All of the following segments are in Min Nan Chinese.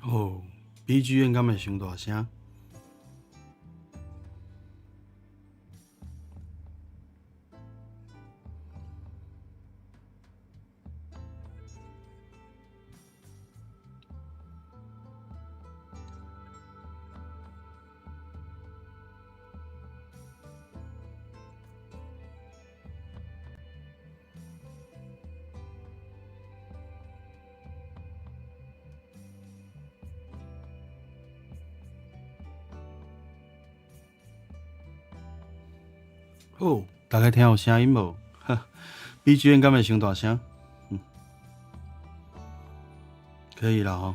哦，BGM 敢會傷大聲？好，大家聽有聲音無？BGM 敢會傷大聲？嗯，可以啦吼。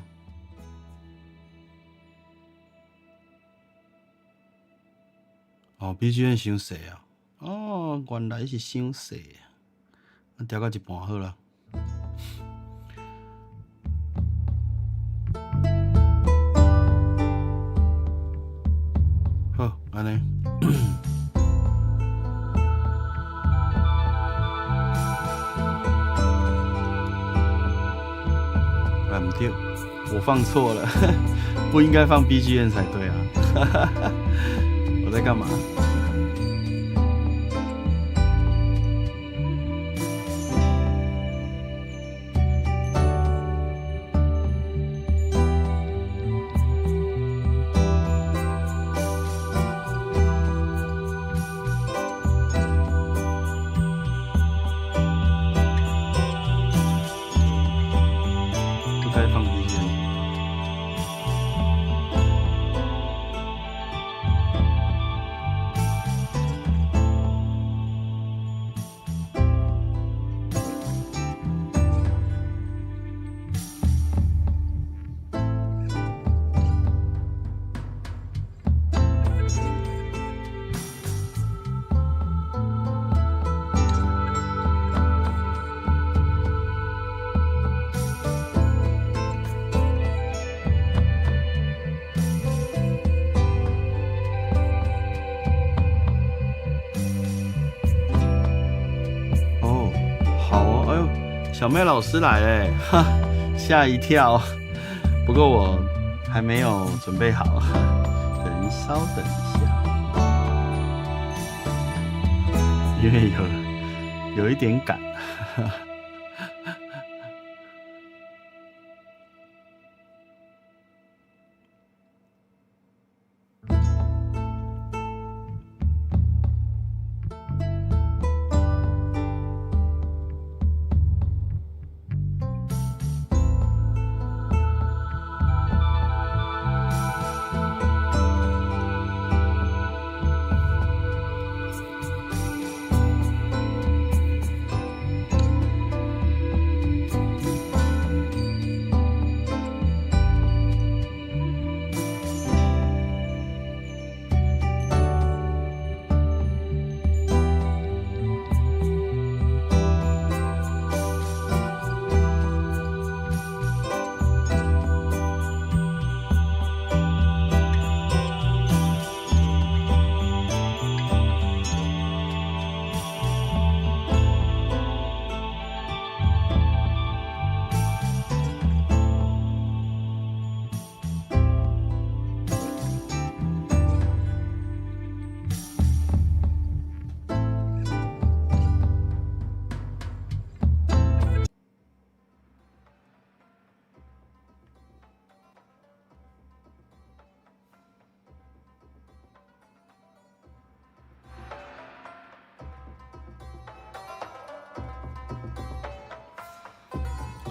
哦，BGM 傷細啊！哦，原來是傷細啊！調到一半好啦。好，按呢。啊，毋對，我放錯了，不應該放 BGM 才對啊！我在幹嘛？不該放 BGM。哦，好哦，哎呦，小妹老師來嘞，哈，嚇一跳。不過我還沒有準備好，稍等一下，因為有一點趕。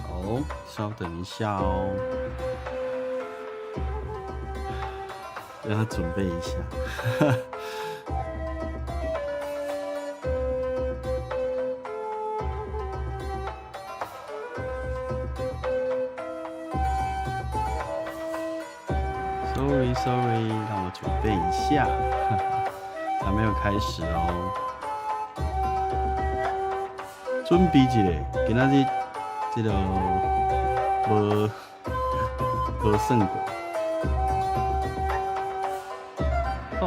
好，稍等一下哦，讓他準備一下。Sorry Sorry，讓我準備一下，還沒有開始哦。準備一下，今仔日這個無算過。好。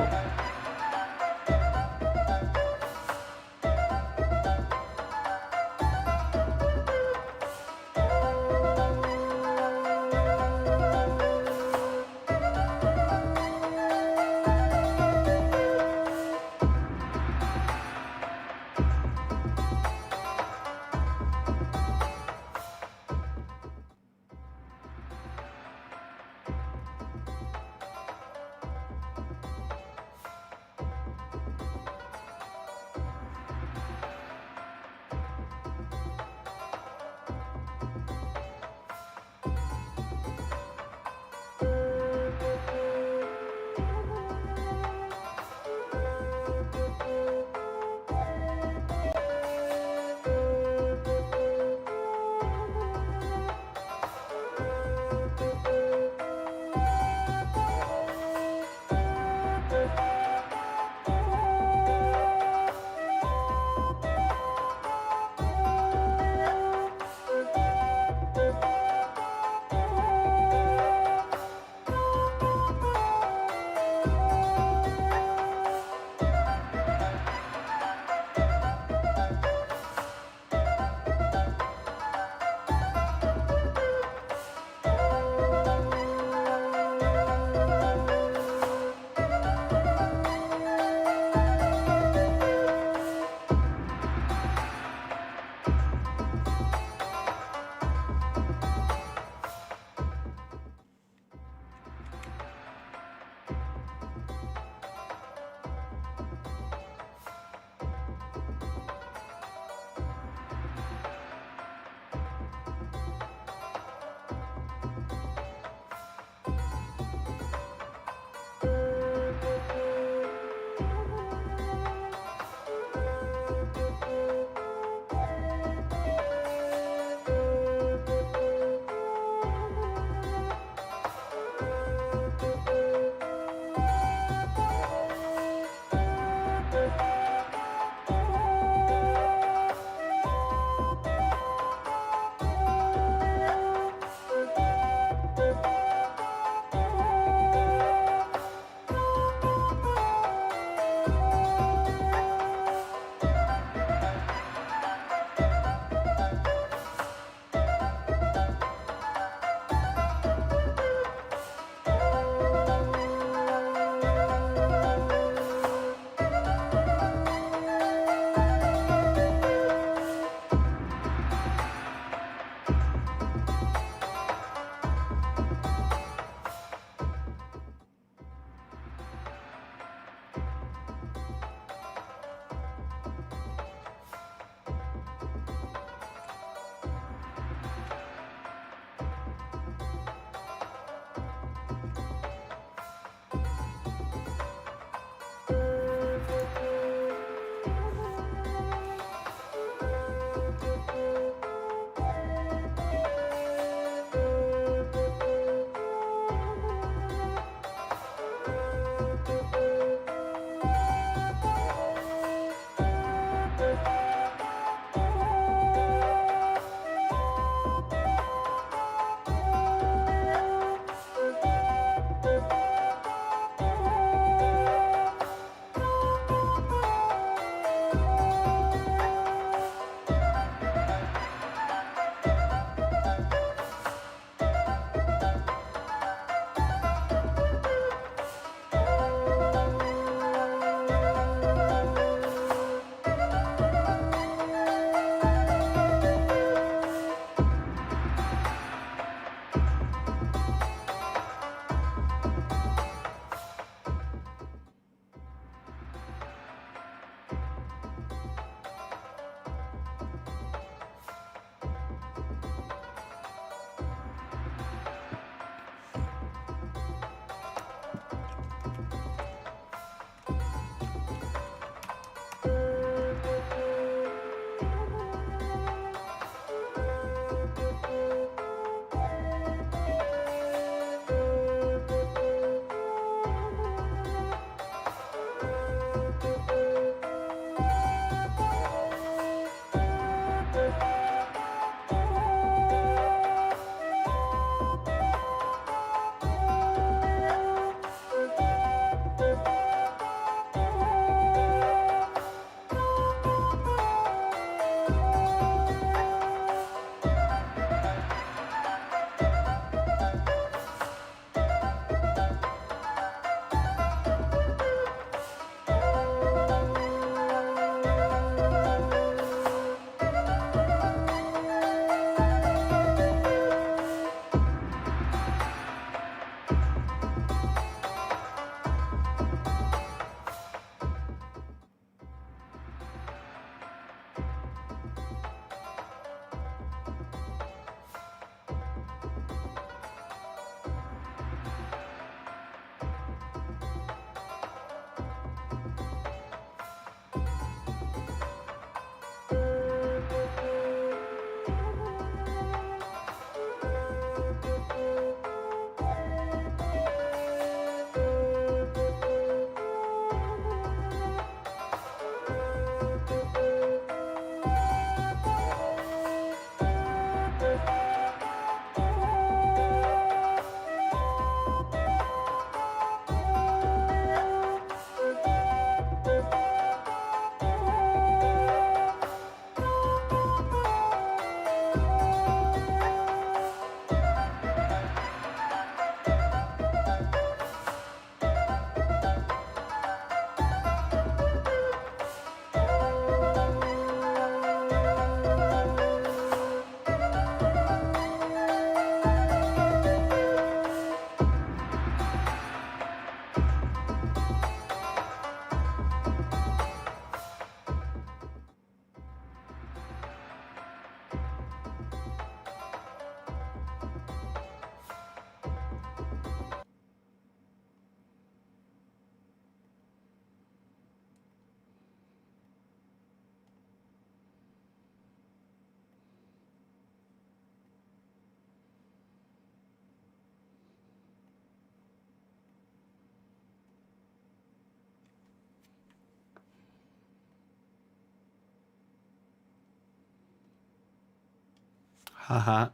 哈哈，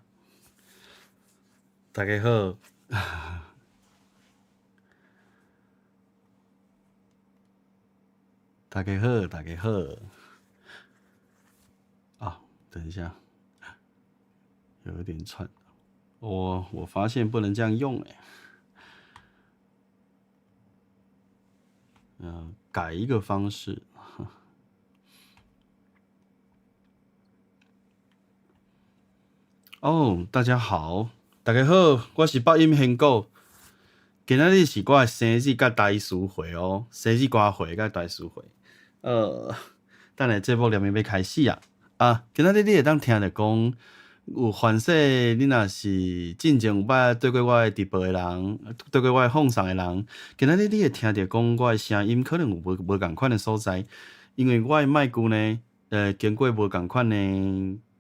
大家好，大家好，大家好。啊，等一下，有一點喘。我發現不能這樣用欸。改一個方式。哦，大家好，大家好，我是北音賢哥。今仔日是我的生日佮大師會哦，生日歌會佮大師會。等下節目連面欲開始啊！啊，今仔日你會當聽著講，有凡勢你若是進前有捌對過我的直播的人，對過我的放送的人，今仔日你會聽著講我的聲音可能有無仝款的所在，因為我的麥具呢，經過無仝款的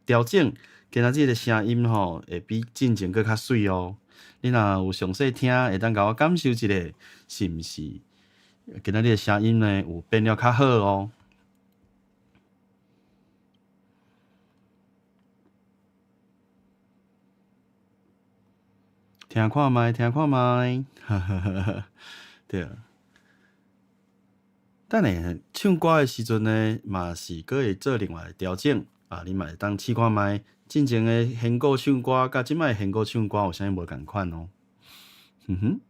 調整。今仔日的聲音吼，會比進前閣較媠哦。你若有詳細聽，會當共我感受一下，是毋是？今仔日的聲音呢，有變了較好哦。聽看覓，聽看覓，哈哈哈哈對。等下唱歌的時陣呢，嘛是閣會做另外的調整啊！你嘛會當試看覓。進前的賢哥唱歌，佮這擺的賢哥唱歌有啥物無仝款哦？哼哼，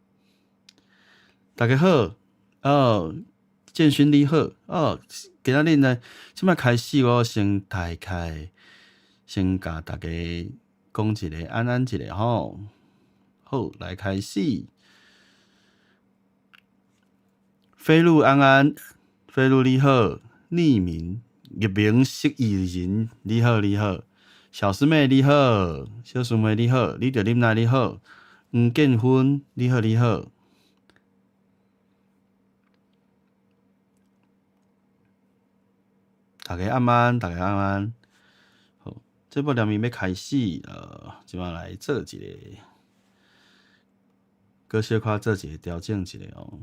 大家好，哦，建勳你好，哦，今仔日呢，這擺開始我先大概先共大家講一下，安安一下吼。好，來開始。飛鹿安安，飛鹿你好，匿名匿名失意人，你好你好。小師妹你好，小師妹你好，你著啉奶你好，黃建芬你好你好，大家暗安，大家暗安。好，節目連面欲開始，這擺來做一個，閣小可做一個調整一下哦。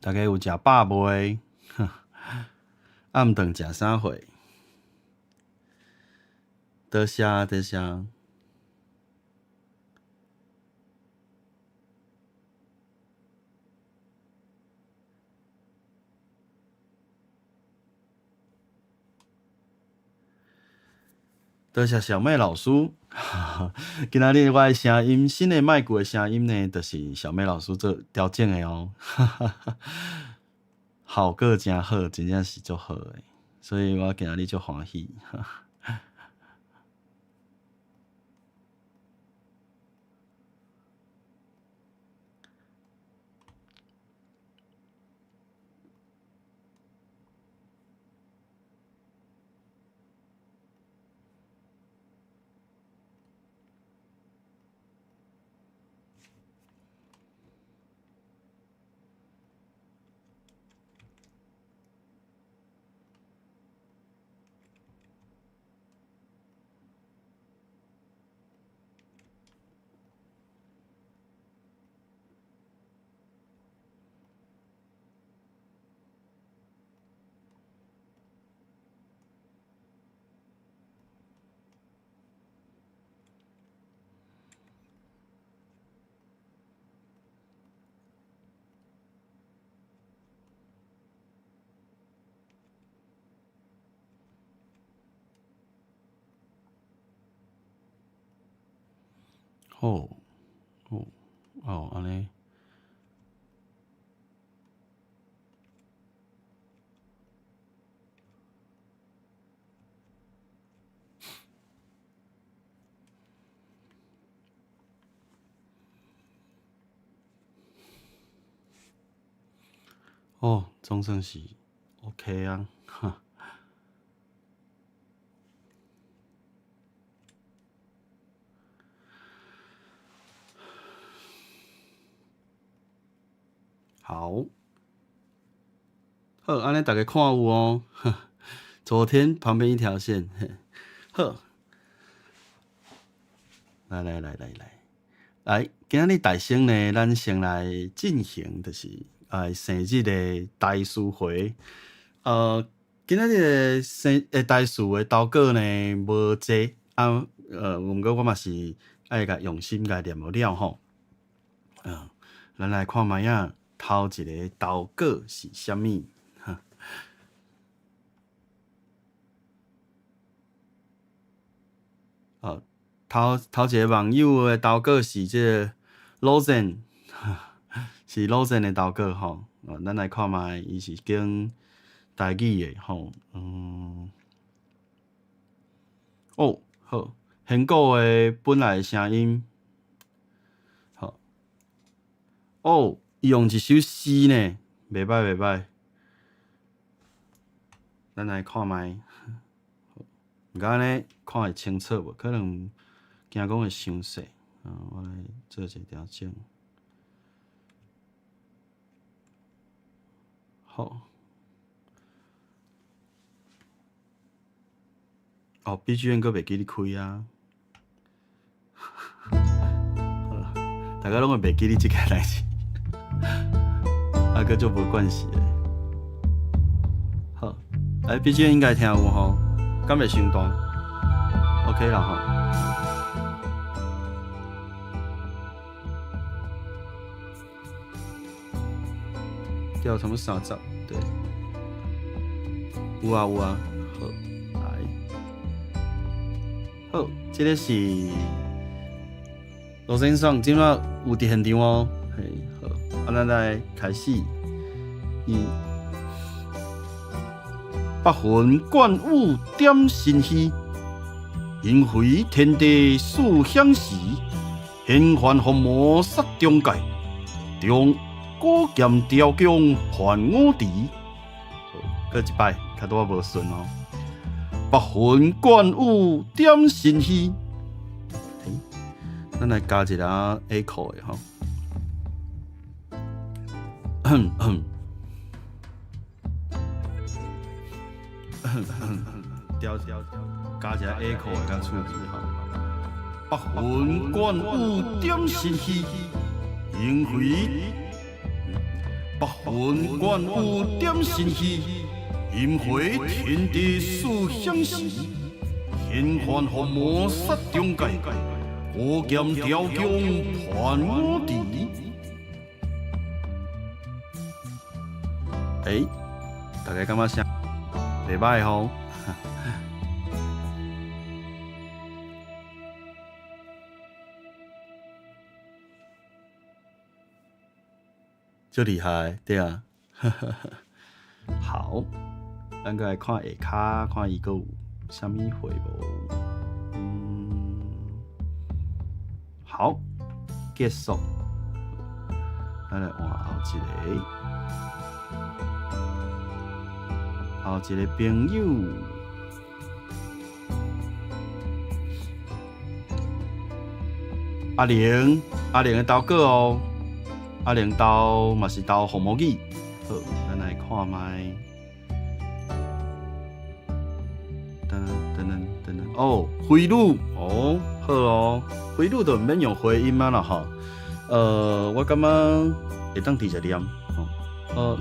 大家有食飽未？暗頓食啥貨？多謝多謝。多謝小妹老師。今仔日我的聲音，新的麥具的聲音呢，就是小妹老師做調整的哦。效果誠好，真正是足好的，所以我今仔日足歡喜。好，好，哦，按呢。哦，總算是 OK 啊，哈。好，好，按呢逐家看有哦。昨天旁邊一條線，好，來來來來來，來，今仔日大聲呢，咱先來進行，就是生日的大師會。今仔日的生大師的投稿呢無濟啊，毋過我嘛是愛共用心共念予了吼。咱來看覓仔，頭一个投稿是啥物？哈。哦，頭頭一个網友的投稿是這个 Rosen，是 Rosen 的投稿吼。哦，咱來看覓，伊是講台語的吼。哦，好，遠古的本來的聲音，好。哦，伊用一首詩呢，袂歹袂歹。咱來看覓。毋過按呢看會清楚無？可能驚講會傷細。我來做一個調整。好。哦，BGM 閣袂記得開啊！好啦，大家攏會袂記得這件代誌，啊，閣足無關係的。好，欸，BGM 應該聽有吼，敢袂傷大？OK 啦吼。掉差不多30，對。有啊有啊，好，來。好，這个是羅先生，這馬有佇現場哦。嘿，好，啊，咱來開始。伊白雲觀雨點神虛，瀛回天地始顯時。玄幻伏魔殺中界，中古劍雕弓還五池。好，閣一擺，較拄仔無順哦。白雲觀雨點神虛。欸，咱來加一个 echo 的吼。哼哼。調加一个 echo 的較趣味吼。白雲觀雨點神虛，瀛回白雲觀雨點神虛，瀛回天地始顯時。玄幻伏魔殺中界，古劍雕弓還五池。欸，大家感覺聲袂歹吼？足厲害，對啊。好，咱閣來看下跤，看伊閣有啥物回無？好，結束。咱來換後一个，後一個朋友。阿玲，阿玲的投稿哦。阿玲投嘛是投紅毛語，好，咱來看覓。噔噔噔噔噔，哦，回女，哦，好哦，回女就毋免用回音啊啦吼。我感覺會當直接念，吼。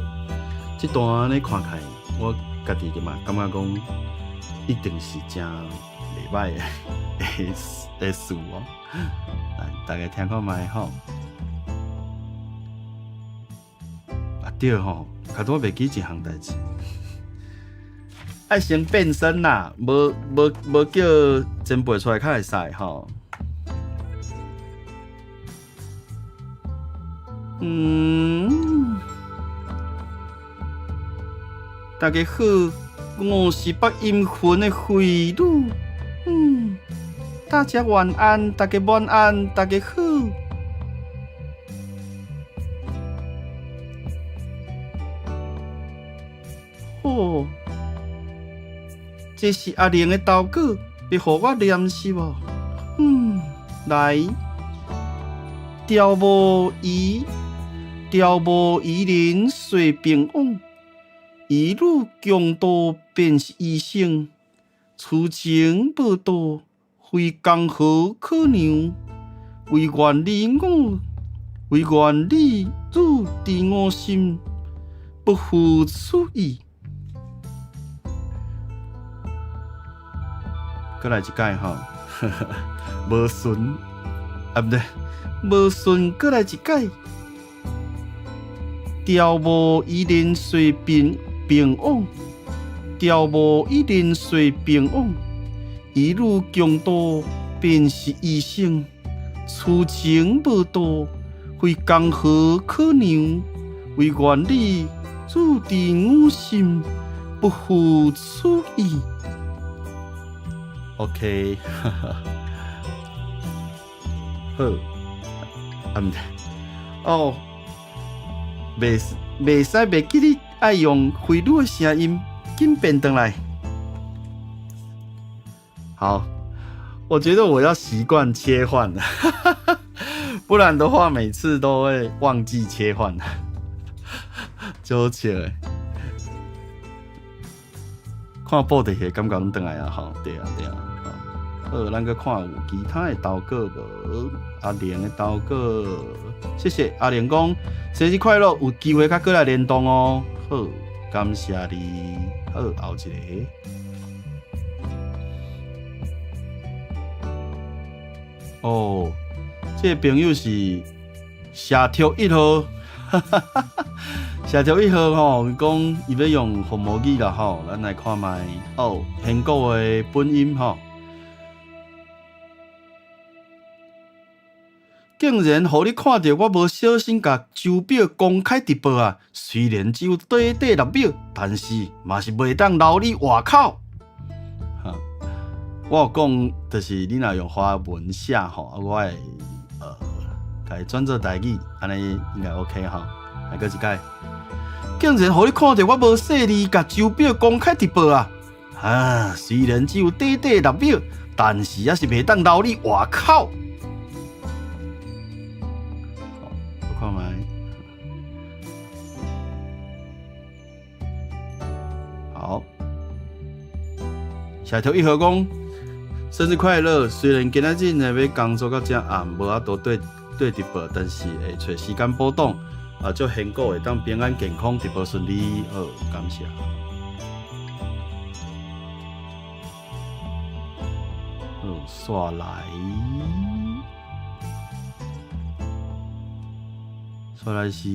這段按呢看起來，我家己嘛感覺講，一定是誠袂歹的的詞哦。來，大家聽看覓吼。啊對吼，較拄仔袂記一項代誌，愛先變身啦，無無無叫前輩出來較會使吼。大家好，我是北陰魂的慧女。大家晚安，大家晚安，大家好。哦，這是阿玲的投稿，欲予我念是無？來，調無移，調無伊人說平往，醫女強盜便是醫生。此情無道，非江河可量。惟願你我，惟願你汝佇我心，不負此意。閣來一擺吼，無順啊，毋對，無順，閣來一擺。調無伊人說平平往，調無伊人說平往，醫女強盜便是醫生。此情無道，非江河可量。惟願你汝佇我心，不負此意。OK，好，啊毋對，哦，袂袂使袂記得愛用飛女的聲音，緊變轉來。好，我覺得我要習慣切換，不然的話每次都會忘記切換，就好笑的。看布袋戲感覺攏轉來啊，吼，對啊對啊，好，咱閣看有其他的投稿無？阿玲的投稿，謝謝阿玲講生日快樂，有機會較閣來聯動哦。好，感謝你。好，後一個。哦，這個朋友是社畜一號，社畜一號吼，伊講伊欲用福摩語啦吼，咱來看覓哦，遠古的本音吼。竟然予你看著我無小心共手錶公開直播啊！雖然只有短短6秒，但是嘛是袂當留你活口。哈，我有講，就是你若用華文寫吼，我會共伊轉做台語，按呢應該 OK 吼。來閣一擺，竟然予你看著我無細膩共手錶公開直播啊！啊，雖然只有短短6秒，但是猶是袂當留你活口。看覓，好，社畜一號講生日快樂。雖然今仔日呢欲工作到遮暗，無法度對對直播，但是會揣時間補檔。啊，祝賢哥會當平安健康，直播順利。好，感謝。好，煞來。煞來是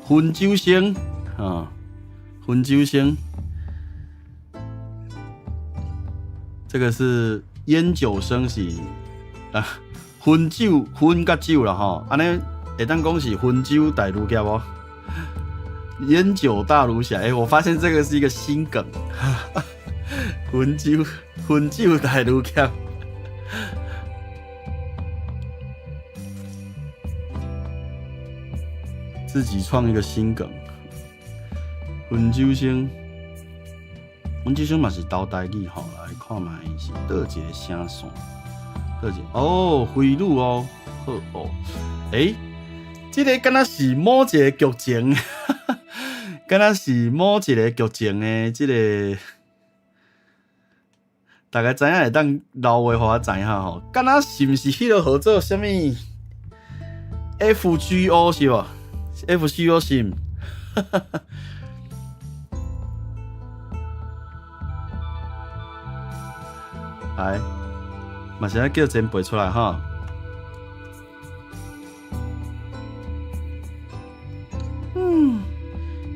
薰酒聲，哈，薰酒聲，這個是煙酒聲是啊，薰酒薰佮酒啦吼，按呢會當講是薰酒大儒俠無？煙酒大儒俠，欸，我發現這個是一個新梗，薰酒薰酒大儒俠。自己創一個新梗，薰酒聲，薰酒聲嘛是投台語吼，來看覓是佗一個聲線，佗一個哦，飛女哦，好哦，欸，這個敢若是某一個劇情，敢若是某一個劇情的這個，大家知影會當留話予我知影吼，敢若是毋是彼個號做啥物 FGO 是無？FGO 是毋？來，嘛是愛叫前輩出來哈。嗯，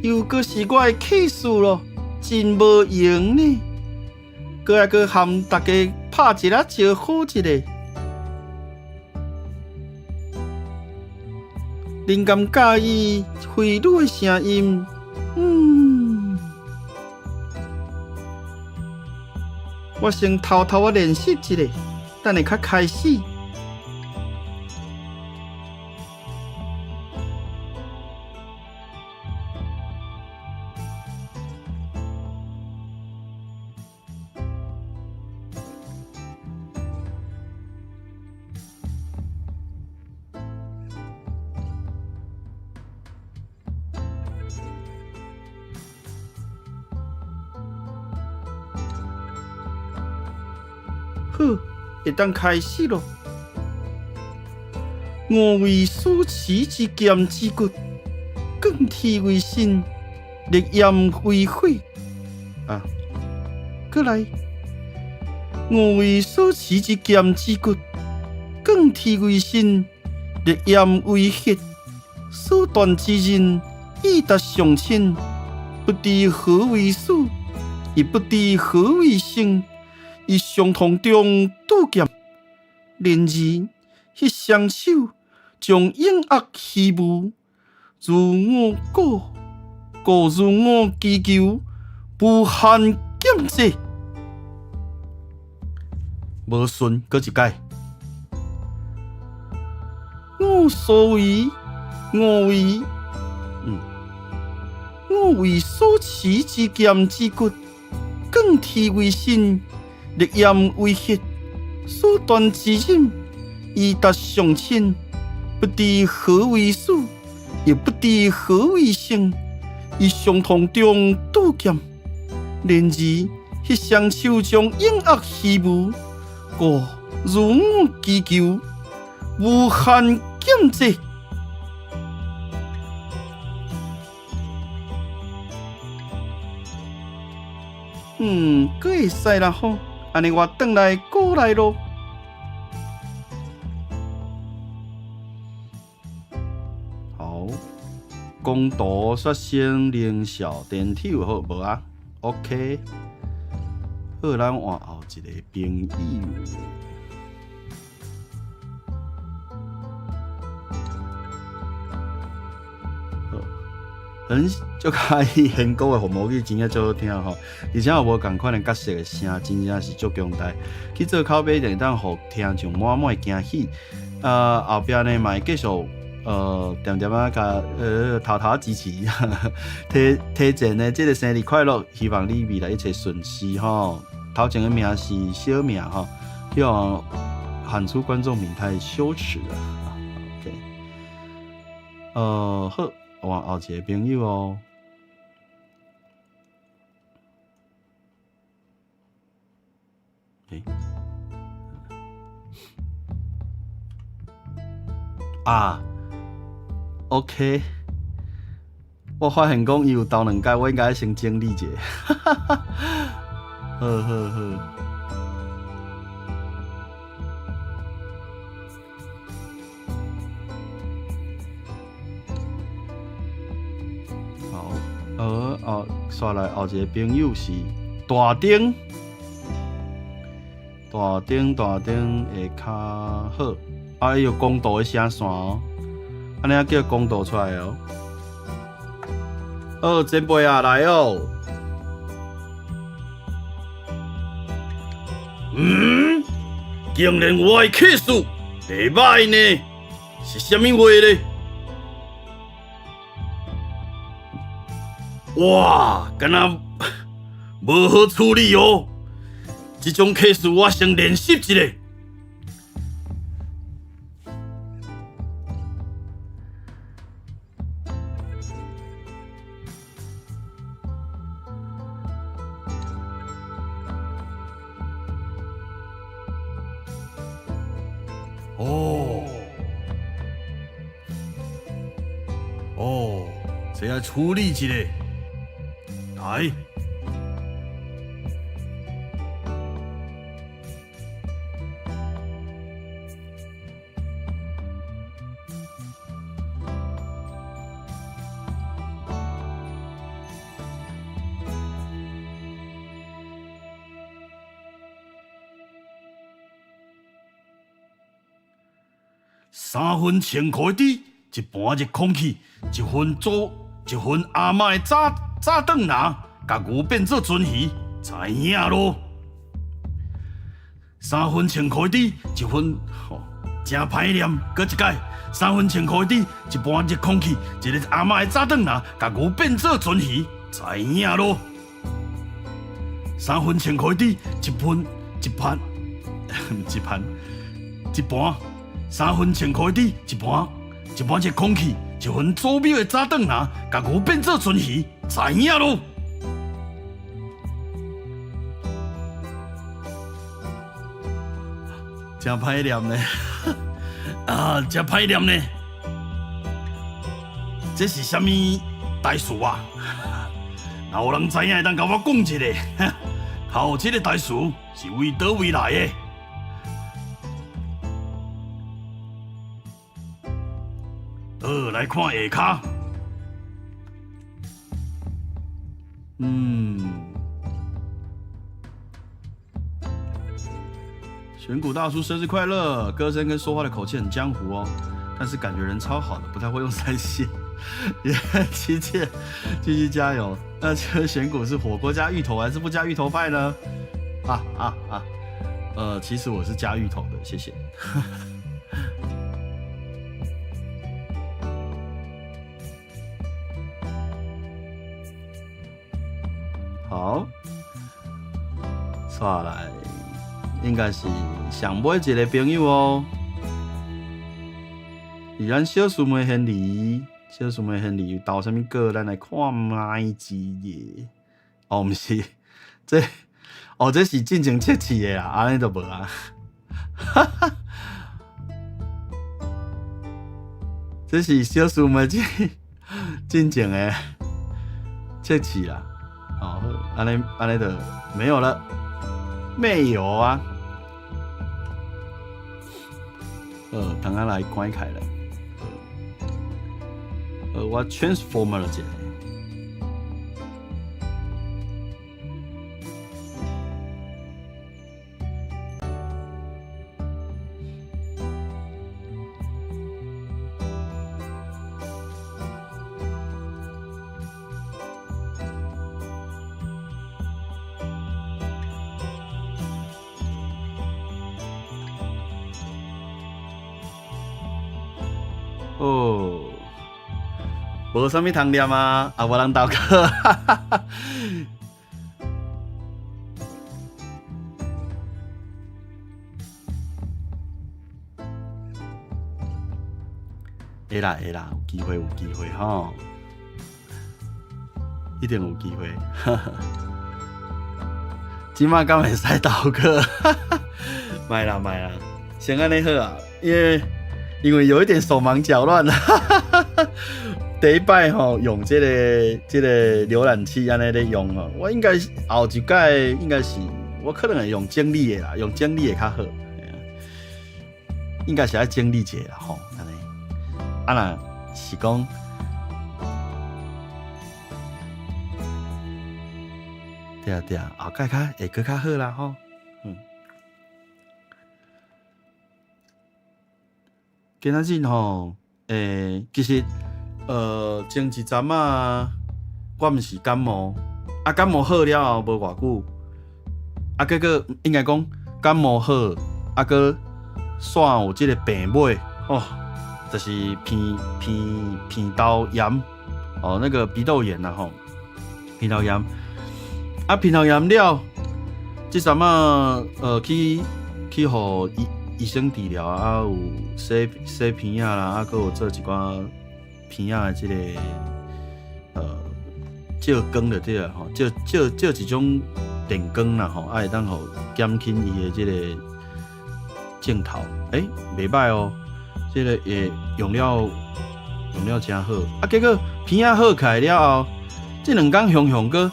又閣是我的氣死囉，真無閒呢。閣愛閣含大家拍一下招呼一下。恁敢佮意飛女的聲音？嗯，我先偷偷仔練習一下，等下較開始。好，會當開始囉。吾為所持之劍之骨，貫鐵為身，烈焰為火。啊，閣來。吾為所持之劍之骨，貫鐵為身，烈焰為血。所斷之刃，意達上親，不知何為死，亦不知何為生。於傷痛中拄劍，然而彼雙手將永壓虛無，如我故，故如我祈求，無限劍制。無順，閣一擺。我所為，我為，我為所持之劍之骨，貫鐵為身，烈焰為血，所斷之刃，意達上親，不知何為死，亦不知何為生。於傷痛中拄劍，然而彼雙手將永壓虛無，故如我祈求，無限劍制。閣會使啦吼，按呢我轉來過來囉。好，公道說先靈小電梯好無啊？OK，好，咱換後一個朋友。好，很足佮意韓國的服務語真正足好聽吼，而且有無仝款的角色的聲，真正是足強大。去做口碑，就會當予聽眾滿滿的驚喜。後壁呢嘛會繼續。恬恬仔共偷偷支持，提提前呢，這个生日快樂，希望你未來一切順遂吼。頭前的名是小名吼，希望喊出觀眾名太羞恥了。OK，好，換後一个朋友哦。欸啊，OK，我發現講伊有投兩擺，我應該先整理一下。好好好。好，哦，煞來後一個朋友是大丁，大丁大丁會較好，啊，伊有公道的聲線哦。按呢叫公道出來哦。好，前輩啊，來哦。竟然我的客數袂䆀呢，是啥物話呢？哇，敢若無好處理哦。這種客數我先練習一下。哦，哦，這愛處理一下，來，三分穿褲的，一盤熱空氣，一份做一份阿嬤的早早頓拿，共牛變做鱒魚，知影囉。三分穿褲的，一份吼，真歹念，閣一擺。三分穿褲的，一盤熱空氣，一个阿嬤的早頓拿，共牛變做鱒魚，知影囉。三分穿褲的，一份一盤，一盤一盤。三分穿褲的，一盤一盤熱空氣，一份祖廟的早頓拿，共牛變做鱒魚，知影囉。真歹念呢，啊，真歹念呢。這是啥物代詞啊？若有人知影，會當共我講一下。頭這個代詞是為佗位來的？好，來看下跤。選股大叔生日快樂！歌聲跟說話的口氣很江湖哦，但是感覺人超好的，不太會用3C。也謝謝，繼續加油。那這個選股是火鍋加芋頭還是不加芋頭派呢？啊啊啊！其實我是加芋頭的，謝謝。好，接來應該是上尾一個朋友哦，是咱小師妹亨利，小師妹亨利有投啥物稿？咱來看覓一下。哦，毋是，這哦，這是進前測試的啦，按呢就無啊。哈哈，這是小師妹進前的測試啦。哦，按呢按呢就沒有了，沒有啊。等下來關開了。我 transformer 了一下。哦，無啥物通念啊，也無人投稿。會啦會啦，有機會有機會吼，一定有機會。這馬敢會使投稿？莫啦莫啦，先按呢好啊，因為有一點手忙腳亂。第一擺吼用這個瀏覽器按呢咧用吼，我應該是後一擺應該是我可能會用整理的啦，用整理的較好。應該是愛整理一下啦吼，按呢。啊若是講，對啊對啊，後蓋較會閣較好啦吼。今仔日吼，其實，前一陣仔，我毋是感冒，啊感冒好了後無偌久，啊結果應該講感冒好，啊閣煞有這個病尾，哦，就是鼻竇炎，哦，那個鼻竇炎啦吼，鼻竇炎，啊鼻竇炎了，這陣仔，去予醫生治療啊，有洗洗鼻仔啦，啊，閣有做一寡鼻仔的這個照光就對了吼，照照照一種電光啦吼，啊會當予減輕伊的這個症頭。欸，袂䆀哦，這個會用了誠好。啊，結果鼻仔好起來了後，這兩工雄雄閣，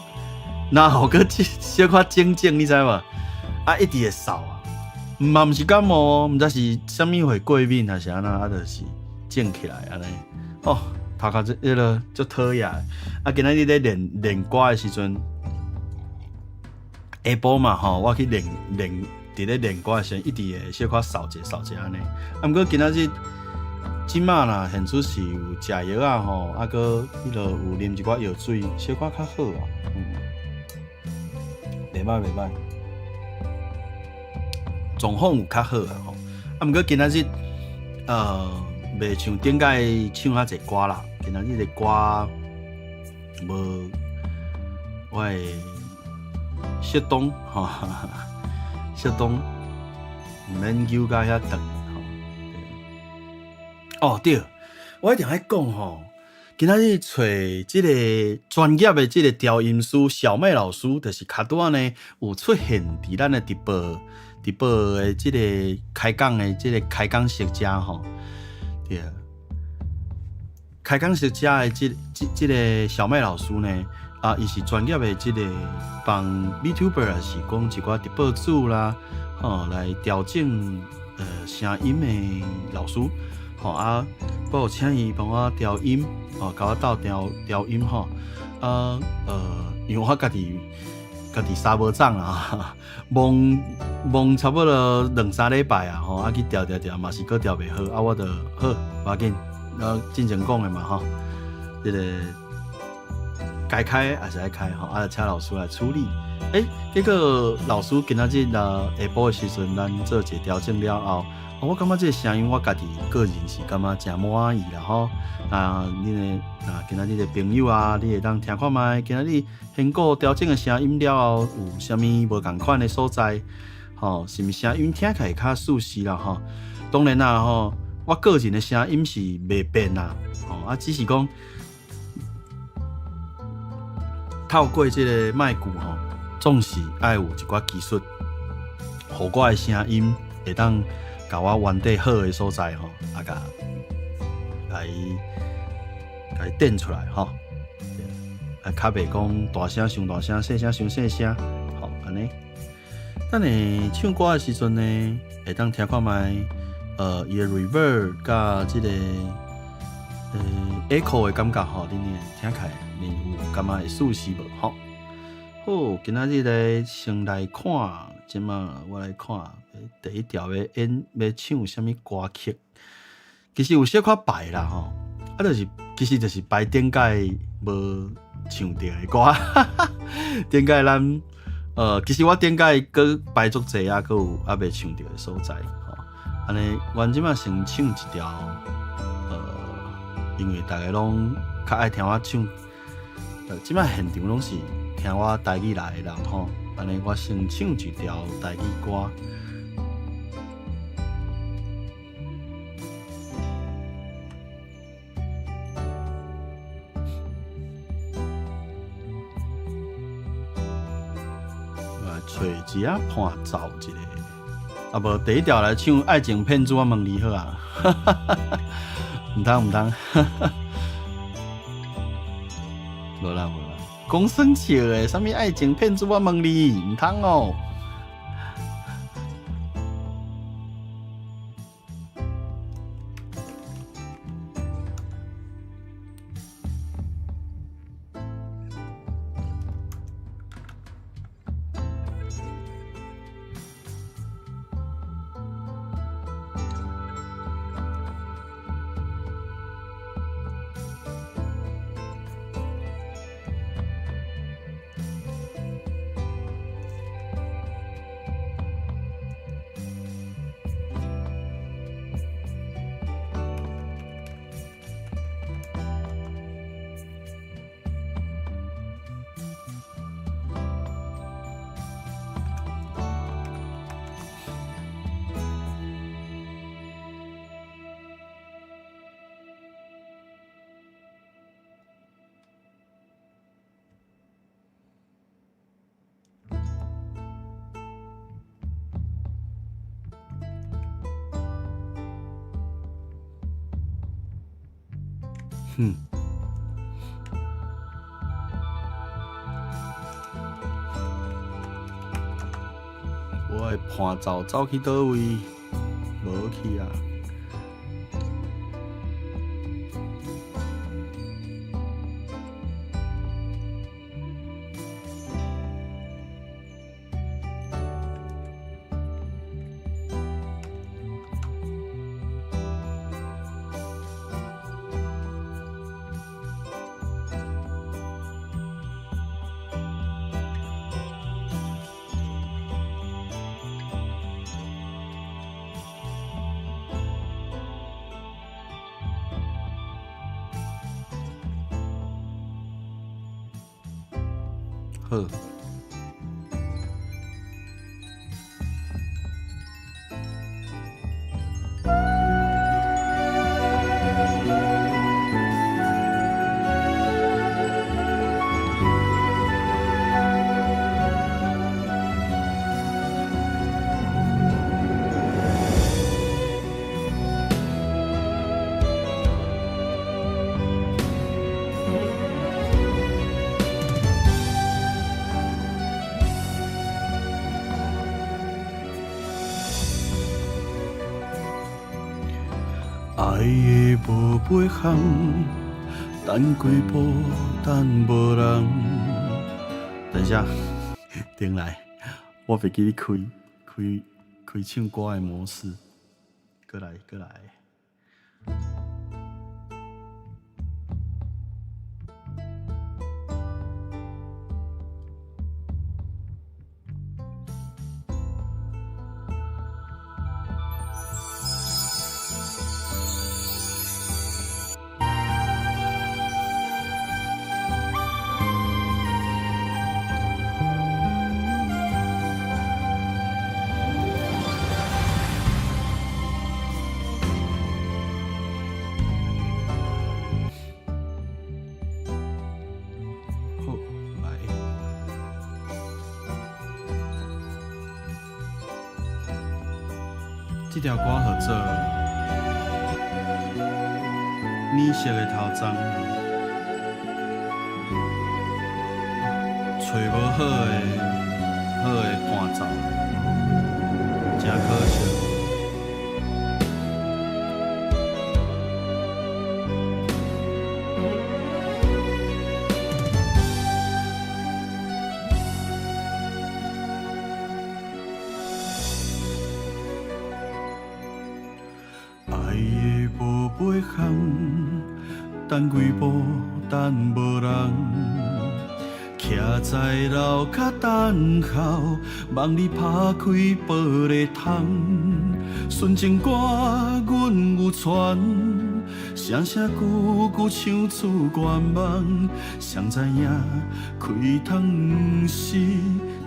然後閣小可腫腫，你知無？啊，一直會嗽啊。嘛毋是感冒哦，毋知是啥物會過敏還是按怎，啊，就是腫起來按呢。哦，頭殼這彼个足討厭。啊，今仔日咧練練歌的時陣，下晡嘛吼，我去練練，佇咧練歌的時陣，一直會小可嗽者嗽者按呢。啊，毋過今仔日這馬啦，現出是有食藥仔吼，啊，閣彼落有啉一寡藥水，小可較好啊。袂䆀袂䆀。狀況有較好啊吼，啊，毋過今仔日，袂像頂擺唱遐濟歌啦。今仔日的歌無，我會適當吼，適當毋免扭甲遐長吼。哦對，我一定愛講吼，今仔日揣這個專業的這個調音師小麥老師，就是較拄仔呢有出現佇咱的直播。直播的這個開講的這個開講室遮吼，對。開講室遮的這個小麥老師呢，啊，伊是專業的這個幫 VTuber 也是講一寡直播主啦，吼，來調整聲音的老師，吼啊，我有請伊幫我調音，吼，共我鬥調調音吼，啊，因為我家己衫無長啊，摸摸差不多兩三禮拜啊，吼，啊去調調調，嘛是閣調袂好，啊，我就好，無要緊，啊，進前講的嘛吼，這個該開還是愛開吼，啊，就請老師來處理。欸，結果老師今仔日啊下晡的時陣，咱做一個調整了後，我感覺這個聲音我家己個人是感覺誠滿意啦吼。啊，恁的啊，今仔日的朋友啊，你會當聽看覓？今仔日經過調整的聲音了後，有啥物無仝款的所在？吼，是毋是聲音聽起來較舒適啦？吼，當然啦吼，我個人的聲音是袂變啦，吼啊，只是講透過這個麥克吼，總是愛有一寡技術，予我的聲音會當共我原底好的所在吼，啊，共來共伊展出來吼，啊，較袂講大聲傷大聲，細聲傷細聲，吼，按呢。等下唱歌的時陣呢，會當聽看覓，伊的 reverb 佮這個echo 的感覺吼，恁會聽起來，恁有感覺會舒適無？吼，好，今仔日咧先來看，這馬我來看第一條欲演欲唱啥物歌曲。其實有小可排啦吼，啊，就是其實就是排頂擺無唱著的歌，頂擺咱其實我頂擺閣排足濟啊，閣有猶未唱著的所在吼。按呢，阮這馬先唱一條，因為逐家攏較愛聽我唱，這馬現場攏是聽我台語來的人吼，按呢我先唱一條台語歌。來揣一下伴奏一下，啊無第一條來唱《愛情騙子》，我問你好啊，毋通毋通，無啦無啦，講耍笑的，啥物愛情騙子我問你，毋通哦。哼。我的伴奏走去佗位？無去啊。好。的無尾巷，等幾晡等無人。等一下，停來，我袂記得開開開唱歌的模式，過來過來。好，來。這條歌號做《奶色的頭鬃》，揣無好的好的伴奏，誠可惜。愛的無尾巷，等幾晡等無人，徛在樓跤等候，望你拍開玻璃窗。純情歌阮有傳，聲聲句句唱出願望，誰知影開窗毋是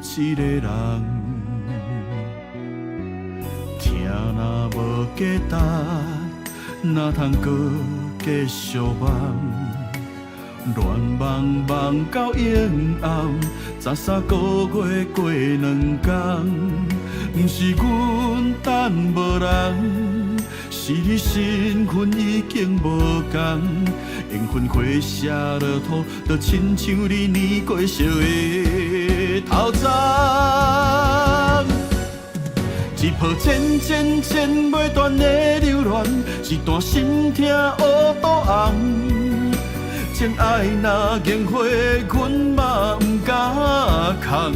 這个人。疼若無價值，哪通閣繼續望？戀夢夢到永暗，13個月過兩工，毋是阮等無人，是你身份已經無仝。緣分花謝落土，就親像你年過色的頭鬃。一抱剪剪剪袂斷的留戀，一段心疼烏肚紅。情愛若凝花，阮嘛毋敢空。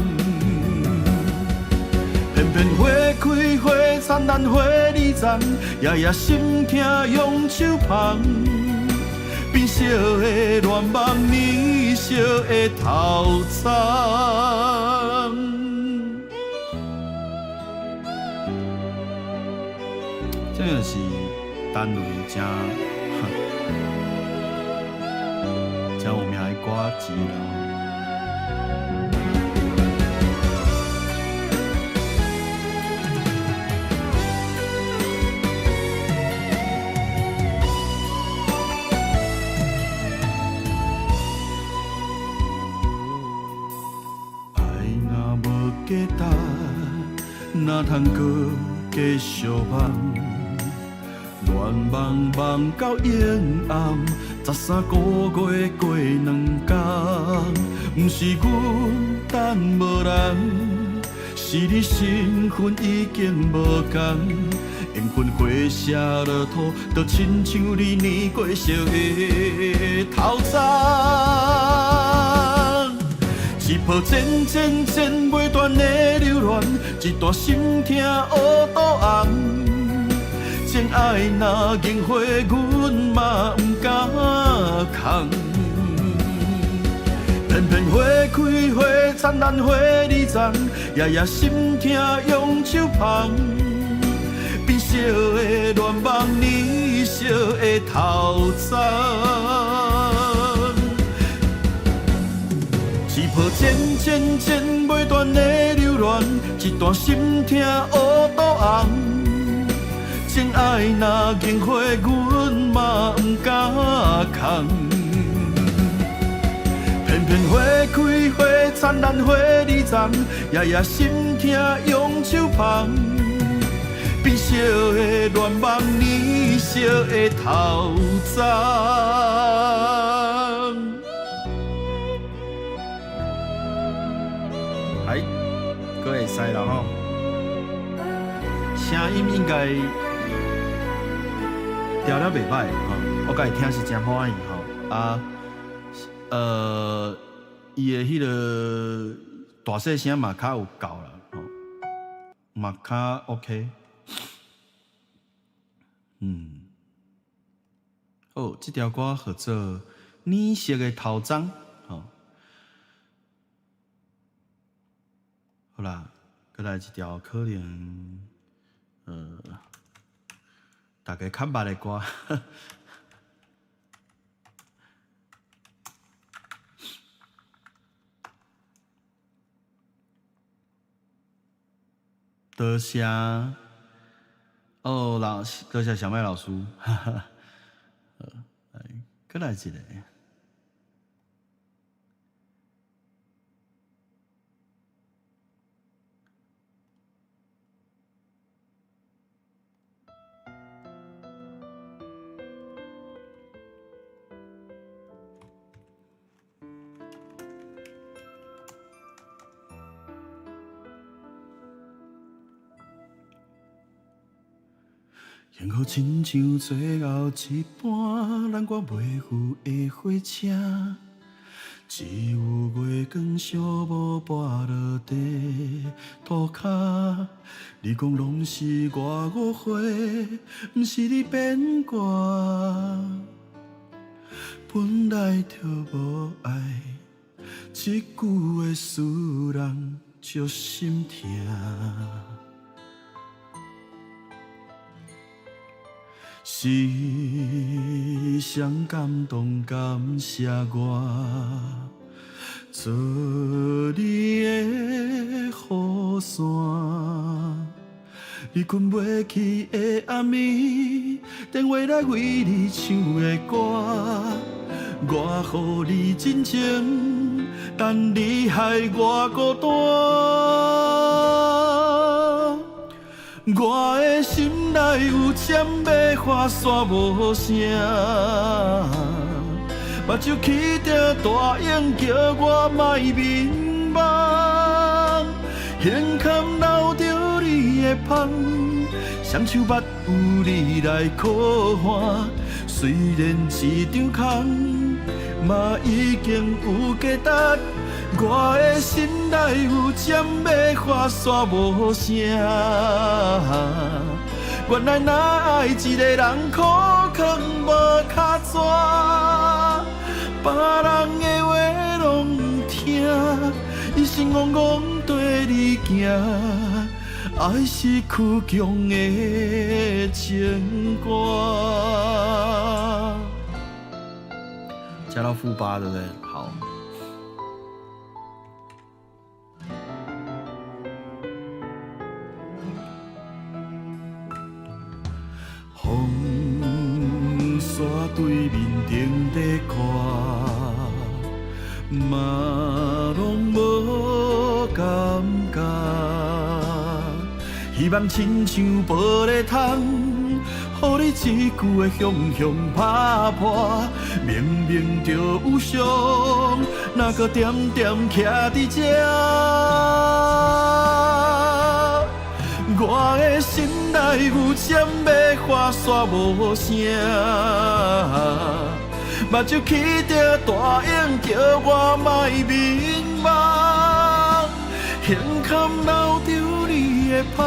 偏偏花開花燦爛花裡藏，夜夜心疼用手捧。變色的戀夢，奶色的頭鬃。這個是陳雷誠誠有名的歌詞啦。愛若無價值，哪通閣繼續望？戀夢夢到永暗，13個月過兩工，毋是阮等無人，是你身份已經無仝。緣分花謝落土，就親像你年過色的頭鬃。一抱剪剪剪袂斷的留戀，一段心疼烏肚紅。情愛若凝花，阮嘛毋敢空。偏偏花開花燦爛花裡藏，夜夜心疼用手捧。變色的戀夢，奶色的頭鬃。一抱剪剪剪袂斷的留戀，一段心疼烏肚紅。情愛若凝花，阮嘛毋敢空。偏偏花開花燦爛花裡藏，夜夜心疼用手捧。變色的戀夢，奶色的頭鬃。哎，閣會使啦吼，聲音應該對。調了袂䆀吼，我家己聽是誠歡喜吼。啊，伊的彼個大細聲嘛較有夠啦，吼，嘛較 OK。好，這條歌號做《奶色的頭鬃》吼。好啦，閣來一條可能，大家較捌的歌。多謝，哦，老師，多謝小麥老師，哈哈，來，閣來一個。幸福親像最後一班咱趕袂赴的火車，只有月光寂寞跋落佇塗跤。你講攏是我誤會，毋是你變卦。本來就無愛，這句話使人足心疼。是誰感動感謝我，做你的雨傘。你睏袂去的暗暝，電話內為你唱的歌，我予你真情，等你害我孤單。我的心內有針欲破煞無聲，目睭起著大湧，叫我莫眠夢。胸坎留著你的香，雙手捌有你來靠岸。雖然一張空，嘛已經有價值。我的心內有針欲破煞無聲，原來若愛一個人，苦囥無跤紙，別人的話攏毋聽，一生戇戇綴你行，愛是倔強的情歌。加到負八，對不對？好。風沙對面頂咧看，嘛攏無感覺。希望親像玻璃窗，予你一句話雄雄拍破。明明就有傷，哪閣點點徛佇這？我的心內有針欲破煞無聲，目睭起著大湧，叫我莫眠夢。胸坎留著你的香，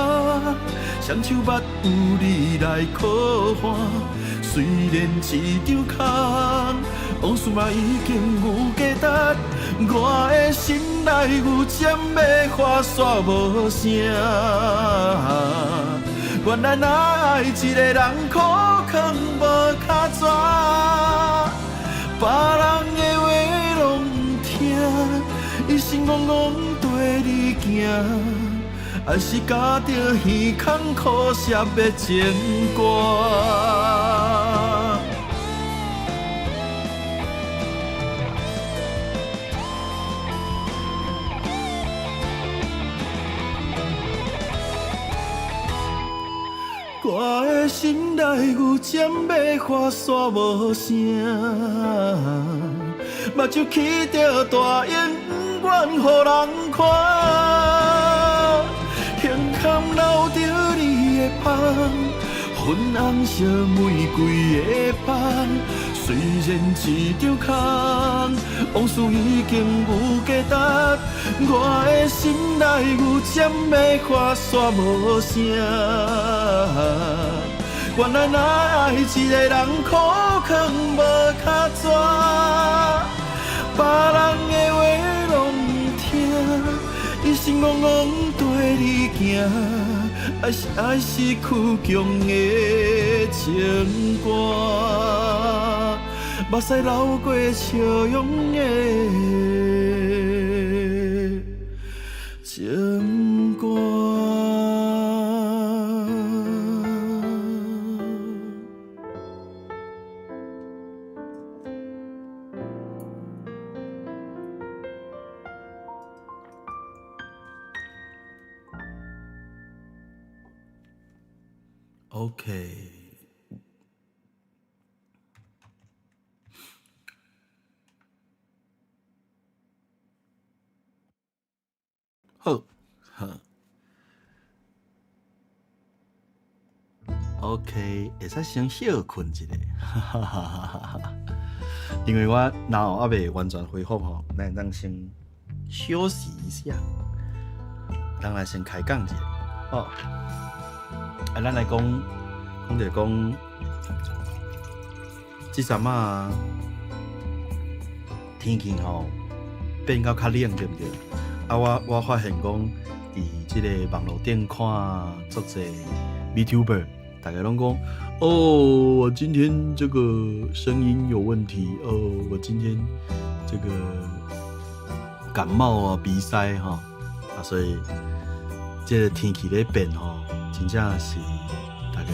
雙手捌有你來靠岸。雖然一張空，往事嘛已經有價值。我的心內有針欲破煞無聲，原來若愛一個人，苦囥無跤紙，別人的話攏毋聽，一生戇戇綴你行，愛是咬著耳孔苦澀的情歌。我的心內有針欲破煞無聲，目睭起著大湧，不願予人看。胸坎留著你的香，予粉紅色玫瑰的香，雖然一場空，往事已經無價值，我的心內有針的花煞無聲。原來若愛一個人，苦囥無跤紙，別人的話攏毋聽，一生戇戇綴你行。愛是愛是倔強的情歌，目屎流過笑容的情歌。OK，好，好，OK，會使先歇睏一下，哈哈哈哈哈。因為我腦猶未完全恢復吼，咱當先休息一下，咱來先開講一下，好。啊，咱來講，講著講，這陣仔天氣吼變到較冷，對毋對？啊，我發現講，佇這个網路頂看足濟 VTuber，逐家攏講，哦，我今天這個聲音有問題，哦，我今天這個感冒啊、鼻塞吼，啊，所以這个天氣咧變吼。真正是逐家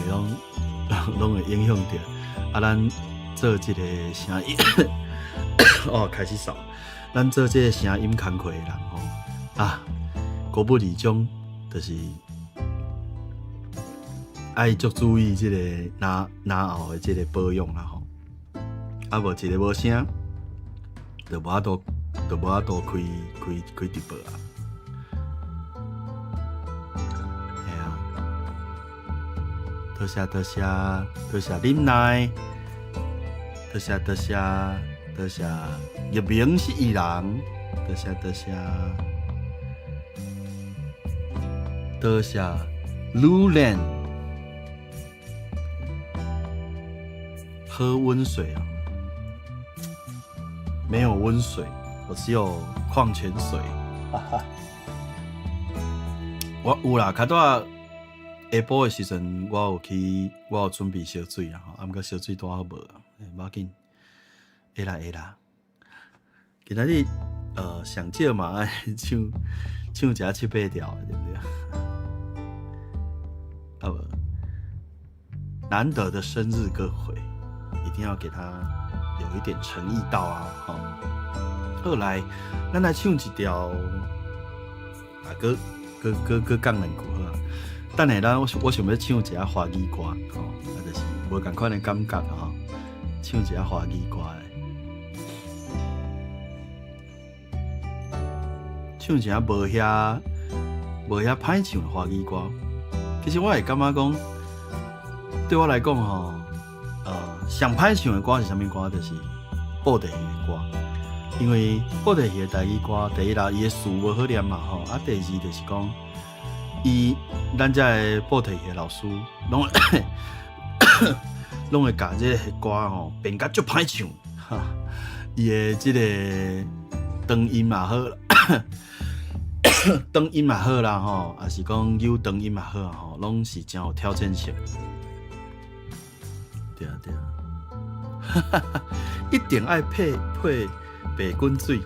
攏會影響著。啊，咱做這个聲音，哦，開始嗽。咱做這个聲音工課的人吼，啊，孤不離種，就是愛足注意這个嚨喉的這个保養啦吼。啊，無一个無聲，就無法度，就無法度開直播啊。多謝多謝多謝忍耐，多謝多謝多謝入名是伊人，多謝多謝多謝魯蘭，喝溫水啊，沒有溫水，我只有礦泉水。哈哈，我有啦，較拄下晡的時陣，我有去，我有準備燒水啦，吼，啊，毋過燒水拄好無啊，無要緊，會啦會啦。今仔日上少嘛愛唱唱一下七八調，對毋對？啊無，難得的生日歌會，一定要給他有一點誠意到啊！吼，好來，咱來唱一條，啊，閣閣閣閣講兩句好啊。等下咱我想欲唱一下華語歌，吼，啊，就是無仝款的感覺吼，唱一下華語歌的，唱一下無遐歹唱的華語歌。其實我會感覺講，對我來講吼，上歹唱的歌是啥物歌？就是布袋戲的歌，因為布袋戲的台語歌，第一啦，伊的詞無好念嘛吼，啊，第二就是講。伊咱遮的布袋戲的老師，攏攏會共這个歌吼變甲足歹唱，哈！伊的這个長音也好，長音也好啦吼，抑是講扭長音也好吼，攏是誠有挑戰性。對啊對啊，哈哈哈！一定愛配白滾水。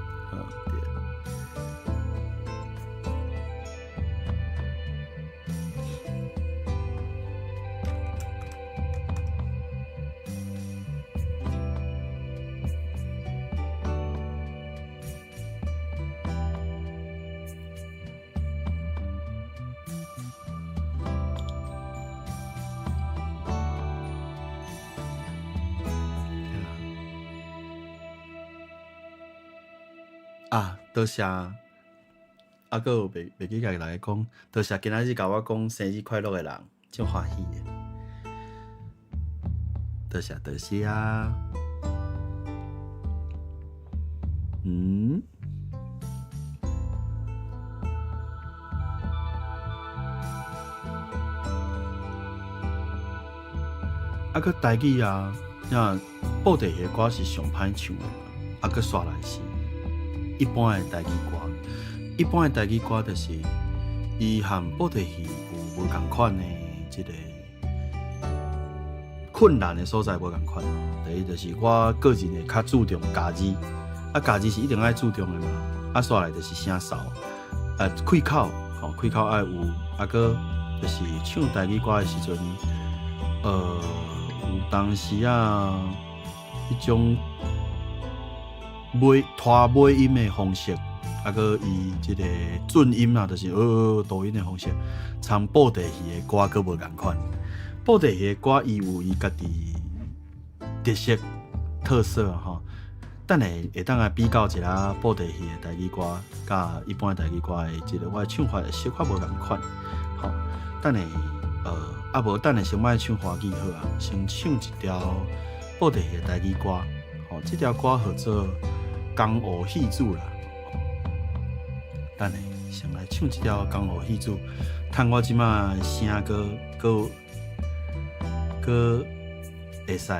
啊，多謝，啊，閣有袂記共大家講，多謝今仔日共我講生日快樂的人，足歡喜的。多謝多謝啊。嗯。啊，閣台語啊，那布袋戲的歌是上歹唱的，啊，閣煞來是一般的台語歌。一般的台語歌就是伊和布袋戲有無仝款的這个困難的所在無仝款。第一就是我個人會較注重咬字，啊，咬字是一定愛注重的嘛。啊，煞來就是聲嗽，啊，開口，吼，開口愛有，啊，閣就是唱台語歌的時陣，有當時啊，彼種尾拖尾音的方式，啊，閣伊這個準音啊，就是抖音的方式，參布袋戲的歌閣無仝款。布袋戲的歌伊有伊家己特色特色吼。等下會當來比較一下布袋戲的台語歌，佮一般的台語歌的這个我的唱法小可無仝款。吼，等下啊無等下先莫唱華語好啊，先唱一條布袋戲的台語歌。吼，這條歌號做《江湖戲子》啦。等下先來唱這條《江湖戲子》，趁我這馬聲閣閣閣會使，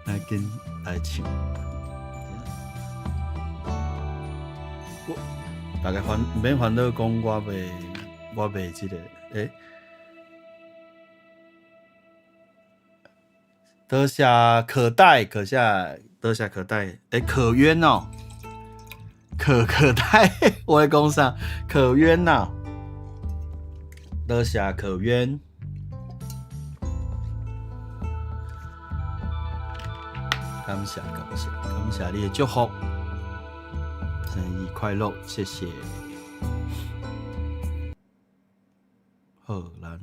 來緊來唱。我大家煩毋免煩惱，講我袂這个，欸，多謝可待，可下多謝可待，欸，可淵哦，可可待，我咧講啥？可淵呐，多謝可淵，感謝感謝感謝你的祝福，生日快樂，謝謝。好，咱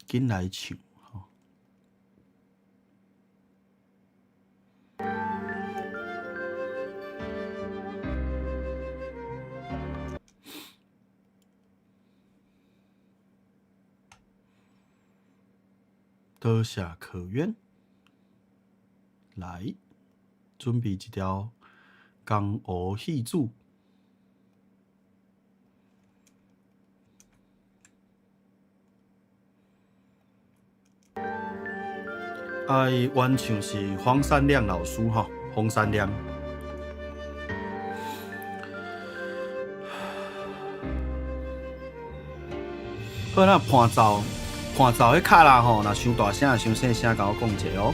緊來唱。吼。多謝可淵，來準備一條《江湖戲子》。啊，伊原唱是黃山亮老師吼，黃山亮。好，那伴奏，伴奏彼卡啦吼，若傷大聲、傷細聲，共我講一下哦。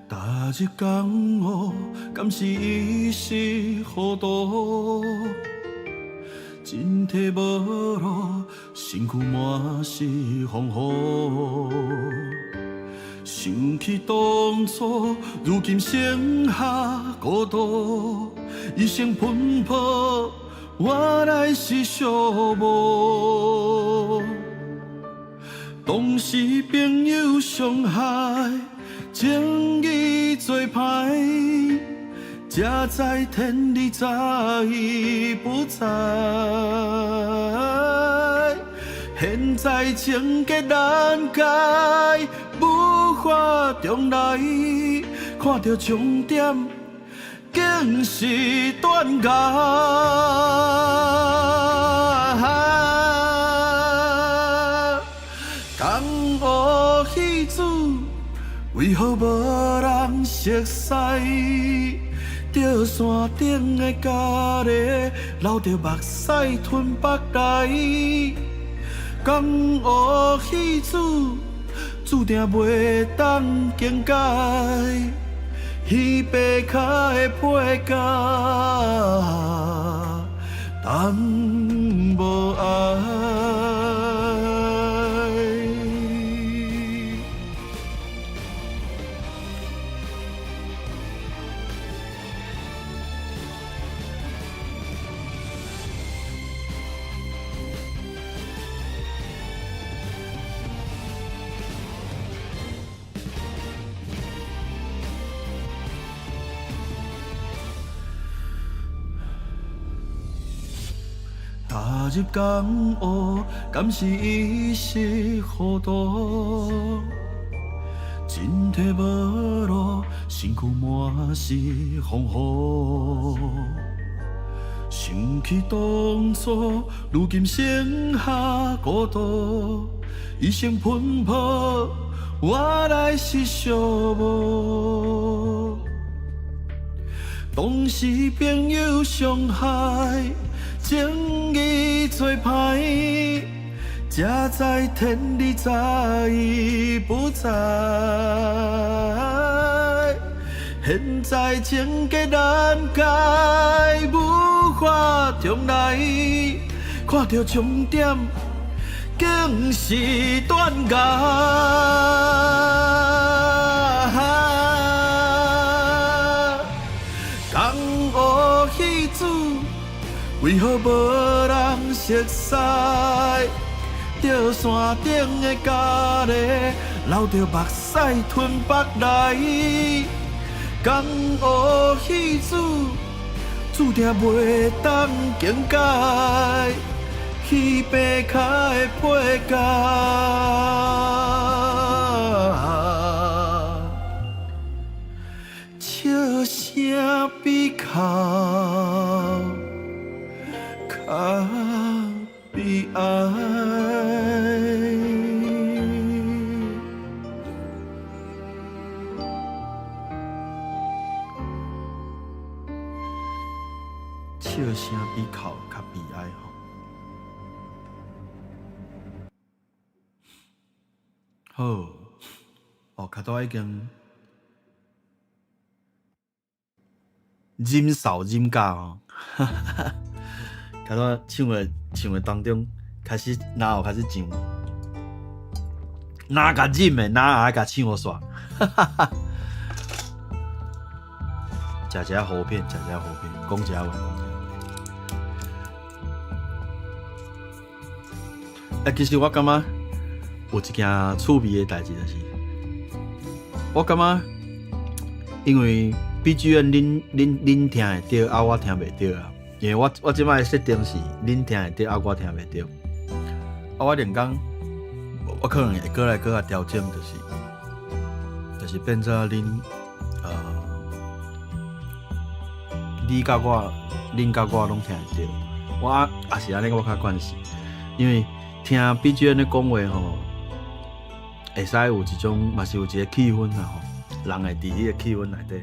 踏入江湖，敢是一時糊塗？進退無路，身軀滿是風雨。想起當初，如今剩下孤獨，一生奔波，原來是寂寞。當時朋友相害，情義做歹，才知天理早已不在。現在情結難解，無法重來。看著終點，竟是斷崖。江湖戲子，為何無人熟似？著山頂的咖喱，流著目屎吞腹內。江湖戲子，注定袂當更改。彼白跤的配角，等無愛。踏入江湖，敢是一时糊涂？进退无路，身躯满是风雨。想起当初，如今剩下孤独，一生奔波，原来是寂寞。当时朋友相害，情义做歹，才知天理在伊不在。现在情结难解，无法重来。看著终点，竟是断崖。江湖戏子，为何无人熟似？著山顶的咖喱，流著目屎吞腹内。江湖戏子，注定袂当更改，戏棚跤的配角。笑声比哭较悲哀。笑声比哭較悲哀吼。好，哦，較多已經忍受忍甲吼，較多唱的唱的當中，開始然後開始唱，哪共忍的，哪會共唱予煞。食一下芋片，食一下芋片，講一下話，講一下話。欸，其實我感覺有一件趣味的代誌，就是我感覺，因為 BGM 恁聽會著，啊我聽袂著啊。因為我這擺的設定是恁聽會著，啊我聽袂著。啊我連工，我可能會閣來閣來調整，就是變做恁你佮我，恁佮我攏聽會著。我也是按呢，我較慣勢，因為聽 BGM 咧講話吼，會使有一種，嘛是有一個氣氛啦吼，人會佇彼個氣氛內底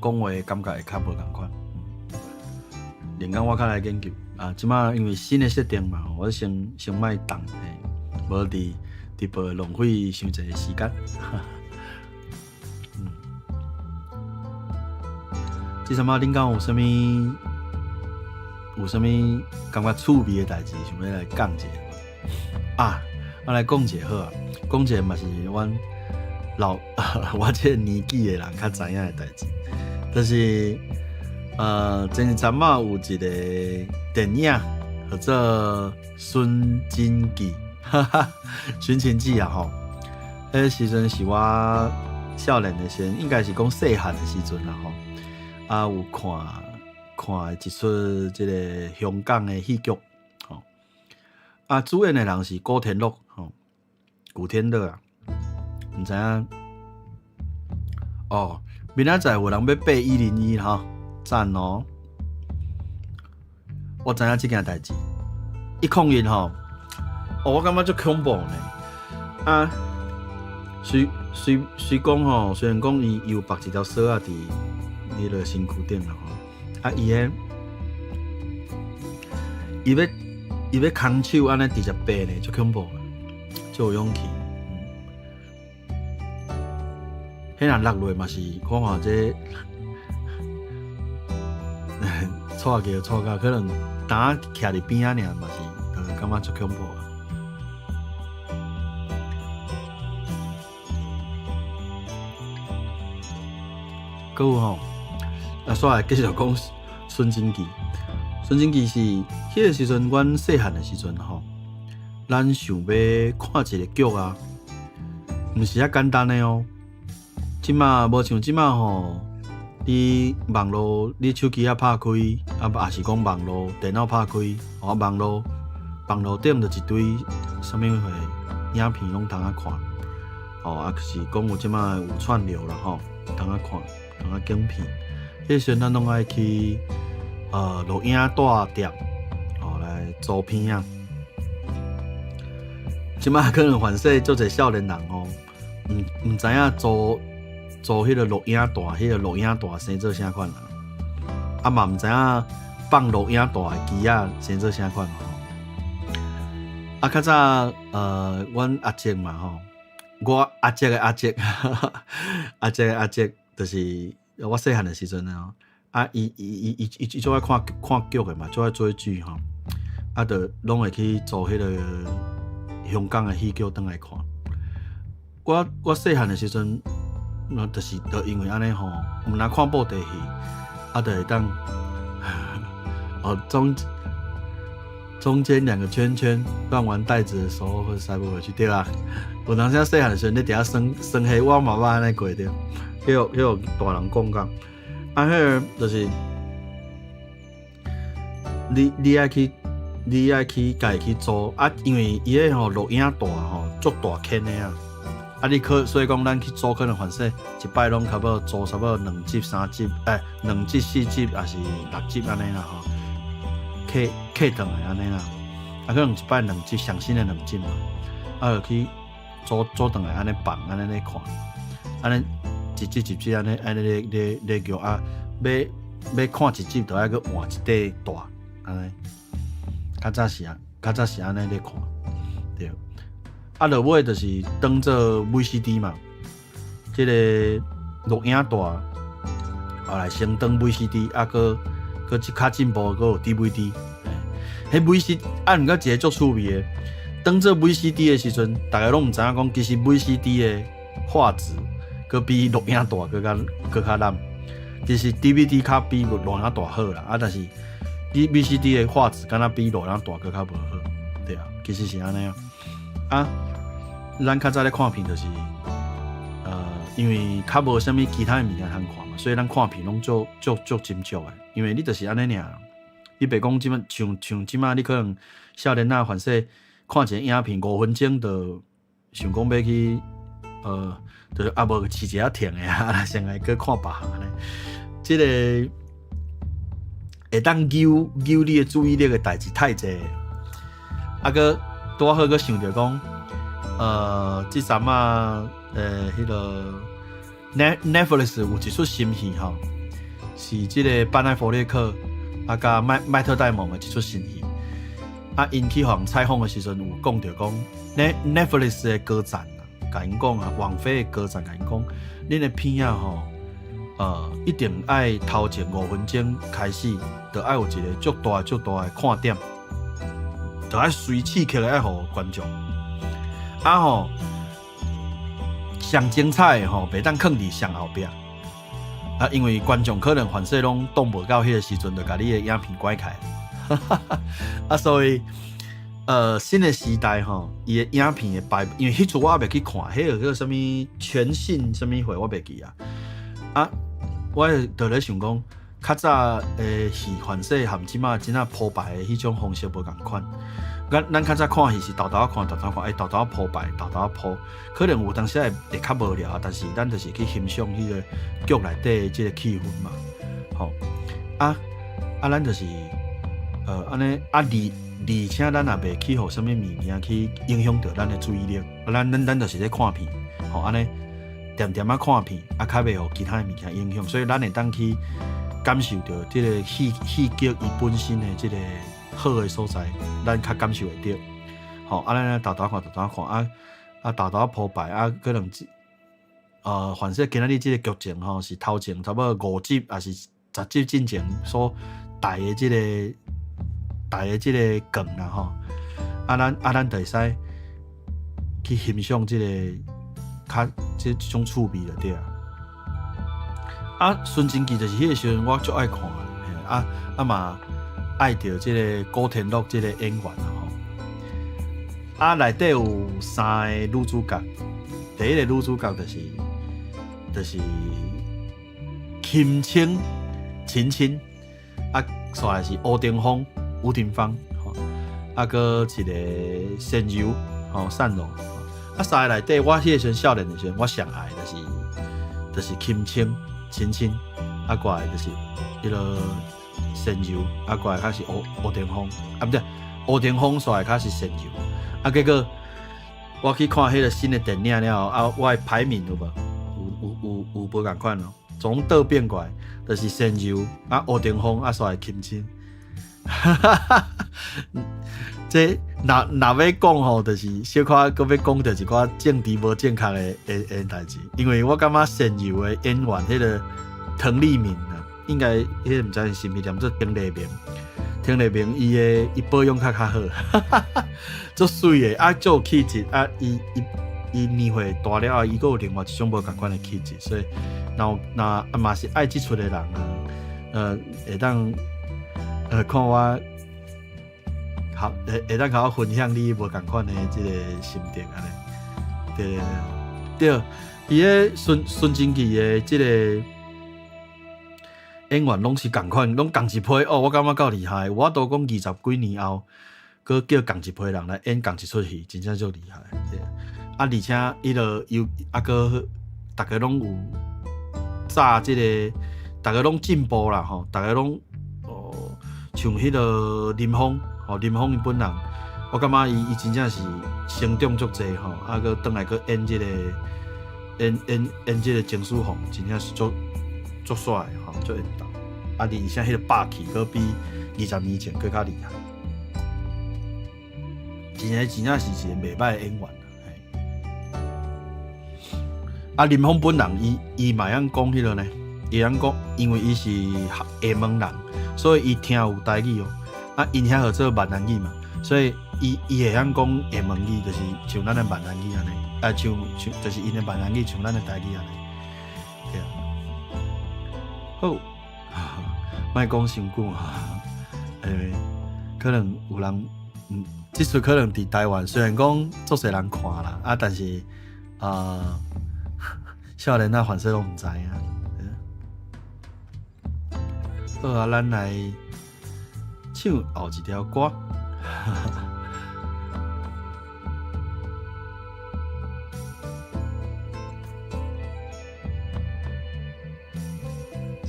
講話，感覺會較無仝款。連工我較來研究啊，這擺因為新的設定嘛，我先莫動，嘿，無佇直播浪費傷濟時間。這陣仔恁敢有啥物？有啥物感覺趣味的代誌，想欲來講一下無？啊，我來講一下好啊，講一下嘛是阮老我這個年紀的人較知影的代誌，就是前一陣仔有一個電影叫做《尋秦記》，哈哈，《尋秦記》啊吼，彼個時陣是我少年的時陣，應該是講細漢的時陣啦吼，啊有看。看一齣這個香港的戲劇，吼啊，主演的人是古天樂，吼，古天樂啊，毋知影哦，明仔載有人欲爬101吼，讚哦！我知影這件代誌，101吼，哦，我感覺足恐怖呢，啊，雖講吼，雖然講伊有縛一條索仔佇彼个身軀頂啦吼。啊！伊彼，伊欲空手按呢直接爬呢，足恐怖，足有勇氣。彼若落落嘛是看看這，錯叫錯甲可能擔徛佇邊仔爾嘛是，就感覺足恐怖。閣有吼，啊，煞來繼續講。尋秦記，尋秦記是彼個時陣，阮細漢的時陣吼，咱想欲看一個劇啊，毋是遐簡單的哦。這馬無像這馬吼，你網路，你手機仔拍開，啊，抑是講網路電腦拍開，哦，網路網路頂就一堆啥物貨影片攏通啊看，吼啊，就是講有這擺有串流啦吼，通啊看，通啊揀片。彼時陣咱攏愛去錄影帶店，吼來租片仔。這擺可能凡勢足濟少年人吼，毋知影租彼个錄影帶，彼个錄影帶生做啥款啊？啊嘛毋知影放錄影帶的機仔生做啥款吼。啊，較早阮阿叔嘛吼，我阿叔的阿叔，阿叔的阿叔，就是我細漢的時陣啊，啊，伊足愛看看劇的嘛，足愛追劇吼，啊，就攏會去租彼個香港的戲劇轉來看。我細漢的時陣，那就是就因為按呢吼，毋若看布袋戲，啊，就會當哦中間兩個圈圈亂玩帶子的時候會塞不回去，對啦。有當時細漢的時陣，你佇遐耍耍彼，我嘛捌按呢過著，彼個大人講甲，啊，彼个就是你愛去家己去租啊，因為伊个吼錄影帶吼足大間的啊，啊你可所以講咱去租可能凡勢一擺攏差不多租差不多兩集三集，欸，兩集四集抑是六集按呢啦吼，客客轉來按呢啦，啊可能一擺兩集上新的兩集嘛，啊就去租轉來按呢放按呢咧看，按呢一集一集按呢按呢咧咧咧叫啊，欲看一集就愛閣換一塊帶，按呢。較早是啊，較早是按呢咧看，對。啊，落尾就是當做 VCD 嘛，這個錄影帶，後來先當 VCD，啊，閣閣較進步，閣有 DVD。彼 VC 啊，毋過一個足趣味的，當做 VCD 的時陣，逐家攏毋知影講，其實 VCD 的畫質閣比錄影帶閣較爛。其實 DVD 較比錄影帶好啦，啊，但是你 VCD 的畫質敢若比錄影帶閣較無好，對啊，其實是按呢啊。啊，咱較早咧看片就是，因為較無啥物其他的物件通看嘛，所以咱看片攏足足足斟酌的。因為你就是按呢爾，你袂講這擺像這擺，你可能少年仔凡勢看一個影片5分鐘就想講欲去，就是啊無飼一下停的啊，先來閣看別項按呢。這個會當揪揪你的注意力的代誌太濟，啊，閣拄好閣想著講，這陣仔彼个 Netflix 有一出新戲吼，是這个班艾佛列克啊佮麥特戴蒙的一出新戲。啊，𪜶去予人採訪的時陣有講著講，Netflix 的高層啊，共𪜶講啊，網飛的高層共𪜶講，恁的片仔吼，一定愛頭前5分鐘開始，就愛有一个足大足大的看點，就愛隨刺激的愛予觀眾。啊吼，上精彩的吼，袂當囥佇上後壁。啊，因為觀眾可能凡勢攏擋無到彼个時陣，就共你的影片關開。啊，所以，新的時代吼，伊的影片的排，因為彼出我猶未去看，彼个叫啥物全信啥物貨，我袂記啊。啊，我就咧想講，較早的戲凡勢和這擺真正鋪排的彼種方式無仝款。咱較早看戲是沓沓仔看，沓沓看，欸，沓沓仔鋪排，沓沓仔鋪，可能有當時會較無聊，但是咱就是去欣賞彼个劇內底的這个氣氛嘛，吼。啊啊，咱就是，按呢啊，而且咱也袂去予啥物物件去影響著咱的注意力，啊，咱就是咧看片，吼，按呢恬恬仔看片，啊，較袂予其他的物件影響，所以咱會當去感受著這个戲劇伊本身的這个好的所在，咱較感受會著。吼，啊，咱沓沓看，沓沓看，啊啊，沓沓鋪排，啊，可能凡勢今仔日這个劇情吼，是頭前差不多五集，抑是10集進前所帶的這个帶的這个梗啦吼，啊，咱就會使去欣賞這个較這種趣味就對啊。啊，《尋秦記》就是彼个時陣我足愛看的，啊啊嘛愛著這个古天樂這个演員啊吼。啊，內底有三个女主角，第一个女主角就是秦青秦青，啊，煞來是吳廷芳，伍廷芳吼。啊，閣一个仙柔吼，善柔。啊，三个内底，我彼个时阵少年的时阵，我上爱就是秦青、秦青，啊，过来就是彼个仙柔，啊，过来较是吴吴霆锋，啊，毋对，吴霆锋煞来较是仙柔。啊，结果我去看彼个新的电影了后，啊，我的排名有无？有无仝款哦，总倒变过来，就是仙柔啊，吴霆锋啊，煞来秦青。哈哈哈！这若若欲讲吼，就是小可阁欲讲著一寡政治无正确的代志，因为我感觉仙柔的演员彼个滕丽名啊，应该彼个毋知是毋是念做滕丽名，滕丽名伊的伊保养较较好，足媠的啊，足有气质啊，伊伊伊年岁大了后，伊阁有另外一种无仝款的气质，所以若若啊嘛是爱这出的人啊，会当看我。好，会会当共我分享你无仝款的这个心得按呢？对对对，对，伊个孙孙贞吉的这个演员拢是仝款，拢仝一批哦。我感觉够厉害，我都讲二十几年后，阁叫仝一批人来演仝一出戏，真正足厉害。对，啊，而且伊就又啊，阁逐家拢有早这个，逐家拢进步啦吼，逐家拢哦，像彼个林峰。哦，林峰伊本人，我感觉伊伊真正是成长足济吼，啊，阁转来阁演这个演演演这个钟书凤，真正是足足帅吼，足缘投。啊，而且彼个霸气，阁比20年前阁较厉害。真正真正是一个袂䆀的演员。啊，林峰本人伊伊嘛会晓讲彼个呢，伊会晓讲，因为伊是厦门人，所以伊听有台语哦。啊，𪜶遐号做闽南语嘛，所以伊伊会晓讲厦门语，就是像咱的闽南语按呢，啊，像像就是𪜶的闽南语像咱的台语按呢。对啊。好，莫讲伤久哈，欸，可能有人，这出可能伫台湾虽然讲足济人看啦，啊，但是啊，少年仔凡势拢毋知影。好啊，咱来唱后一条歌。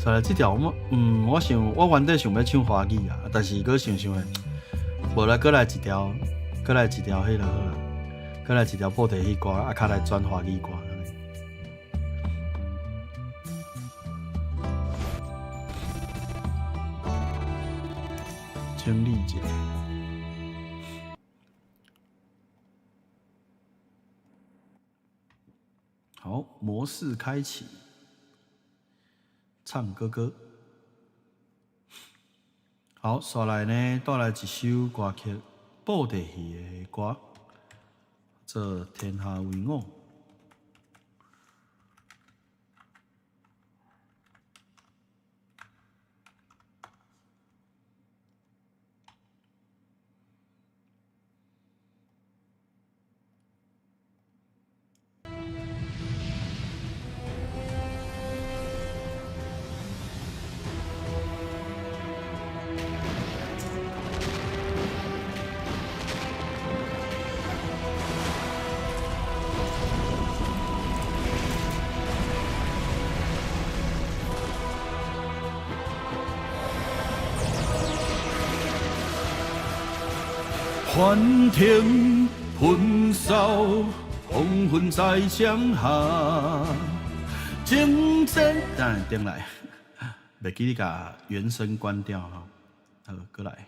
出来这条我，我想我原底想欲唱华语啊，但是阁想想咧，无啦，阁来一条，阁来一条彼个好啦，阁来一条布袋戏歌，啊，较来转华语歌。整理一下。好，模式开启，唱歌歌。好，煞来呢，带来一首歌曲，布袋戏的歌，做《天下为我》。幻天喷扫，风云在江下。精神，等下顶来，袂记你共原声关掉吼。好，阁来。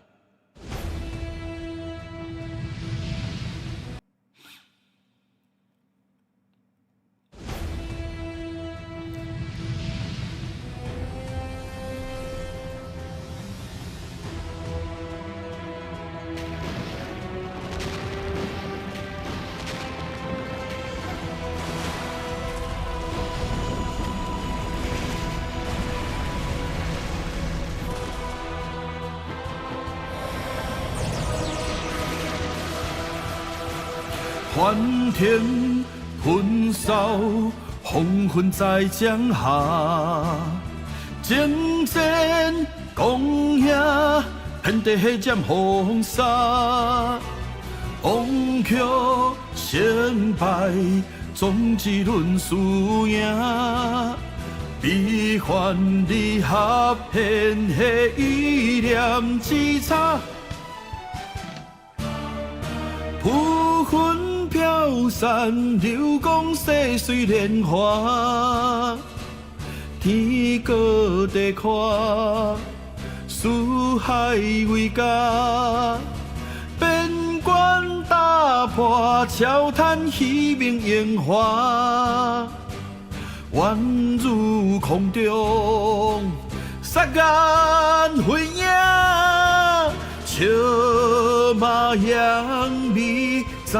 幻天喷扫，风云在江下。征战公兄，遍地血染风沙。王曲成败，总一轮输赢。悲欢离合，天下一念之差。浮云飘散，流光细水年华。天高地阔，四海为家。边关打破，悄叹虚名荣华。宛如空中，霎眼飞影，笑骂扬眉走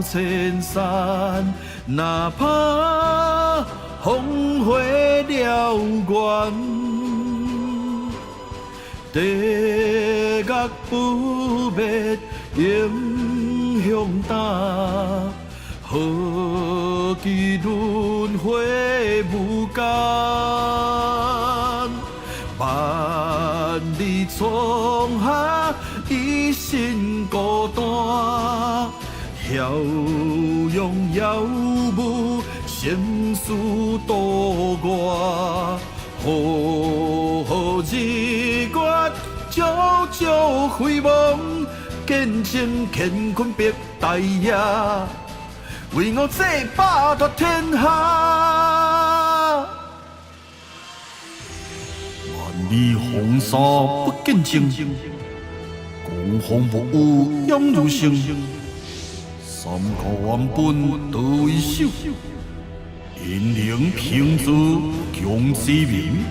千山。哪怕烽火燎原，地狱不灭英雄胆。何其轮回无间，万里沧海一身孤单，逍遥遥无生死度我，河河日月皎皎回望，见证乾坤碧大业。为我这霸夺天下，万里风沙不见情，狂风暴雨掩如星。三国原本道为首，英灵凭自强之名。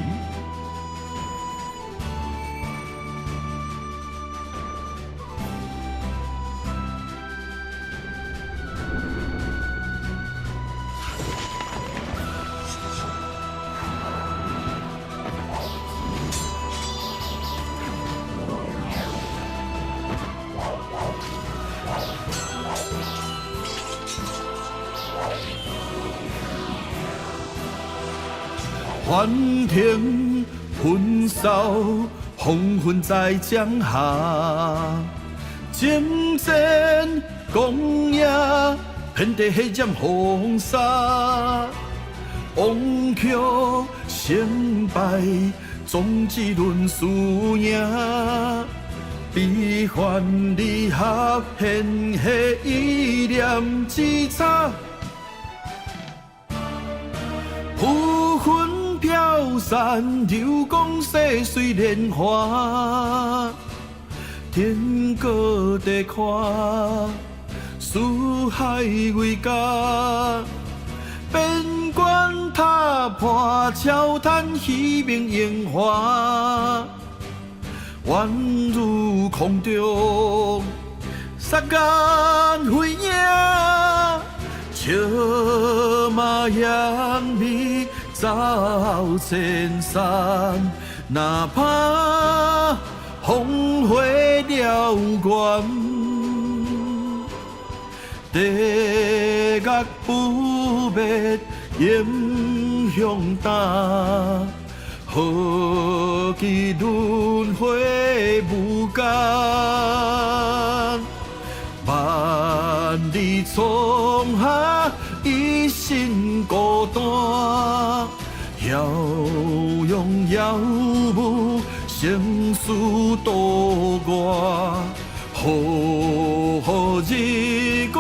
幻庭云扫，风云在江下。征战公野，遍地血染风沙。王曲成败，总一轮输赢。悲欢离合，天下一念之差。浮云飘散，流光细水年华。天高地阔，四海为家。边关踏破，悄叹虚名荣华。宛如空中，霎眼飞影，笑骂扬眉走千山。哪怕烽火燎原，地狱不灭英雄胆，何其轮回无间，万里沧海一身孤单，逍遥遥无生死度我，河河日月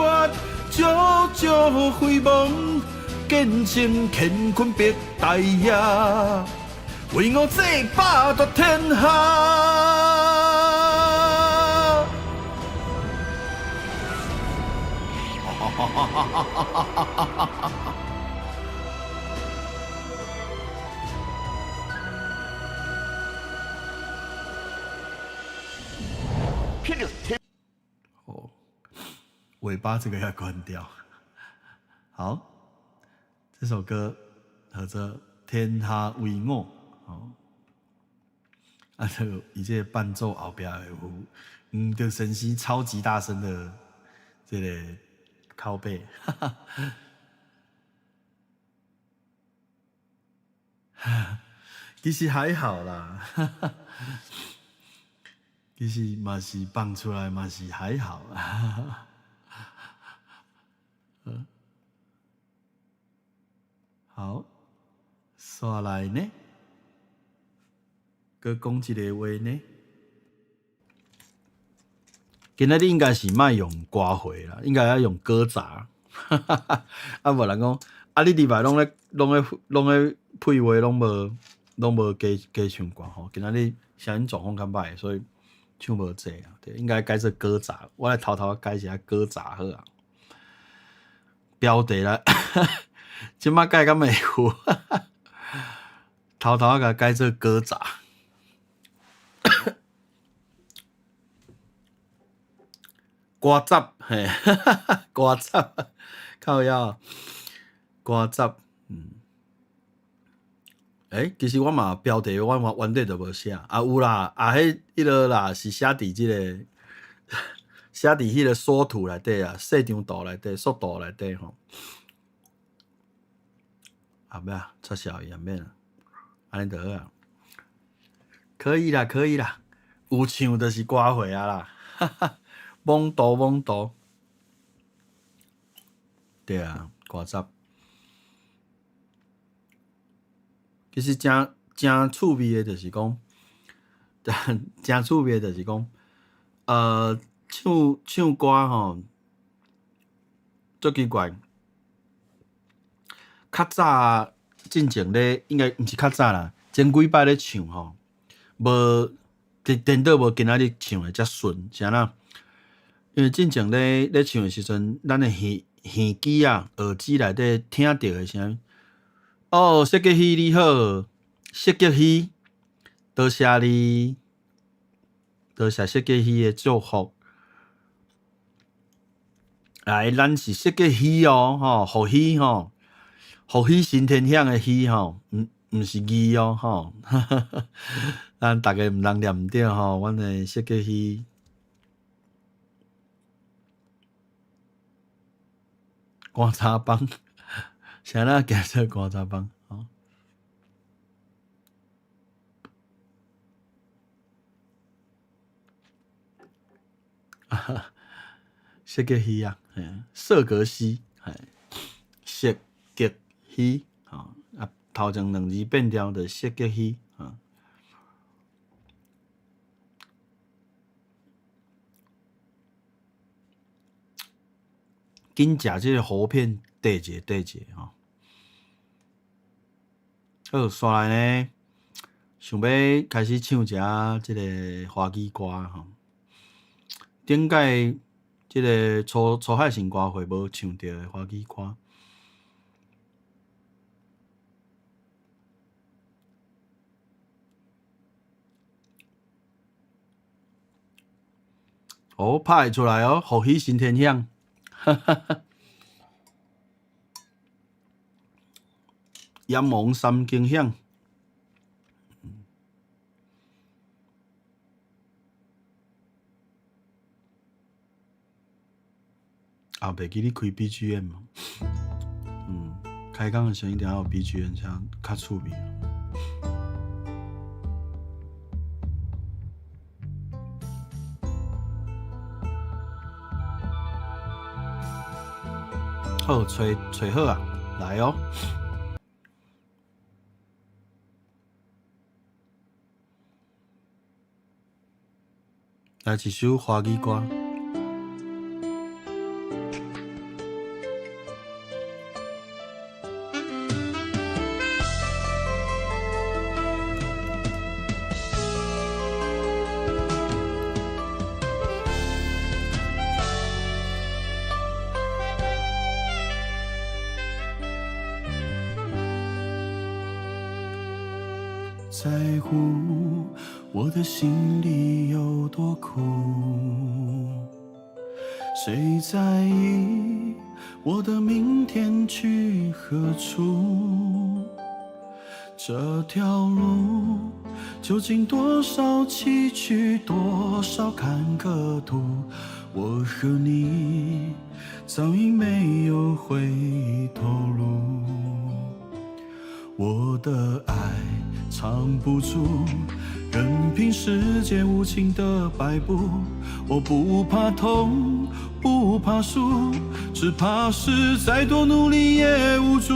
皎皎回望，见证乾坤碧大业，为我这霸夺天下。哦，尾巴這個要關掉。好，這首歌叫做《天下為我》。哦，啊，這個伊這個伴奏後壁有黃德先生超級大聲的這個靠背，哈哈，其實還好啦。哈哈。其實嘛是放出來嘛是還好。嗯，好，煞來呢，閣講一个話呢。今仔日應該是莫用歌會啦，應該愛用歌雜。啊，無人講，啊，你禮拜攏咧配樂攏無加加唱歌吼。今仔日聲音狀況較歹，所以唱無濟啊。對，應該改做歌雜。我來偷偷改一下歌雜好啊。標題啦，這馬改敢會有？偷偷共改做歌雜。歌雜嘿，歌雜，靠腰，歌雜，嗯。欸，其實我嘛標題我嘛原底就無寫，啊有啦，啊彼彼落啦是寫佇這个，寫佇彼个縮圖內底啊，細張圖內底，縮圖內底吼。啊欲啊，撤銷伊也免啦，按呢就好啊。可以啦，可以啦，有唱就是歌會啊啦，哈哈。懵圖懵圖，對啊，歌雜。其實誠誠趣味的，就是講，誠趣味的，就是講，唱唱歌吼，足奇怪。較早進前咧，應該毋是較早啦，前幾擺咧唱吼，無顛顛倒無今仔日唱的遮順，是按怎？因為進前咧咧唱的時陣，咱的耳耳機啊、耳機內底聽著的聲音。哦，設計師你好，設計師，多謝你，多謝設計師的祝福。來，咱是設計師哦，吼，福喜吼，福喜新天祥的喜吼，毋毋是字哦，吼，咱逐个毋通念毋著吼，阮的設計師。棺材板，啥人叫做棺材板？吼，啊，設計師啊，嘿，色格西，嘿，設計師，吼，啊，頭前兩字變調就設計師，啊。緊食這个芋片，綴一下綴一下吼。好，煞來呢，想欲開始唱一下這个華語歌吼。頂擺這个初初海神歌會無唱著的華語歌。哦，拍會出來哦，福喜新天響。哈哈哈！閻王三更響，啊，袂記你開 BGM 嘛？嗯，開講的時陣一定要有 BGM 才較趣味。好，揣揣好啊，來哦！來一首華語歌。在乎我的心裡有多苦？誰在意我的明天去何處？這條路究竟多少崎嶇，多少坎坷途？我和你早已沒有回頭路。我的愛藏不住，任憑世界無情的擺佈，我不怕痛，不怕輸，只怕是再多努力也無助。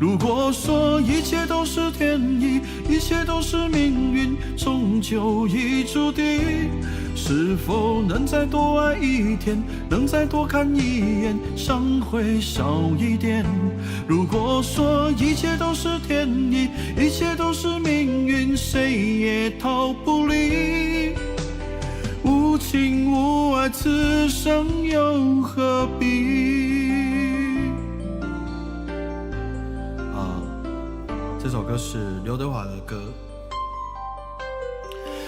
如果說一切都是天意，一切都是命運，終究已注定。是否能再多愛一天，能再多看一眼，傷會少一點？如果說一切都是天意，一切都是命運，誰也逃不離。無情無愛，此生又何必？啊，這首歌是劉德華的歌。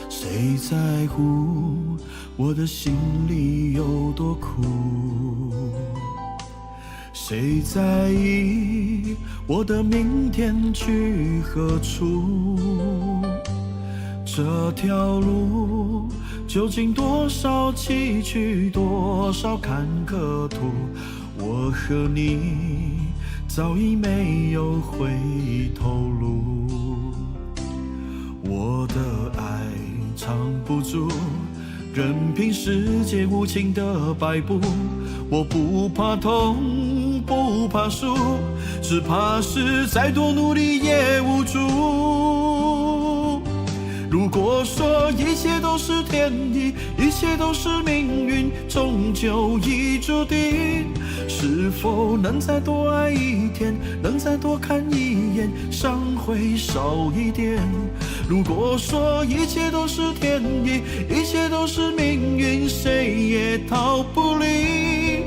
誰在乎我的心裡有多苦？誰在意我的明天去何處？這條路究竟多少崎嶇，多少坎坷途？我和你早已沒有回頭路。我的愛藏不住，任憑世界無情的擺佈。我不怕痛，不怕輸，只怕是再多努力也無助。如果說一切都是天意，一切都是命運，終究已注定。是否能再多愛一天，能再多看一眼，傷會少一點？如果說一切都是天意，一切都是命運，誰也逃不離。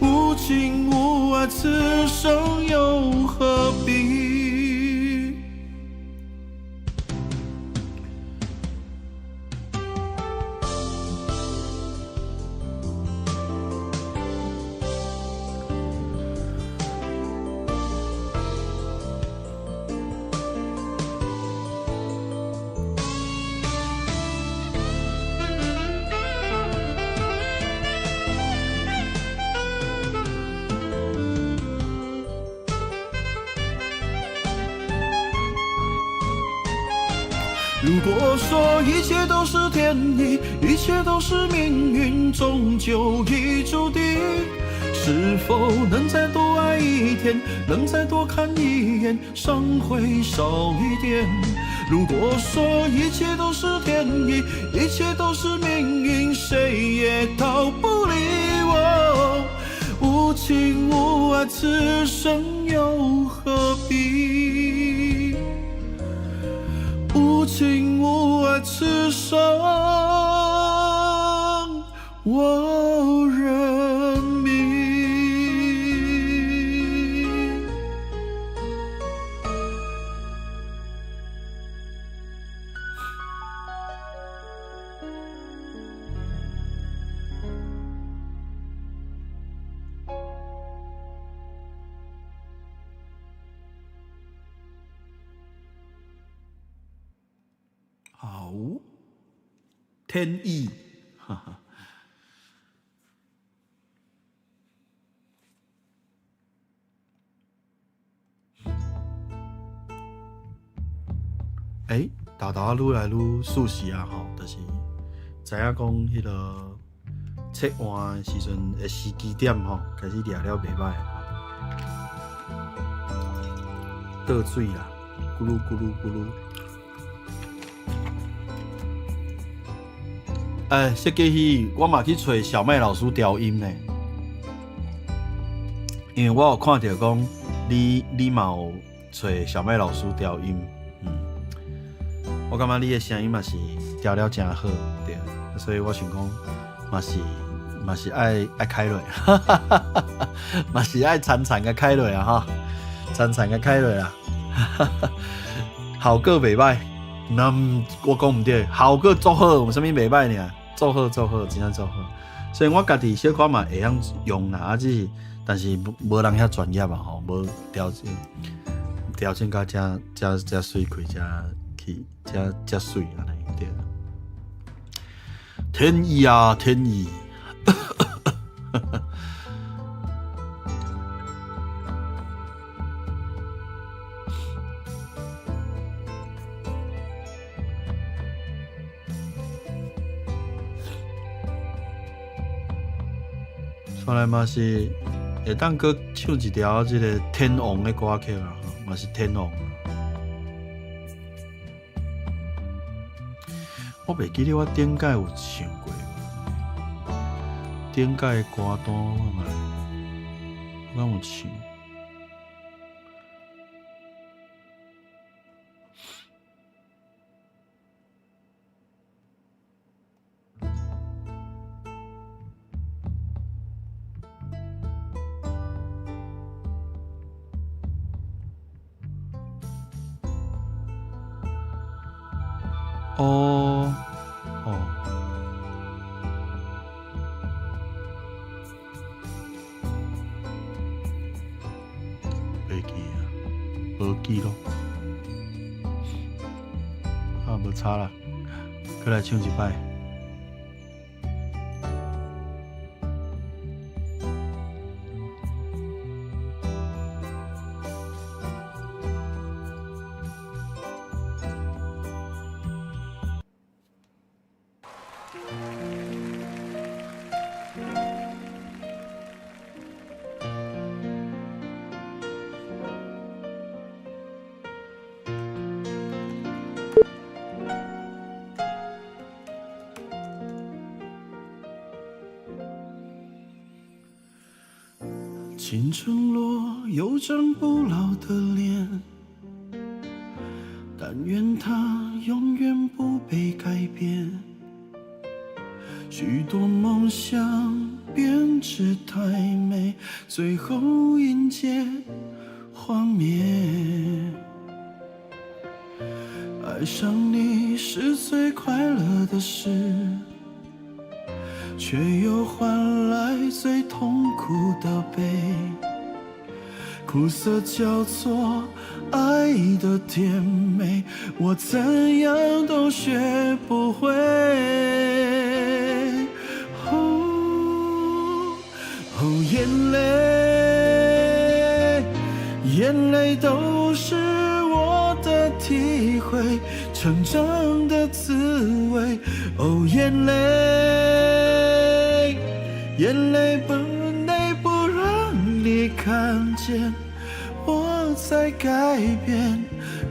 無情無愛，此生又何必？如果說一切都是天意，一切都是命運，終究已注定。是否能再多愛一天，能再多看一眼，傷會少一點？如果說一切都是天意，一切都是命運，誰也逃不離我。無情無愛，此生又何必？無情無愛，此生我認命。好，天意，哈哈。欸，豆豆仔愈來愈熟悉啊吼，就是知影講彼个切換的時陣的時機點吼，開始掠了袂䆀。倒水啦，咕嚕咕嚕咕嚕。欸，設計師，我嘛去揣小麥老師調音呢，因為我有看著講你嘛有揣小麥老師調音，我感覺你的聲音嘛是調了誠好，對，所以我想講嘛是愛開落，嘛是愛殘殘共開落啊吼，殘殘共開落啊，效果袂䆀，那我講毋對，效果足好，有啥物袂䆀爾？做好做好，真正做好。雖然我家己小可嘛會曉用啦，啊，只是但是無人遐專業啊吼，無調整調整甲遮遮遮媠氣，遮去遮遮媠按呢對。天意啊，天意！看來嘛是會當閣唱一條這个天王的歌曲啦，嘛是天王。我袂記得我頂擺有唱過，頂擺的歌單我嘛，我敢有唱？哦，哦，袂記啊，無記咯，啊，無差啦，閣來唱一擺。金城洛有張不老的臉，但願它永遠不被改變。許多夢想編織太美，最後迎接幻滅。愛上你是最快樂的事，卻又換來最痛苦的悲。苦澀叫做愛的甜美，我怎樣都學不會。哦，哦，眼淚，眼淚都是我的體會，成長的滋味。哦，眼淚，眼淚不能不讓你看見我在改變，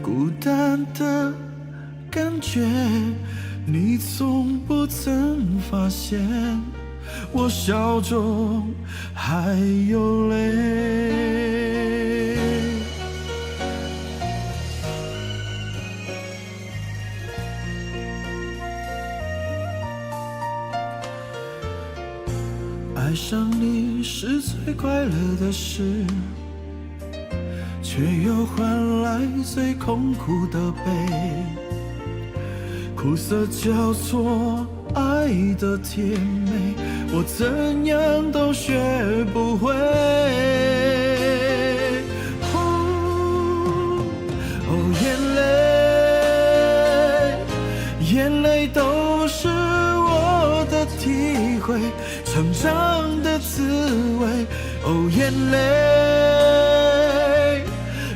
孤單的感覺，你從不曾發現，我笑中還有淚。愛上你是最快樂的事，卻又換來最痛苦的悲。苦澀叫做愛的甜美，我怎樣都學不會。哦，哦，眼淚，眼淚都是我的體會，成長的滋味。哦，眼淚，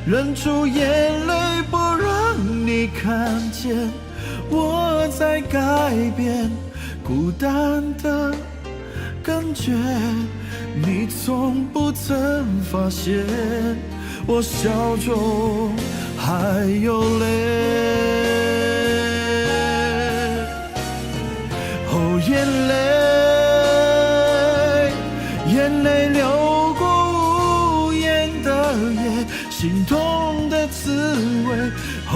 忍住眼淚不讓你看見我在改變，孤單的感覺，你從不曾發現，我笑中還有淚。哦，眼淚，眼淚流過無言的夜，心痛的滋味。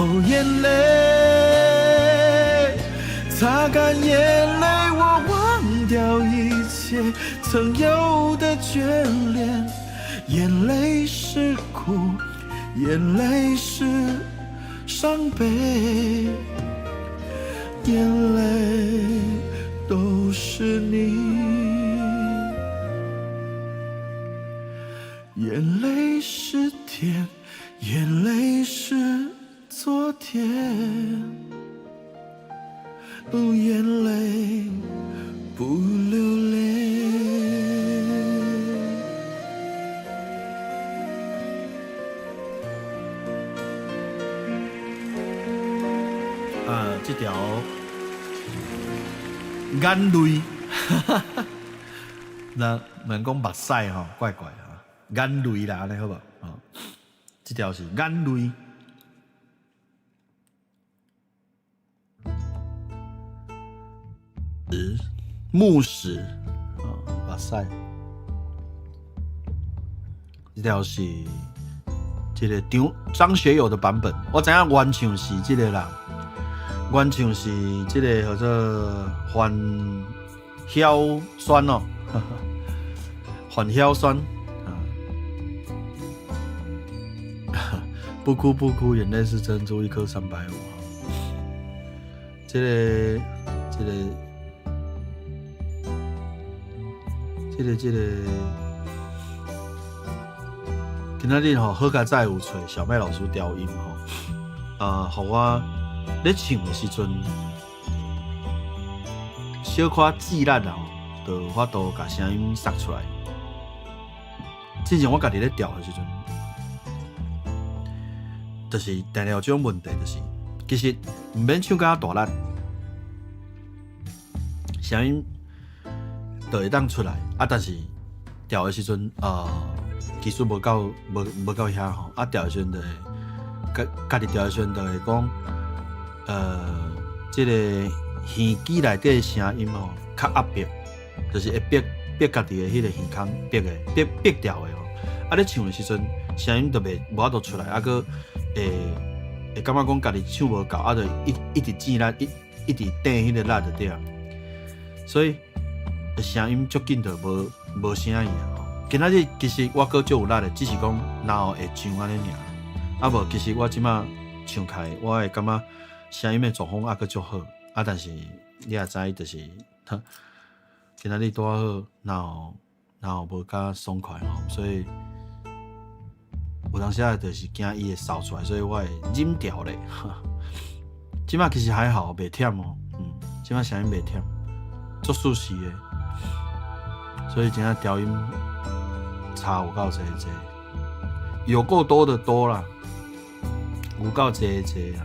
哦，眼淚，擦乾眼淚，我忘掉一切曾有的眷戀。眼淚是苦，眼淚是傷悲，眼淚都是你。眼淚是甜，眼淚是昨天，哦，眼淚不流淚。啊，這條眼淚，那人講目屎吼，怪怪啊，眼淚啦，按呢好無？哦，這條是眼淚。目屎，哦，目屎。這條是這個張學友的版本，我知影原唱是這個啦，原唱是這個叫做范曉萱哦，范曉萱啊，不哭不哭，眼淚是珍珠，一顆350。這個，今仔日吼好佳哉有揣小麥老師調音吼，啊，予我咧唱的時陣，小可氣力啊，就有法度共聲音釋出來。之前我家己咧調的時陣，就是定定有這種問題，就是其實毋免唱甲大力，聲音就會當出來啊，但是調的時陣，技術無夠，無夠遐吼，啊調的時陣就會，家己調的時陣就會講，這個耳機內底的聲音吼較壓迫，就是會逼逼家己的彼個耳孔逼的，逼逼掉的吼。啊，咧唱的時陣，聲音就袂無法度出來，啊，閣會感覺講家己唱無夠，啊，就一直剪力，一直頂彼個力就對啊。所以聲音足緊就無聲去啊。今仔日其實我閣足有力的，只是講然後會唱按呢爾。啊無，其實我這馬唱起來，我會感覺聲音的狀況猶閣足好。啊，但是你也知，就是今仔日拄好，然後無較爽快吼，所以有當時仔就是驚伊會掃出來，所以我會忍掉咧。這馬其實還好，袂忝哦。這馬聲音袂忝，足舒適的。所以真正調音差有夠濟濟，有夠多的多啦，有夠濟濟啊！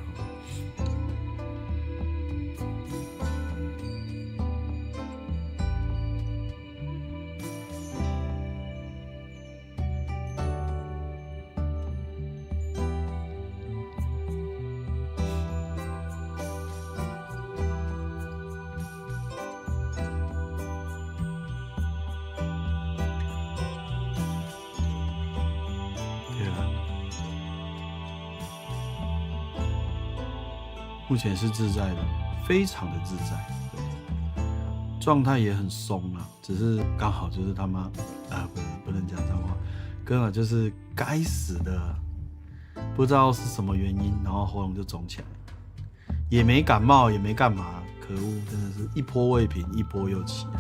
目前是自在的，非常的自在，對，狀態也很鬆啊，只是剛好就是他媽啊，不能講髒話，剛好就是該死的，不知道是什麼原因，然後喉嚨就腫起來，也沒感冒，也沒幹嘛，可惡，真的是一波未平，一波又起啊，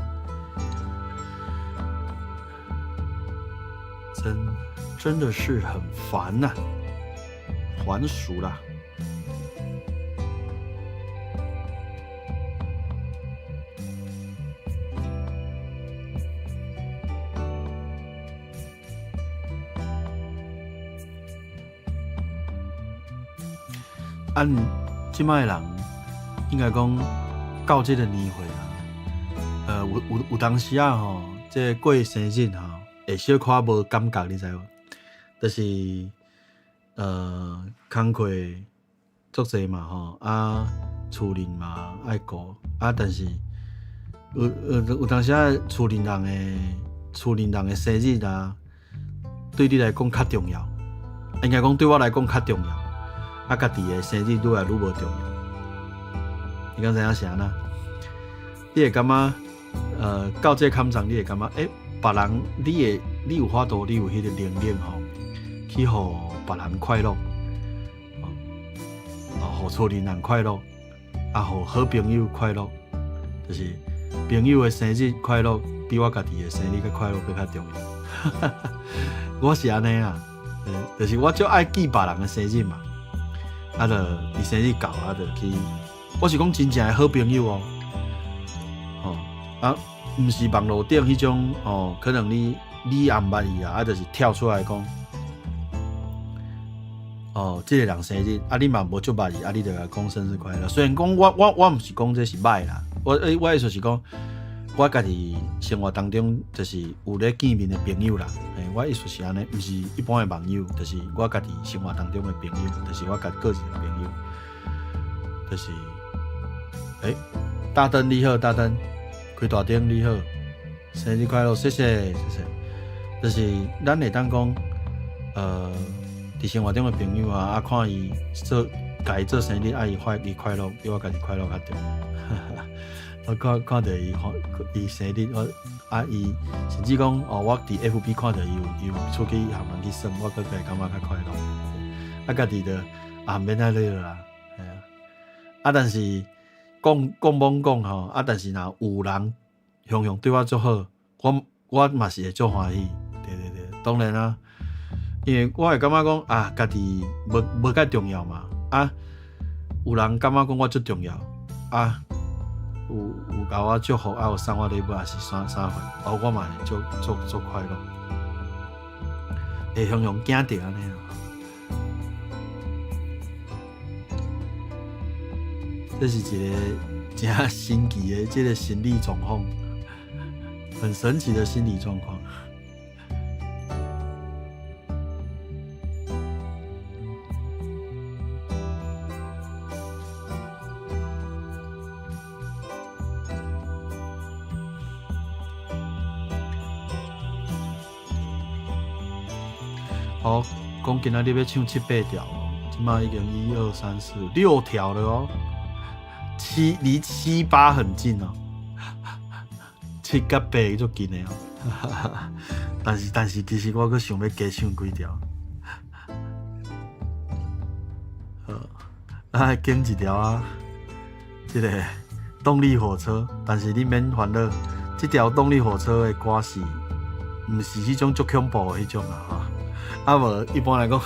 真的是很煩吶，煩死啦。按這擺的人，應該講到這個年歲啊，有當時啊吼，這個過生日吼，會小可無感覺，你知無？就是工課足濟嘛吼，啊，厝裡嘛愛顧，啊，但是有當時啊，厝裡人的生日啊，對你來講較重要，應該講對我來講較重要。啊，家己的生日愈來愈無重要，你敢知影是按怎？你會感覺，到這坎層，你會感覺，欸，別人，你有法度，你有彼個能力吼，去予別人快樂，哦，予厝裡人快樂，啊，予好朋友快樂，就是朋友的生日快樂，比我家己的生日閣快樂閣較重要。我是按呢啊，就是我足愛記別人的生日嘛。啊，就伊生日到，啊，就去。我是講真正的好朋友哦，哦，啊，毋是網路頂彼種哦，可能你也毋捌伊啊，啊，就是跳出來講，哦，這個人生日，啊，你嘛無足捌伊，啊，你就共講生日快樂。雖然講我毋是講這是䆀啦，我意思是講，我家己生活當中就是有咧見面的朋友啦。欸，我意思是按呢，毋是一般的網友，就是我家己生活當中的朋友，就是我家個人的朋友，就是，欸，大燈你好，大燈，開大燈你好，生日快樂，謝謝謝謝。就是咱會當講，佇生活中的朋友啊，啊看伊做，共伊做生日，啊伊快伊快樂，比我家己快樂較重要。我看看著伊伊生日，我啊伊甚至講哦，我佇 FB 看著伊有伊有出去和人去耍，我閣會感覺較快樂。啊，家己就啊毋免遐熱啦，嘿啊。啊，但是講講罔講吼，啊，但是若有人雄雄對我足好，我我嘛是會足歡喜。對對對，當然啦，因為我會感覺講啊，家己無無介重要嘛，啊，有人感覺講我足重要，啊。有有共我祝福，啊有送我禮物，抑是啥啥貨，哦，我嘛會足足足快樂，會雄雄驚著按呢啦。這是一個誠神奇的這個心理狀況，很神奇的心理狀況。好，講今仔日欲唱七八條哦，這馬已經一二三四六條了哦，七離七八很近哦，七佮八足近的哦，但是但是其實我閣想欲加唱幾條，好，來揀一條啊，這個動力火車，但是你免煩惱，這條動力火車的歌是，毋是彼種足恐怖的彼種啊，吼。啊無，一般來講，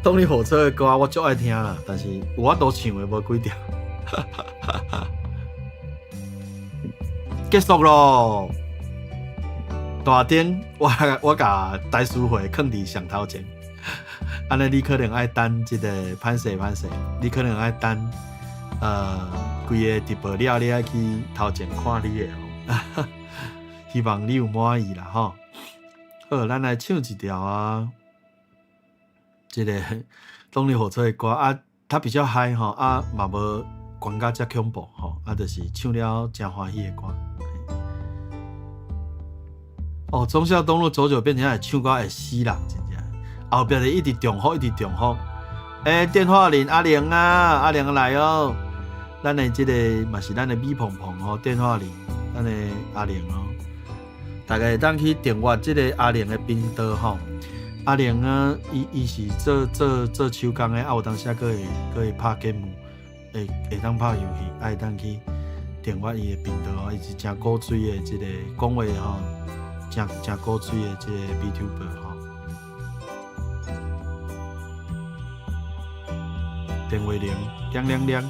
動力火車的歌我足愛聽啦，但是有法度唱的無幾條。結束咯，大燈，我我共台詞會囥佇上頭前，按呢你可能愛等這個歹勢歹勢，你可能愛等，規个直播了，你愛去頭前看你的哦。希望你有滿意啦吼。好，咱來唱一條啊。這個動力火車的歌啊，它比較 high 吼，啊嘛無懸甲遮恐怖吼，啊就是唱了誠歡喜的歌。哦，忠孝東路走久變成會唱歌會死人，真正。後壁就一直重複，一直重複。欸，電話鈴阿玲啊，阿玲來哦。咱的這個嘛是咱的米鵬鵬哦，電話鈴，咱的阿玲哦。大家會當去訂閱這個阿玲的頻道吼。阿玲啊，伊伊是做做做手工的，啊有當時閣會閣會拍 game，會會當拍遊戲，啊會當去訂閱伊的頻道哦。伊是誠古錐的這個講話吼，誠誠古錐的這個 VTuber 吼。電話鈴，亮亮亮。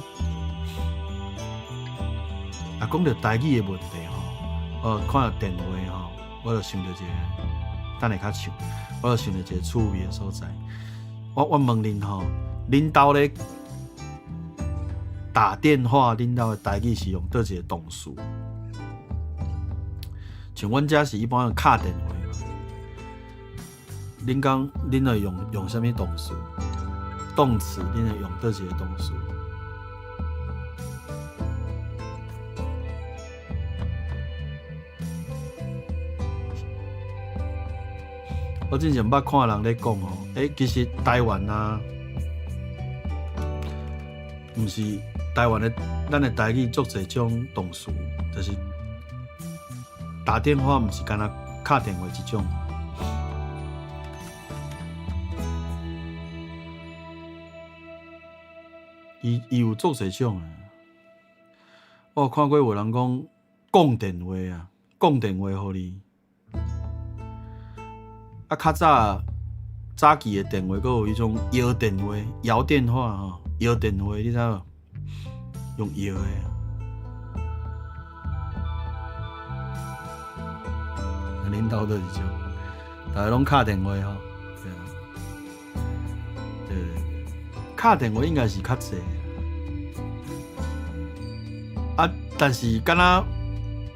啊，講著台語的問題吼，我看著電話吼，我就想著一個，等下較唱。我就想著一個趣味的所在。我我問恁吼，恁兜咧打電話，恁兜的台語是用佗一個動詞？像阮遮是一般用敲電話嘛。恁講恁會用用啥物動詞？動詞恁會用佗一個動詞？我之前捌看人咧講吼，欸，其實台灣啊，毋是台灣的，咱的台語足濟種動詞，就是打電話毋是干焦敲電話這種。伊伊有足濟種的，我有看過有人講講電話啊，講電話予你。啊，較早早期的電話，閣有彼種搖電話、搖電話吼，搖電話你知無？用搖的。啊，恁兜佗一種？逐个攏敲電話吼，對啊，對對對，敲電話應該是較濟。啊，但是敢若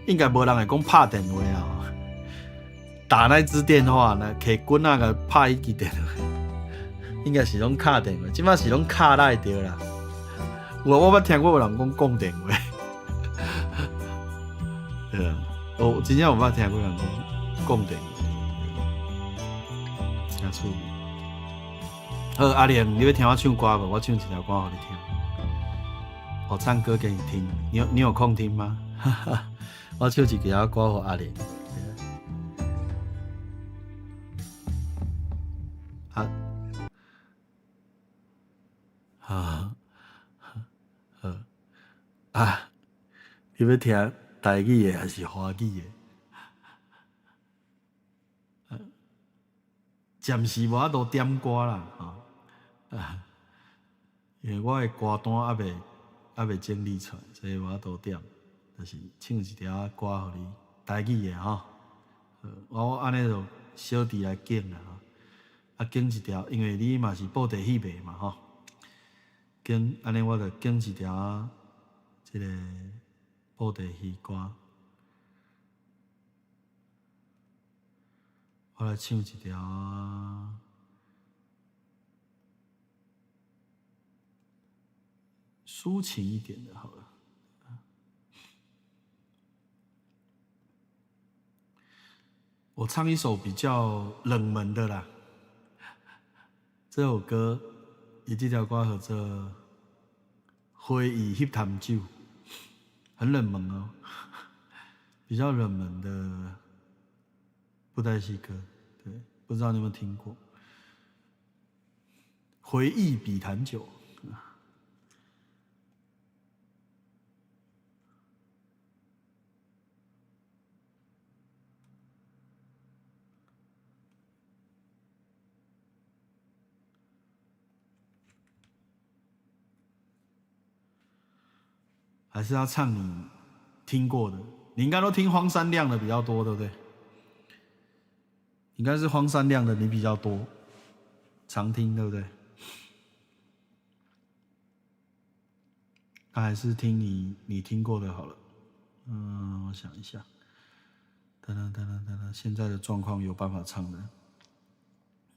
應該無人會講拍電話啊，打那支電話呢，提棍仔共拍彼支電話，應該是攏敲電話，這擺是攏敲 LINE 對啦。我捌聽過有人講講電話，對啊，我真正有捌聽過人講講電話，誠趣味。好，阿玲，你欲聽我唱歌無？我唱一條歌予你聽。我唱歌給你聽，你有空聽嗎？我唱一條歌予阿玲。啊，好，好，啊，你欲聽台語的還是華語的？暫時無法度點歌啦，吼，啊，因為我的歌單猶未整理出來，所以無法度點，就是唱一條歌予你，台語的吼。我按呢就小弟來揀啦，吼，啊揀一條，因為你嘛是布袋戲迷嘛，吼，揀按呢我就揀一條這个布袋戲歌，我來唱一條抒情一點的，好了。我唱一首比較冷門的啦。這首歌，伊這條歌叫做《回憶翕痰酒》，很冷門哦，比較冷門的布袋戲歌，對，不知道你有沒有聽過？回憶筆談酒。還是要唱你聽過的，你應該都聽荒山亮的比較多，對不對？應該是荒山亮的你比較多，常聽，對不對？那還是聽你聽過的好了。嗯，我想一下，噔噔噔噔噔噔，現在的狀況有辦法唱的。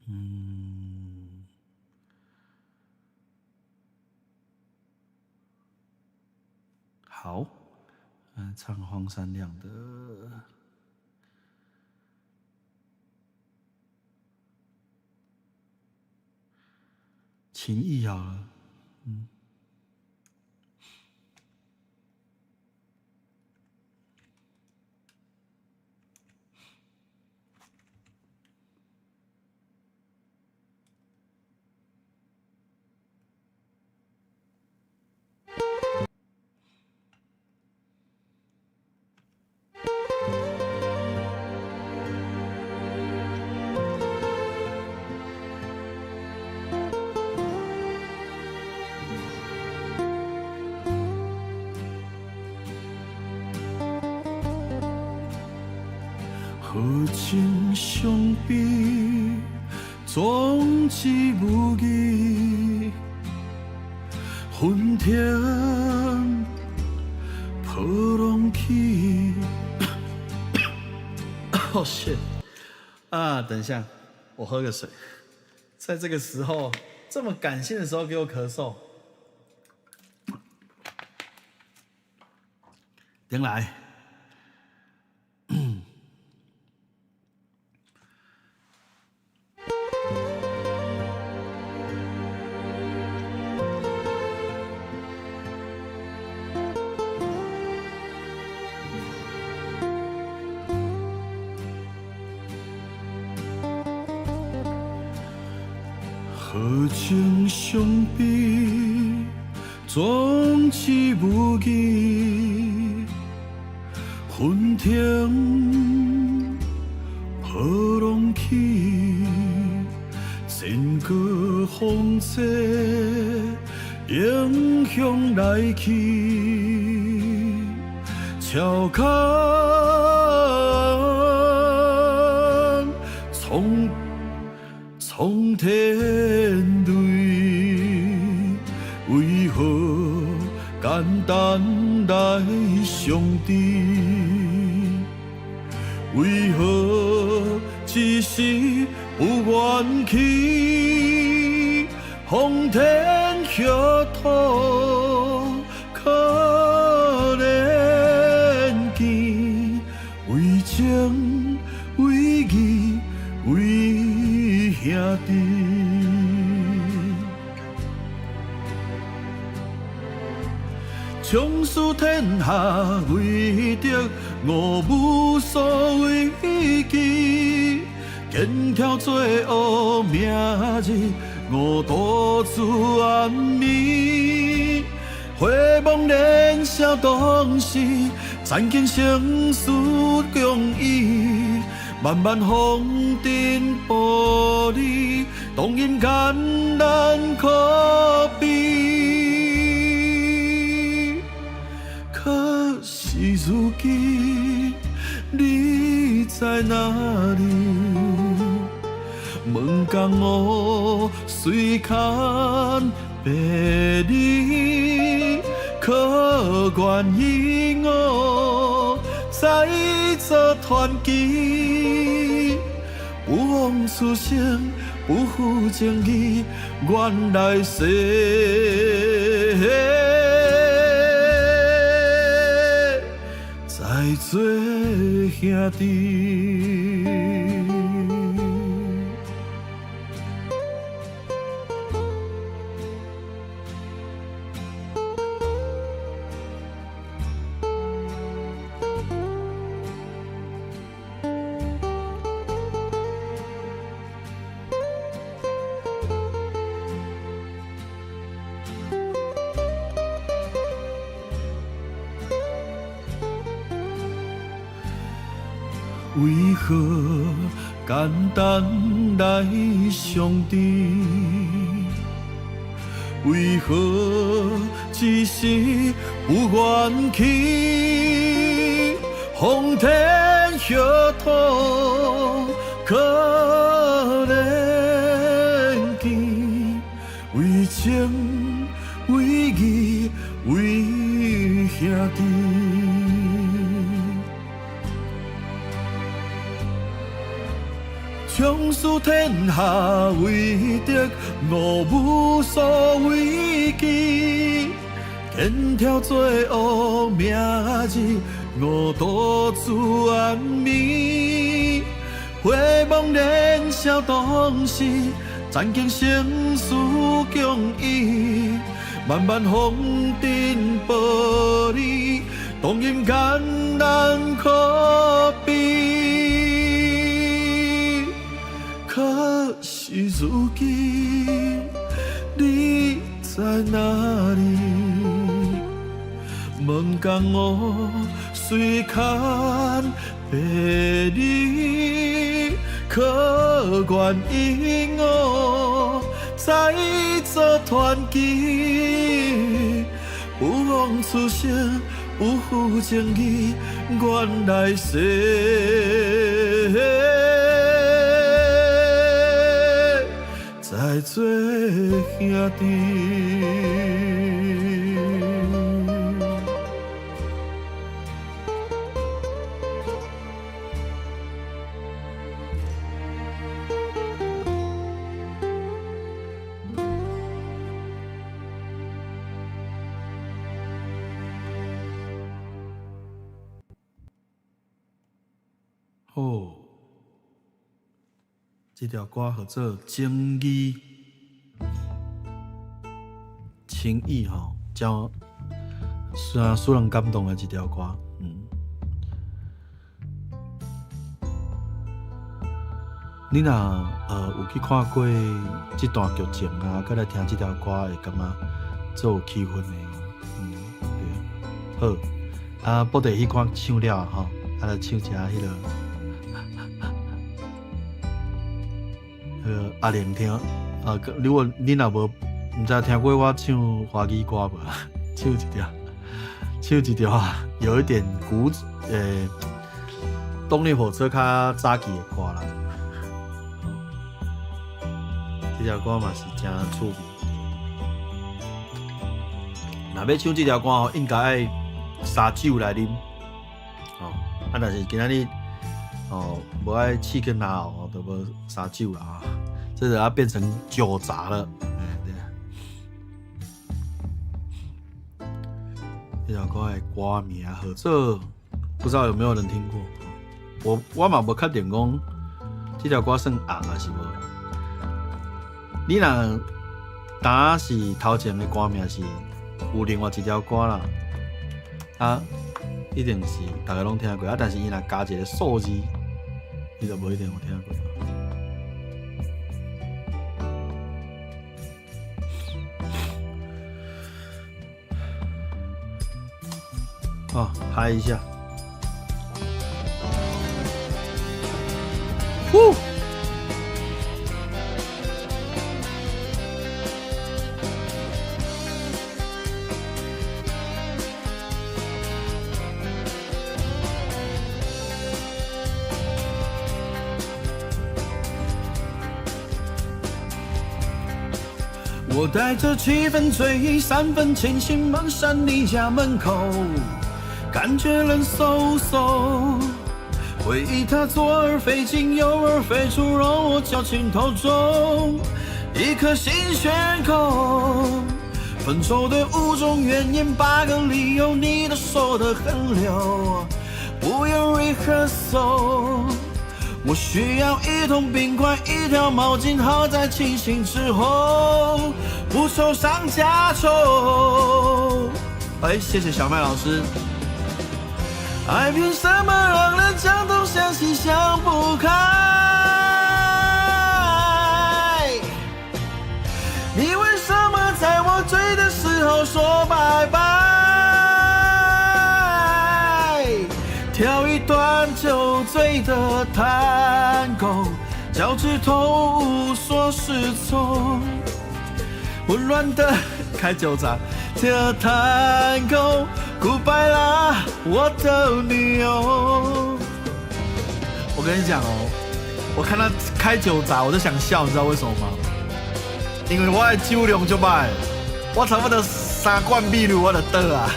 嗯，好，嗯，唱荒山亮的《情義》好了，嗯。何情相比，總是無語，雲天波浪起。 Oh shit！啊，等一下，我喝個水。在這個時候，這麼感性的時候給我咳嗽。點來。何情相比，總是無語，雲天波浪起，千古風勢英雄來去，悄看蒼蒼天雷，為何簡單來相知？為何一時不願去？風天雪土可憐見，為情為義為兄弟。從此天下為敵，我無所畏懼。肩挑罪惡明日，我獨自安眠。回望年少當時，曾經生死共依。漫漫風塵薄利，當然艱難可比。可是如今你在哪裡？問江湖誰堪別離？可願意我再做傳奇？不枉此生，不負情義，願來世再做兄弟。為何簡單來相知？為何一時不願去？風天雪土可憐見，為情為義為兄弟。從此天下為敵，我無所畏懼。肩挑罪惡明日，我獨自安眠。回望年少當時，曾經生死共依。漫漫風塵薄利，當然艱難可比。可是如今你在哪裡？問江湖誰堪別離？可願意我再做傳奇？不枉此生，不負情義，願來世再做兄弟。好，這條歌號做《情義》，情義吼，真使人感動的一條歌。你若有去看過這段劇情啊，閣來聽這條歌，會感覺足有氣氛的。對。好，啊，布袋彼款唱了吼，啊，來唱一下彼個。阿玲聽，啊，如果你若無毋知聽過我唱華語歌無？唱一條，唱一條啊，有一點古，動力火車較早期的歌啦。這條歌嘛是真趣味。若欲唱這條歌吼，應該愛三酒來啉。吼，啊，但是今仔日哦，無愛刺激喉哦，就無捎酒啦啊，這個要變成酒雜了，哎對。這首歌的歌名號做，不知道有沒有人聽過？我嘛無確定講這條歌算紅還是無。你若當時頭前的歌名是有另外一條歌啦，啊，一定是大家攏聽過啊，但是伊若加一個數字，你就無一定有聽過。哦，嗨一下！呼！我帶着七分醉意，三分清醒，蹣上你家門口，感覺冷颼颼。回憶它左耳飛進，右耳飛出，讓我絞心頭中一顆心懸空。分手的五種原因，八個理由，你都說得很溜，不用 rehearsal。我需要一桶冰塊，一條毛巾，好在清醒之後不愁上加愁。哎，謝謝小麥老師。愛憑什麼讓人將東想西想不開？你為什麼在我醉的時候說拜拜？跳一段酒醉的探戈，腳趾頭無所適從，混亂的開酒閘，這探戈，Goodbye 啦，我的女友。我跟你講哦，我看他開酒閘，我就想笑，你知道為什麼嗎？因為我的酒量足歹，我差不多三罐秘魯我就倒啊。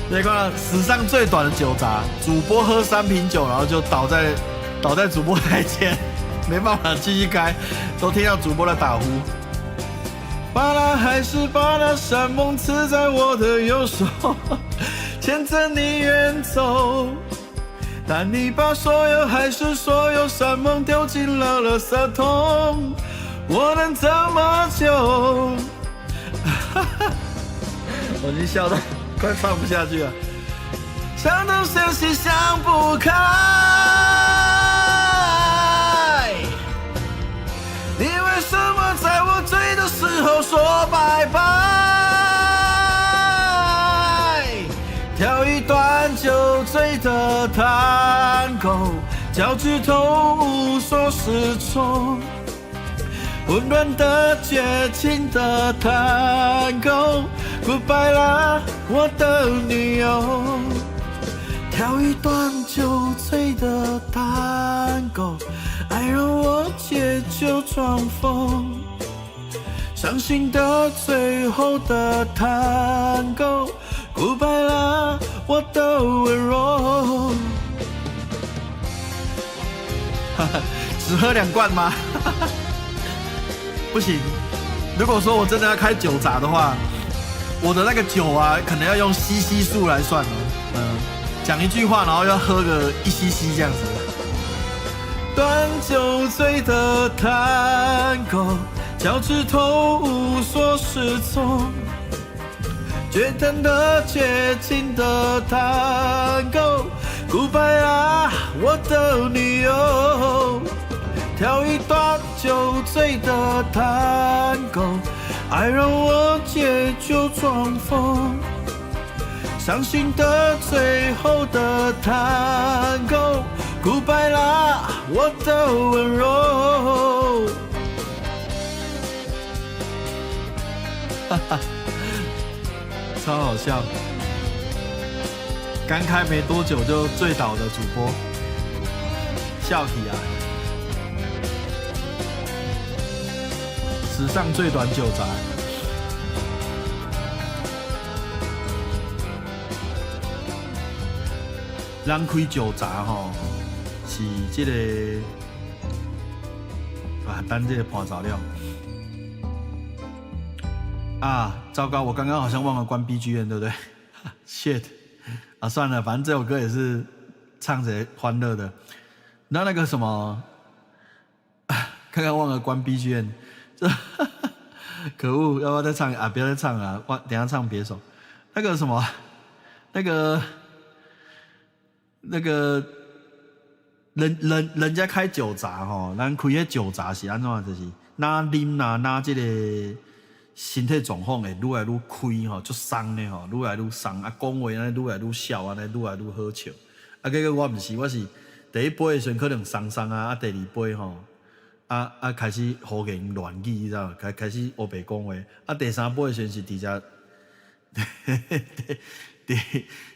你看史上最短的酒閘，主播喝三瓶酒，然後就倒在主播台前，沒辦法繼續開，都聽到主播在打呼。把那海誓，把那山盟刺在我的右手，牽著你遠走。但你把所有海誓、所有山盟丟進了垃圾桶，我能怎麼救？我已經笑到快唱不下去了。想東想西想不開，你為什麼在我醉的時候說拜拜？跳一段酒醉的探戈，腳趾頭無所適從，混亂的絕情的探戈，Goodbye 啦，我的女友。跳一段酒醉的探戈，愛讓我借酒裝瘋，傷心的最後的探戈，Goodbye 啦，我的溫柔。只喝兩罐嗎？不行，如果說我真的要開酒閘的話，我的那個酒啊，可能要用 CC 數來算哦。嗯，講一句話，然後要喝個1 CC 這樣子。斷酒醉的探戈，腳趾頭無所適從，絕淡的絕情的探戈，Goodbye 啊，我的女友。跳一段酒醉的探戈，愛讓我借酒裝瘋，傷心的最後的探戈，Goodbye 啦，我的溫柔。哈哈，超好笑！剛開沒多久就醉倒的主播，笑體啊！史上最短酒閘。人開酒閘吼，是這个啊，等這个伴奏了。啊，糟糕，我剛剛好像忘了關 BGM，對不對？Shit！啊，算了，反正這首歌也是唱著歡樂的。那個什麼，剛剛忘了關 BGM，這可惡，要不要再唱啊？不要再唱了，我等下唱別首。那個什麼，那個人家開酒閘吼，咱開彼酒閘是按怎？就是若啉啊，若這個身體狀況會愈來愈開吼，足鬆的吼，愈來愈鬆啊，講話按呢愈來愈痟，按呢愈來愈好笑。啊，結果我毋是，我是第一杯的時陣可能鬆鬆啊，啊，第二杯吼，啊啊開始胡言亂語，你知無？開始烏白講話。啊，第三杯的時陣是佇遮，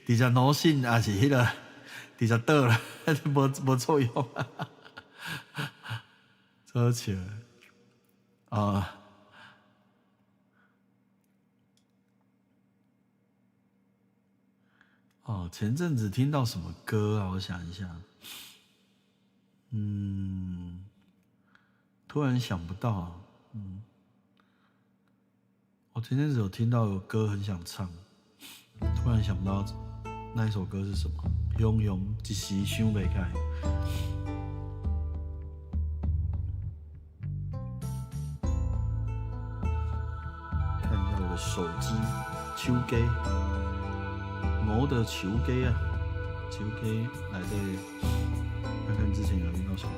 佇遮奴性，抑是彼个佇遮倒啦，無作用，真好笑啊！哦，前陣子聽到什麼歌啊？我想一下，嗯，突然想不到，嗯，我前陣子有聽到有歌很想唱，突然想不到那一首歌是什麼。雄雄一時想袂開。看一下我的手機，手機。我的手機啊，手機來這看看之前有聽到什麼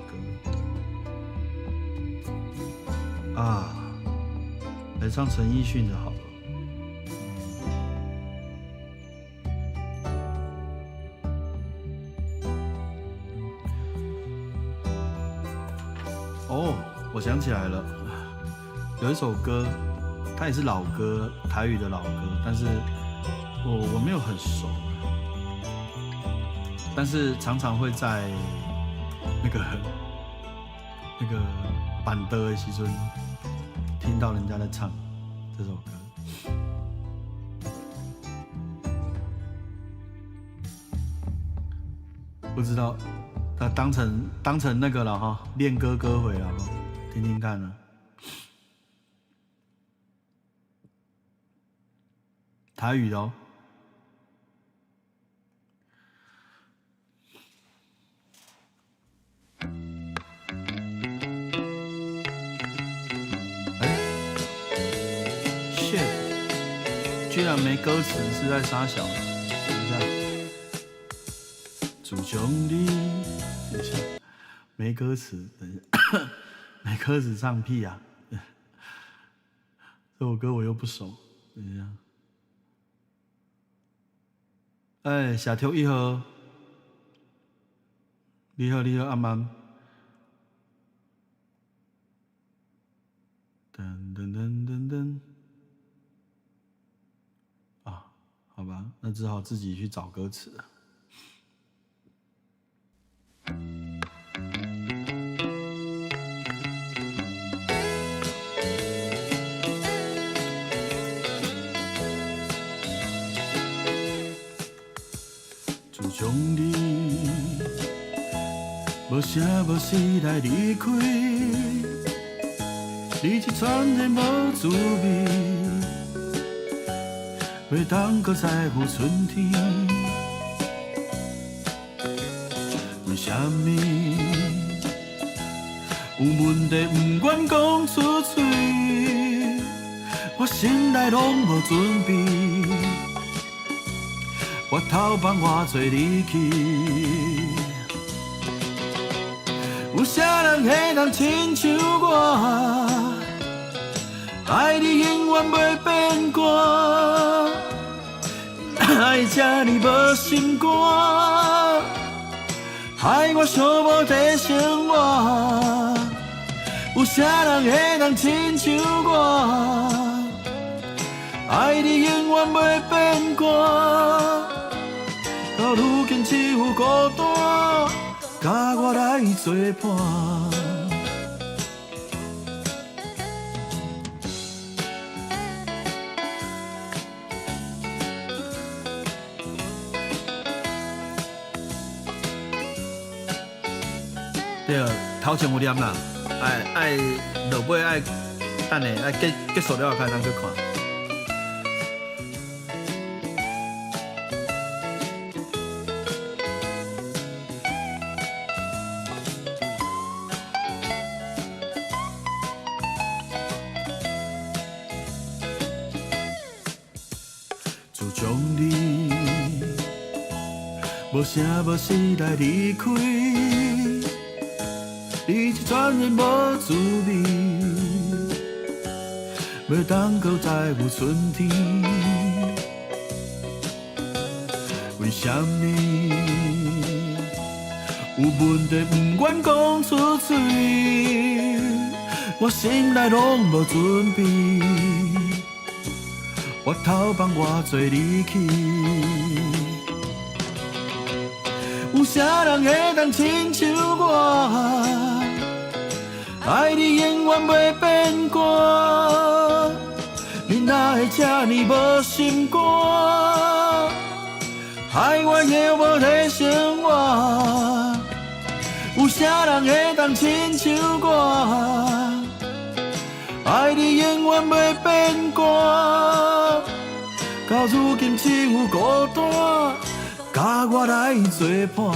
歌啊？來唱陳奕迅的好了。哦，我想起來了，有一首歌，它也是老歌，台語的老歌，但是我沒有很熟，但是常常會在那個辦桌的時陣聽到人家在唱這首歌。不知道，他當成那個了哈，練歌歌會了，聽聽看呢。台語的哦。哎，shit，居然沒歌詞，是在殺小？等一下，自從你，等一下，沒歌詞，等一下，沒歌詞唱屁啊！這首歌我又不熟，等一下。哎，社畜一號，你好，你好，阿曼。噔噔噔噔噔。啊，好吧，那只好自己去找歌詞了。自從你無聲無息來離開，你這串的無滋味，袂當閣再有春天。為啥物有問題毋願講出嘴？我心內攏無準備。我頭放偌濟力氣，有啥人會當親像我，愛你永遠袂變卦，愛這呢無心肝，害我寂寞的生活。有啥人會當親像我，愛你永遠袂變卦，到如今只有孤單，佮我來作伴。對，頭前有念啦，愛愛落尾愛等下愛結結束了後，才會當去看。自從你無聲無息來離開，你這轉臉無滋味，袂當閣再有春天。為啥物有問題毋願講出嘴？我心內攏無準備。我頭放偌濟力氣，有啥人會當親像我？愛你永遠袂變卦。你哪會這呢無心肝？害我會無提醒我。有啥人會當親像我？愛你永遠袂變卦。到如今只有孤單，佮我來作伴。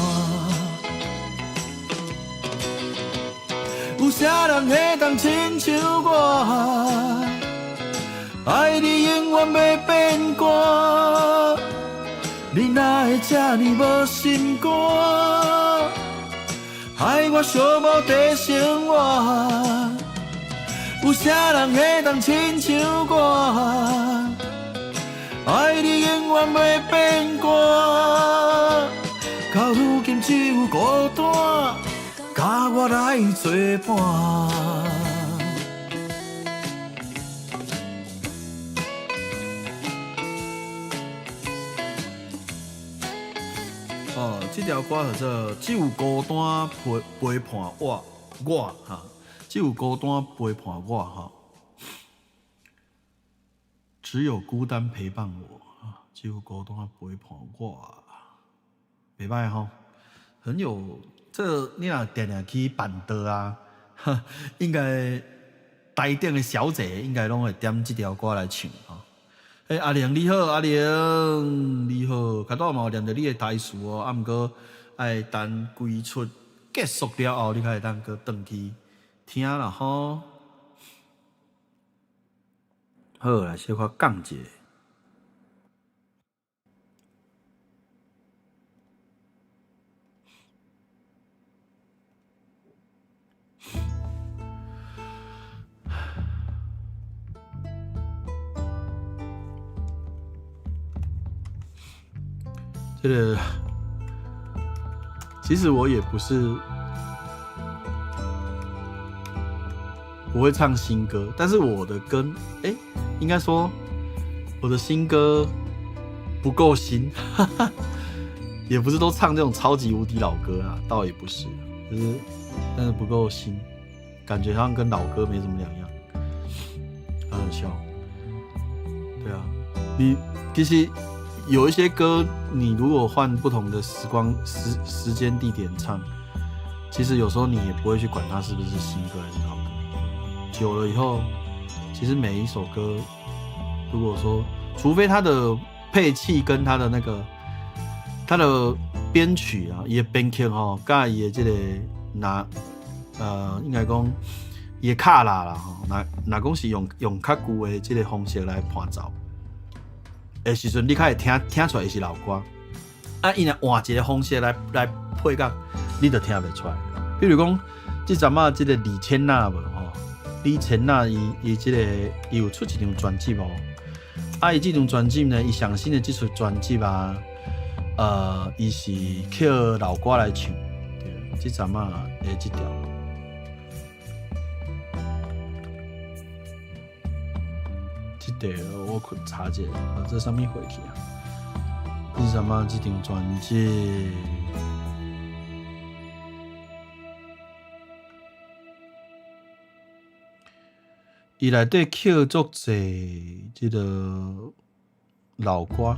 有啥人會當親像我？愛你永遠袂變卦。你哪會這呢無心肝？害我寂寞的生活。有啥人會當親像我？愛你永遠袂變卦。到如今只有孤單，佮我來作伴。哦，這條歌叫做《只有孤單陪陪伴我》，我哈，只有孤單陪伴我哈，只有孤單陪伴我啊，只有孤單陪伴我，袂䆀吼，很有這你若定定去辦桌啊，應該台頂的小姐應該攏會點這條歌來唱吼。欸，阿玲你好，阿玲你好，較早嘛有念著你的台詞哦，啊，毋過愛等規齣結束了後，你才會當閣轉去聽啦吼。好，來小可講一下。這個其實我也不是不會唱新歌，但是我的歌，欸，應該說我的新歌不夠新，哈哈，也不是都唱這種超級無敵老歌啊，倒也不是，就是但是不夠新，感覺好像跟老歌沒什麼兩樣，好好笑。對啊，你其實有一些歌，你如果換不同的時光、時時間、地點唱，其實有時候你也不會去管它是不是新歌還是老歌。久了以後，其實每一首歌，如果說除非它的配器跟它的那個它的編曲啊，伊的編曲吼，佮伊的這個拿應該講伊的卡拉啦吼，若若講是用用較舊的這個方式來伴奏的時陣，你較會聽聽出來伊是老歌。啊，伊若換一個方式來來配樂，你就聽袂出來。比如講，這陣仔這個李千娜無吼，李千娜伊伊這個伊有出一張專輯哦。啊，伊這張專輯呢，伊上新的這出專輯啊，伊是捡老歌來唱，對，這陣仔的這條。這條我去查一下，啊，這啥物貨去啊？這陣仔這張專輯。伊內底捡足濟這個老歌。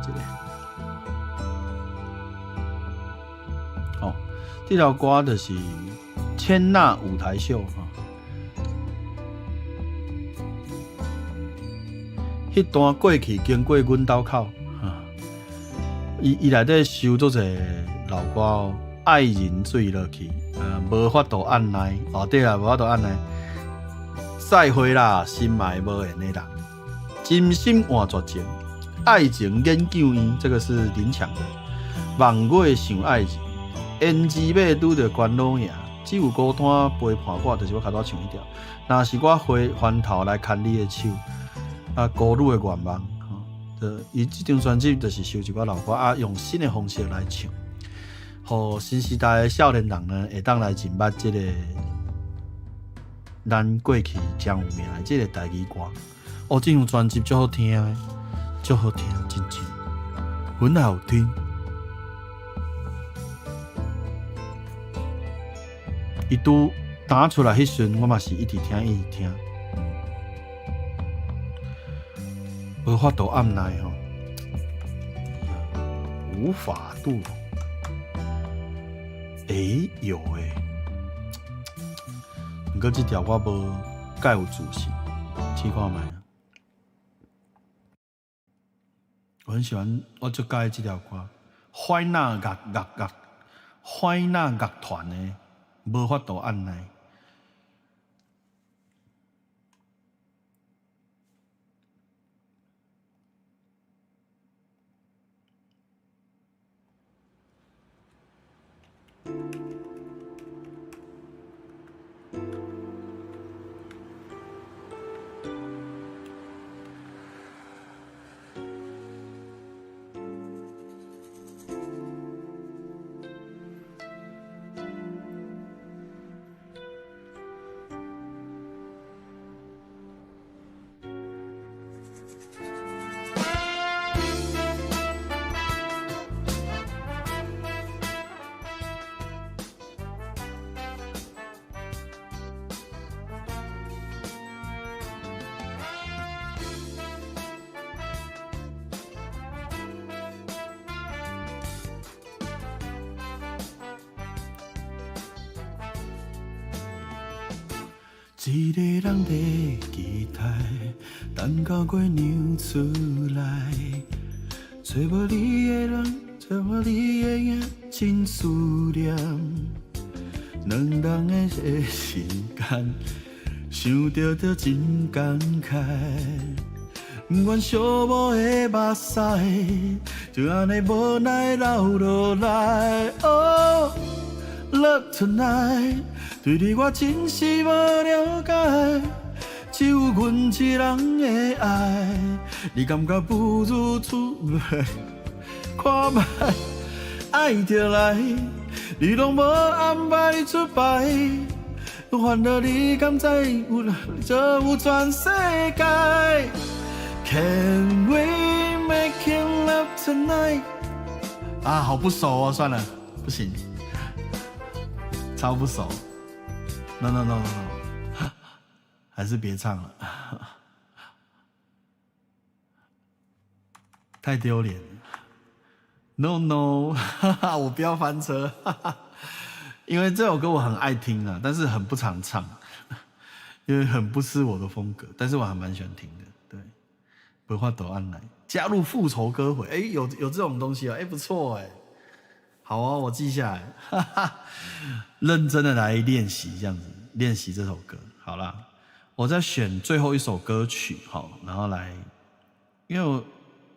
一下。哦，這條歌就是千娜舞台秀哈。彼段過去經過阮兜口，伊內底收足濟老歌哦，愛人墜落去，無法度按捺，哦對啦，無法度按捺，再會啦，心愛無緣的人，真心換絕情，愛情研究院，這個是林強的，望月想愛人，胭脂馬拄著關老爺，只有孤單陪伴我，就是我較早唱彼條，若是我回翻頭來牽你的手。啊，孤女的願望，吼，伊這張專輯就是收一寡老歌，啊，用新的方式來唱，予新時代的少年人呢，會當來認捌這個咱過去誠有名的這個台語歌。哦，這張專輯足好聽的，足好聽，真正很好聽。伊拄打出來彼時陣，我嘛是一直聽，一直聽。無法度按捺吼，無法度。欸，有欸，毋過這條我無蓋有自信，試看覓。我很喜歡，我足佮意這條歌，懷納樂樂樂，懷納樂團的無法度按捺。一个人在期待，等到月娘出來，揣無你的人，揣無你的影，真思念。兩人的時間，想著就真感慨。不願相無的目屎，就按呢無奈流落來。Oh, love tonight。對你我真是無了解，只有阮一人的愛，你感覺不如出來看覓，愛著來，你攏無安排出牌，煩惱你敢知有這有全世界？Can we make it love tonight？啊，好不熟哦，算了，不行，超不熟。No no no no no，還是別唱了，太丟臉了。No no，我不要翻車，因為這首歌我很愛聽啊，但是很不常唱，因為很不是我的風格，但是我還蠻喜歡聽的。對，無法度按捺，加入復仇歌會，欸，有這種東西啊，欸，不錯欸。好哦，我記下來，哈哈，認真的來練習，這樣子練習這首歌。好啦，我在選最後一首歌曲，好，然後來，因為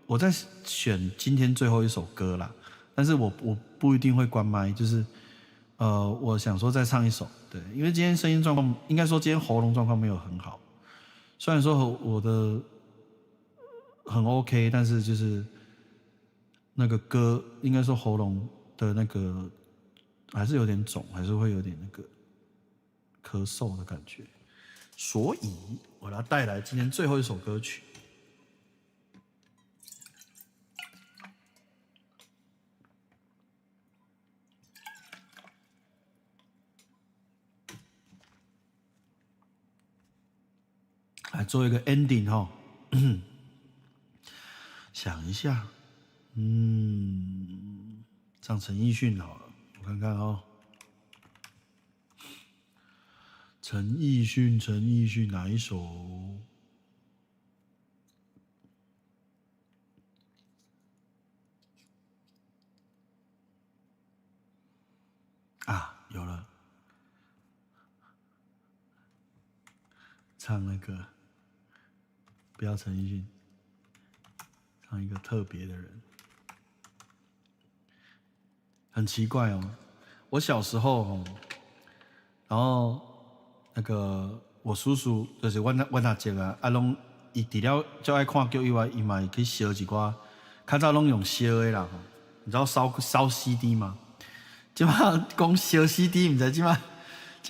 我在選今天最後一首歌啦，但是我不一定會關麥，就是我想說再唱一首，對，因為今天聲音狀況，應該說今天喉嚨狀況沒有很好，雖然說我的很 OK，但是就是那個歌，應該說喉嚨的那個還是有點腫，還是會有點那個咳嗽的感覺，所以我要帶來今天最後一首歌曲，來做一個 ending 哈，想一下。唱陳奕迅好了，我看看哦。陳奕迅，陳奕迅哪一首？啊，有了，唱那個，不要陳奕迅，唱一個特別的人。很奇怪哦，我小時候哦，然後那個我叔叔就是阮阿叔啊，啊攏伊除了足愛看劇以外，伊嘛會去燒一寡，較早攏用燒的啦吼，你知道燒 CD 嗎？這擺講燒 CD，毋知這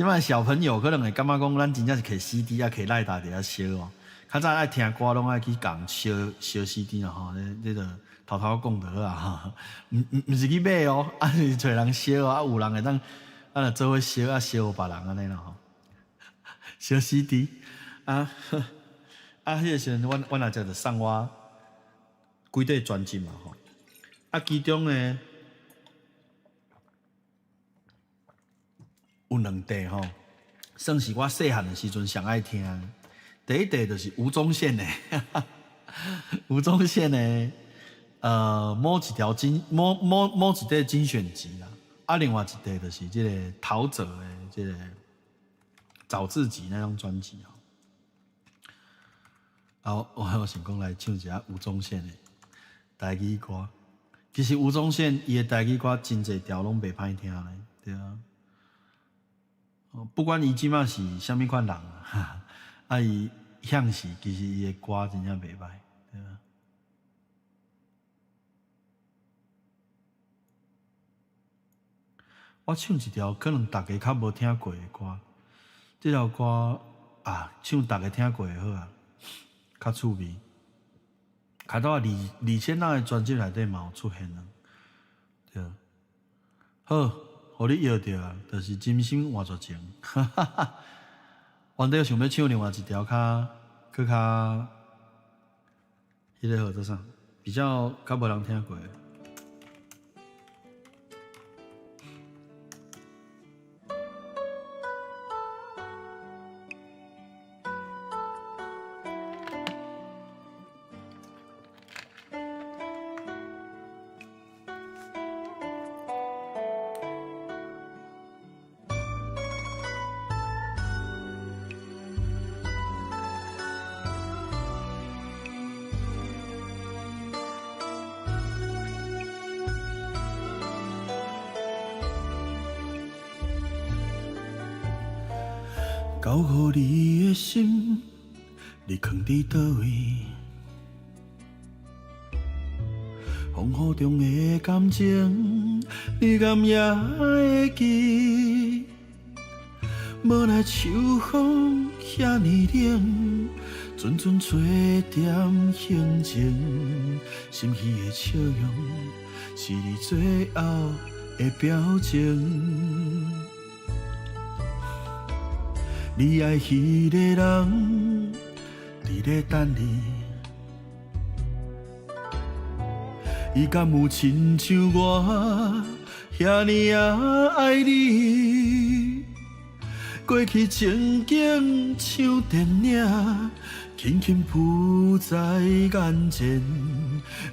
擺小朋友可能會感覺講，咱真正是摕 CD 啊，摕來搭佇遐燒哦。較早愛聽歌攏愛去共燒 CD 啦吼，這個偷偷講就好啊，毋是去買哦，啊是揣人燒啊，有人會當啊，做伙燒啊燒予別人按呢啦吼。燒 CD 啊啊，彼個時陣，阮阿叔就送我幾塊專輯嘛吼，啊其中呢有兩塊吼，算是我細漢的時陣上愛聽。第一塊就是吳宗憲的，吳宗憲的，某一條精某某某一塊精選集啦，啊，另外一塊就是這個陶喆的這個找自己那張專輯哦。啊，我想講來唱一下吳宗憲的台語歌。其實吳宗憲伊的台語歌真濟條攏袂歹聽咧，對啊。不管伊這馬是啥物款人，啊伊向是其實伊的歌真正袂歹，對啊。我唱一條可能大家較無聽過的歌，這條歌啊，唱大家聽過的好啊，較趣味。較早2000那的專輯內底嘛有出現啊，對。好，予你搖著啊，就是真心換絕情。哈哈哈。原底想欲唱另外一條較，閣較，彼個號做啥？比較較無人聽過的。交予你的心，你藏佇佗位？風雨中的感情，你敢也會記？無奈秋風遐爾冷，陣陣吹點行情，心虛的笑容，是你最後的表情。你愛彼個人，佇咧等你。伊敢有親像我遐爾仔愛你？過去情景像電影，輕輕浮在眼前，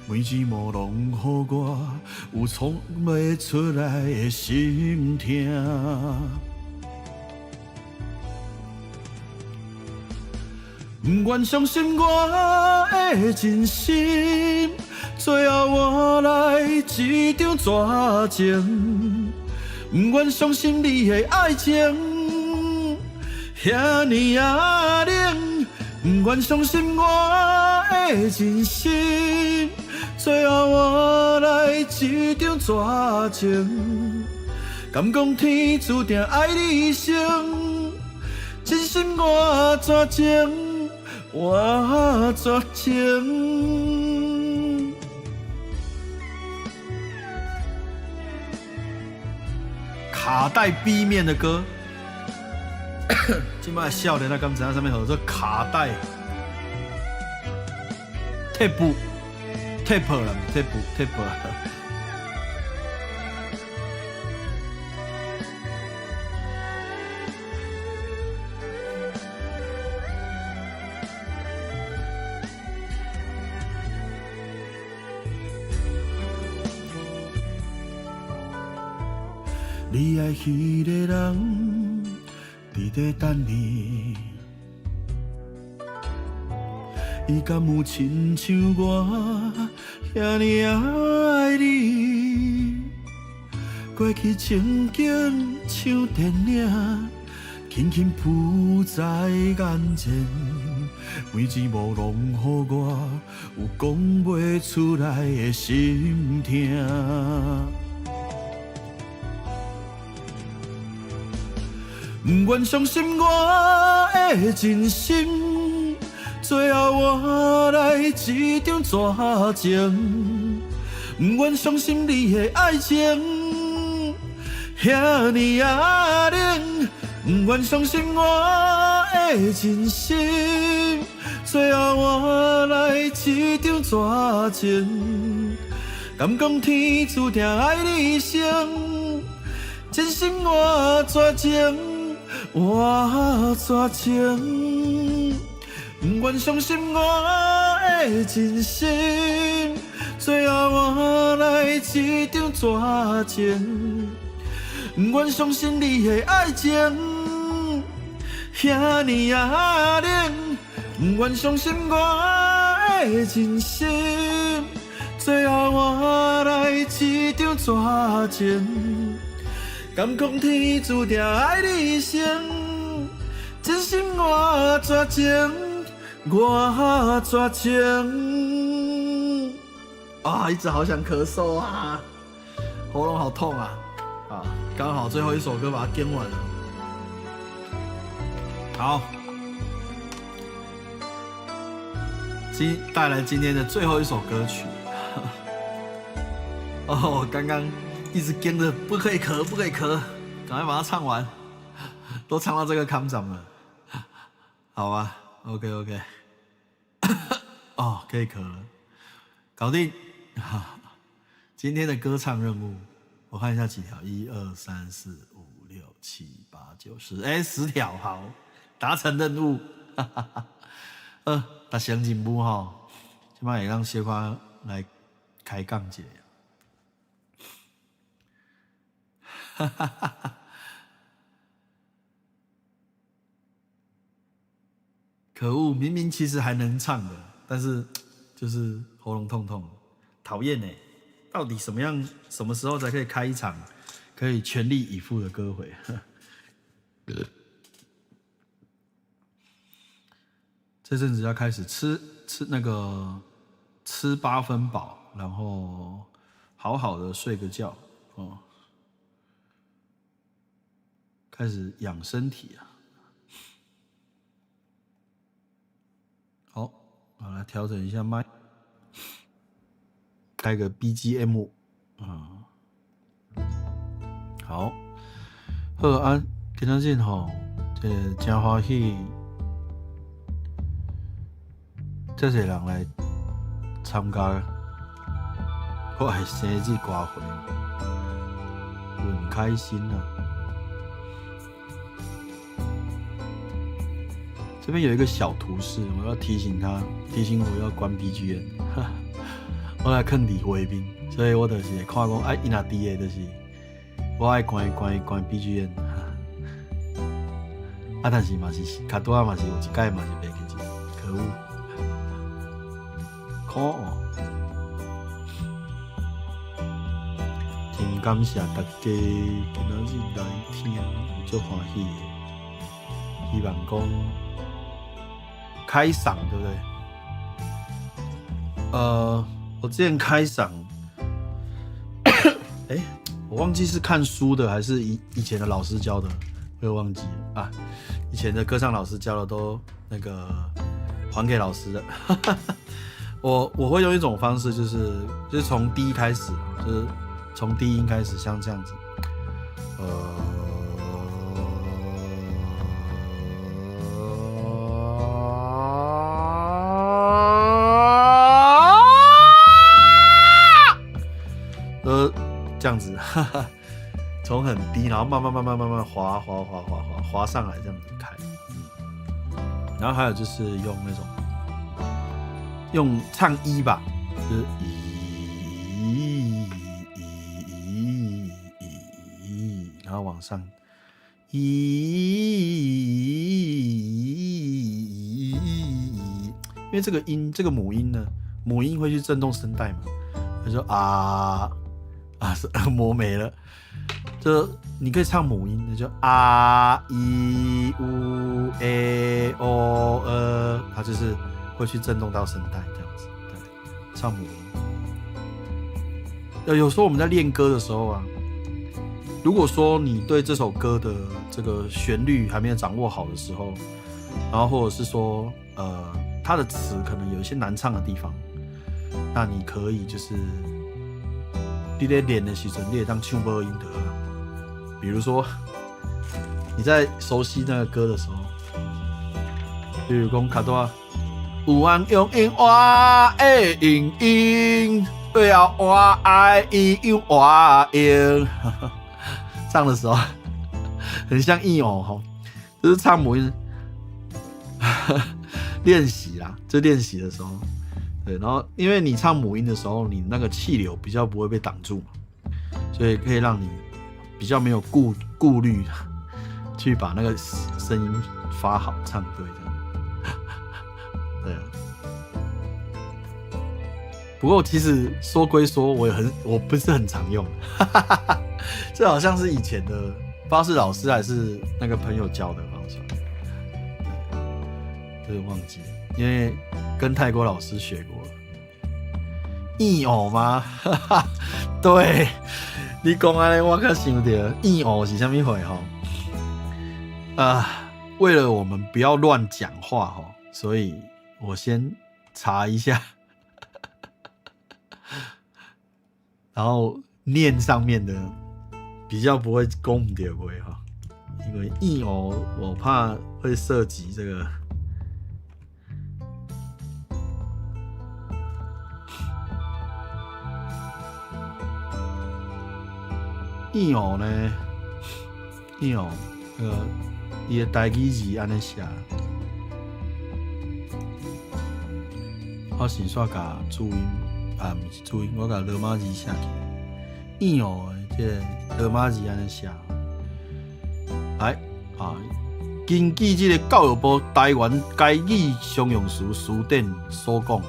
每一幕攏予我有創袂出來的心痛。不願相信我的真心，最後換來一場絕情。不願相信你的愛情遐爾仔冷，不願相信我的真心，最後換來一場絕情。敢講天注定愛你一生，真心換絕情。換絕情。卡帶 B 面的歌，這擺少年仔敢知影啥物號做卡帶？鐵布， tape 啦，tape tape。你愛彼个人佇咧等你，伊敢有親像我遐爾愛你？過去情景像電影，輕輕浮在眼前，每一幕攏予我有講袂出來的心疼。不願相信我的真心，最後換來一場絕情。不願相信你的愛情，遐爾仔冷。不願相信我的真心，最後換來一場絕情。敢講天注定愛你成，真心換絕情。換絕情，不願相信我的真心，最後換來一場絕情。不願相信你的愛情，遐爾仔冷。不願相信我的真心，最後換來一場絕情。敢講天注定愛你成，真心換絕情，換絕情。啊，一直好想咳嗽啊，喉嚨好痛啊！啊，剛好最後一首歌把它跟完了。好，帶來今天的最後一首歌曲。哦，剛剛。一直跟着，不可以咳，不可以咳，趕快把它唱完，都唱到這個康長了，好吧，OK OK，哦，可以咳了，搞定。今天的歌唱任務，我看一下幾條，一二三四五六七八九十，哎，10條，好，達成任務。達成任務吼，這擺會當小可來開講一下。哈哈哈哈！可惡，明明其實還能唱的，但是就是喉嚨痛痛，討厭欸！到底什麼樣、什麼時候才可以開一場可以全力以赴的歌會？這陣子要開始吃吃那個吃八分飽，然後好好的睡個覺哦。開始養身體啊！好，我來調整一下麥，開個 BGM 啊。好，好啊，今仔日吼，這真歡喜，遮濟人來參加我的生日歌會，很開心啊！這邊有一個小圖示，我要提醒他，提醒我要關 BGM。我來囥佇畫面，所以我就是會看講，哎，伊若佇的，就是我愛關關關 BGM。啊，但是嘛是較拄仔嘛是有一擺嘛是袂記得，可惡，可惡！真感謝大家今仔日來聽，足歡喜的。希望講開嗓，對不對？我之前開嗓，欸，我忘記是看書的還是以前的老師教的，我又忘記了啊。以前的歌唱老師教的都那個還給老師的。我會用一種方式，就是從低開始，就是從低音開始，像這樣子，這樣子，哈哈，從很低，然後慢慢慢慢慢慢滑滑滑滑滑滑上來，這樣子開。然後還有就是用那種用唱一吧，就是一一一，然後往上一，因為這個音，這個母音呢，母音會去震動聲帶嘛。他說啊啊，是磨沒了。這你可以唱母音，那就啊一烏 a o 呃，它就是會去震動到聲帶這樣子。對，唱母音。有時候我們在練歌的時候啊，如果說你對這首歌的這個旋律還沒有掌握好的時候，然後或者是說，它的詞可能有一些難唱的地方，那你可以就是你在練的時陣，你會當唱母音的。比如說你在熟悉那個歌的時候，比如講卡多有人用𪜶活的音音，對啊，我愛伊用活用，唱的時候很像硬哦吼，就是唱母音練習啦，就練習的時候，對，然後因為你唱母音的時候，你那個氣流比較不會被擋住嘛，所以可以讓你比較沒有顧慮去把那個聲音發好唱對的，對啊。不過其實說歸說，我不是很常用，這好像是以前的，不知道是老師還是那個朋友教的方式，對，這個忘記，因為跟泰國老師學過了。硬偶嗎？對，你講按呢，我較想著硬偶是啥物貨吼？啊，為了我們不要亂講話吼，所以我先查一下，然後念上面的比較不會講毋著話哈，因為硬偶我怕會涉及這個。硬偶呢？硬偶，伊的台語字按呢寫，我先煞共注音啊，毋是注音，我共羅馬字寫去。硬偶的這個羅馬字按呢寫，來啊，根據這個教育部台灣台語常用詞辭典所講，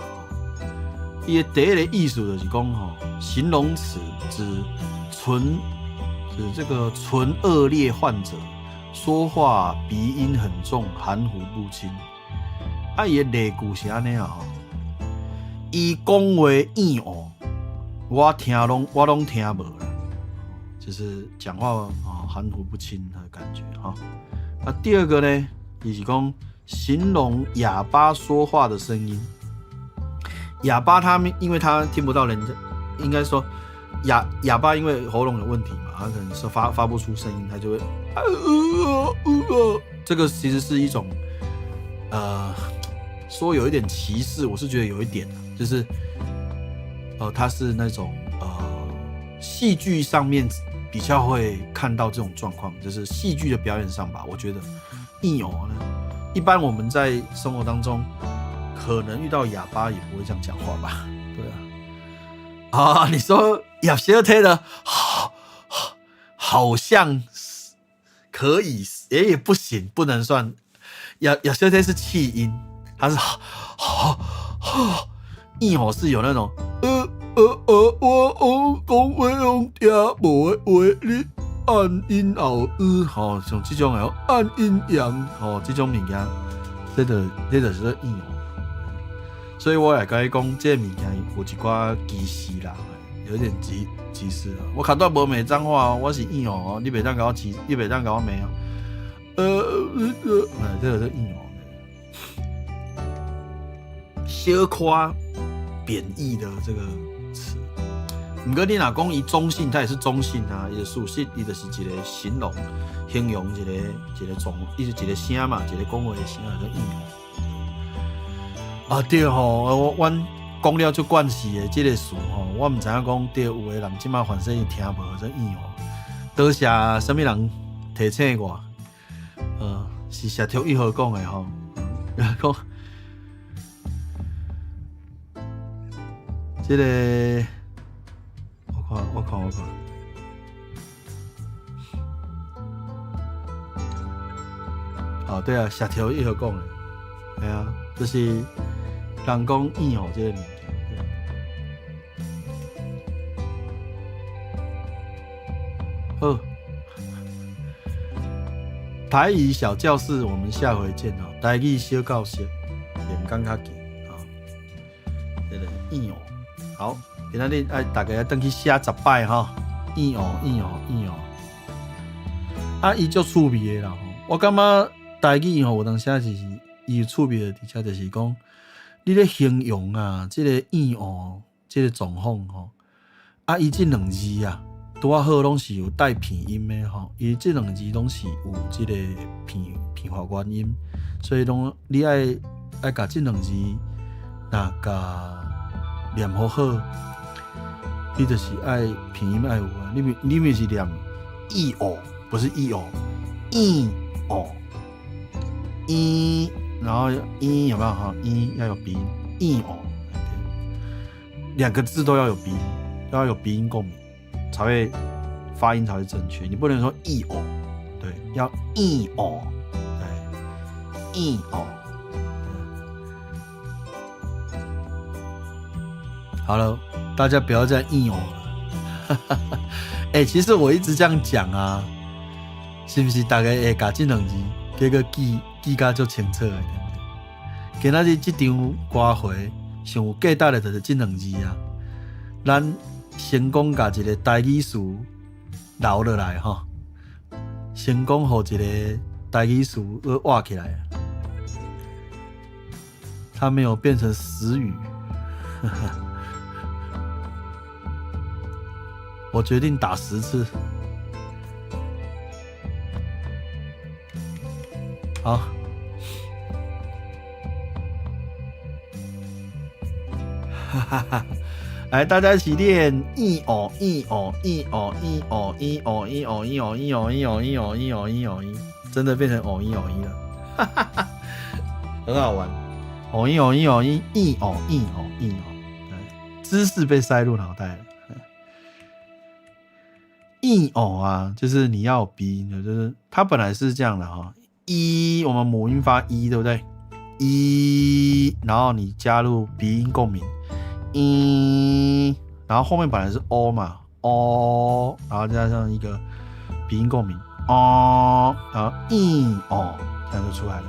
伊的第一個意思就是講吼，形容詞指唇。指這個唇腭裂患者，說話鼻音很重，含糊不清。啊，伊的例句是按呢啊，伊講話硬哦，我攏聽無啦，就是講話啊含糊不清的感覺哈。那第二個呢，伊是講形容啞巴說話的聲音。啞巴他們因為他聽不到人家，應該說啞巴因為喉嚨有問題嘛，他可能是發不出聲音，他就會啊這個其實是一種，說有一點歧視，我是覺得有一點，就是，他是那種戲劇上面比較會看到這種狀況，就是戲劇的表演上吧，我覺得硬偶呢，一般我們在生活當中可能遇到啞巴也不會這樣講話吧？對啊。啊，你說葉小體的，好像可以，也不行，不能算。葉小體是氣音，它是哈哈，硬吼是有那種我講話攏聽無的話，你按音後吼，像這種的按陰陽吼，這種物件，這就是硬吼。所以我會共你講，這個物件有一寡歧視啦，有點歧視啦。我較拄無罵髒話哦，我是硬哦，你袂當共我歧，你袂當共我罵哦。這個是硬哦。小可貶義的這個詞，毋過你若講伊中性，它也是中性啊。伊的屬性，伊就是一個形容、形容一個一個狀，伊是一個聲嘛，一個講話的聲，叫硬。啊對吼，我阮講了足慣勢的這个詞吼，我毋知影講對有的人這馬反正聽無這嚶哦。多謝啥物人提醒我，是石頭一號講的吼，講這个我看我看我看，哦對啊，石頭一號講的，嘿啊，就是人講嚶哦這个物件。好，台語小教室，我們下回見哦。台語小教室，連講較緊啊。這个嚶哦，好，今仔日愛大家愛轉去寫十擺吼。嚶哦，嚶哦，嚶哦。啊，伊足趣味的啦吼。我感覺台語吼有當時是伊有趣味的，佇遮就是講，你咧形容啊，這个嚶哦，這个狀況吼，啊，伊這兩字啊。拄仔好攏是有帶鼻音的吼，伊這兩字攏是有這个鼻發元音，所以講你愛愛共這兩字若共念好好，你就是愛鼻音愛有啊。你毋是念嚶哦，不是嚶哦，嚶哦，嚶，然後嚶有沒有哈？嚶要有鼻音，嚶哦，兩個字都要有鼻音，都要有鼻音共鳴。才會發音才會正確，你不能說嚶哦，對，要嚶哦，對，嚶哦。好了，大家不要再嚶哦了。欸，其實我一直這樣講啊，是不是大家會共這兩字這个記記甲足清楚的？對不對？今仔日這場歌會上有價值的就是這兩字啊，咱。成功共一个台語詞留落來吼，成功予一个台語詞閣活起來，它沒有變成死語。我決定打10次。好。哈哈哈。來，大家一起練嚶哦嚶哦嚶哦嚶哦嚶哦嚶哦嚶哦嚶哦嚶哦嚶哦嚶哦嚶哦嚶，真的變成哦嚶哦嚶了，哈哈哈，很好玩。哦嚶哦嚶哦嚶嚶哦嚶哦嚶哦，對，知識被塞入腦袋了。嚶哦啊，就是你要有鼻音的，就是它本來是這樣的哈，一我們母音發一，對不對？一，然後你加入鼻音共鳴。嚶，然後後面本來是 o 嘛，o，然後加上一個鼻音共鳴，哦，然後嚶哦，這樣就出來了，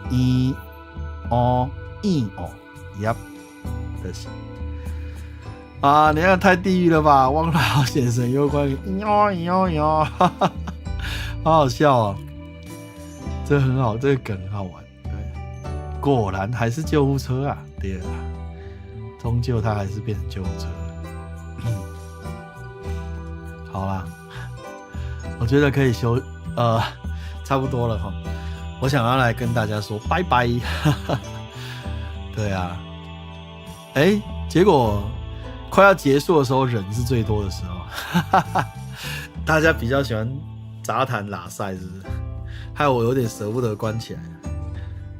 嚶哦嚶哦，yep，就是。啊，你看太地獄了吧？汪老先生有關於嚶哦嚶哦嚶哦，哈哈，好好笑哦，這很好，這個梗很好玩，對，果然還是救護車啊，對啊。終究它還是變成救護車了。好啦，我覺得可以休，差不多了哈。我想要來跟大家說拜拜。對啊，欸，結果快要結束的時候，人是最多的時候。大家比較喜歡雜談拉賽，是不是？害我有點捨不得關起來。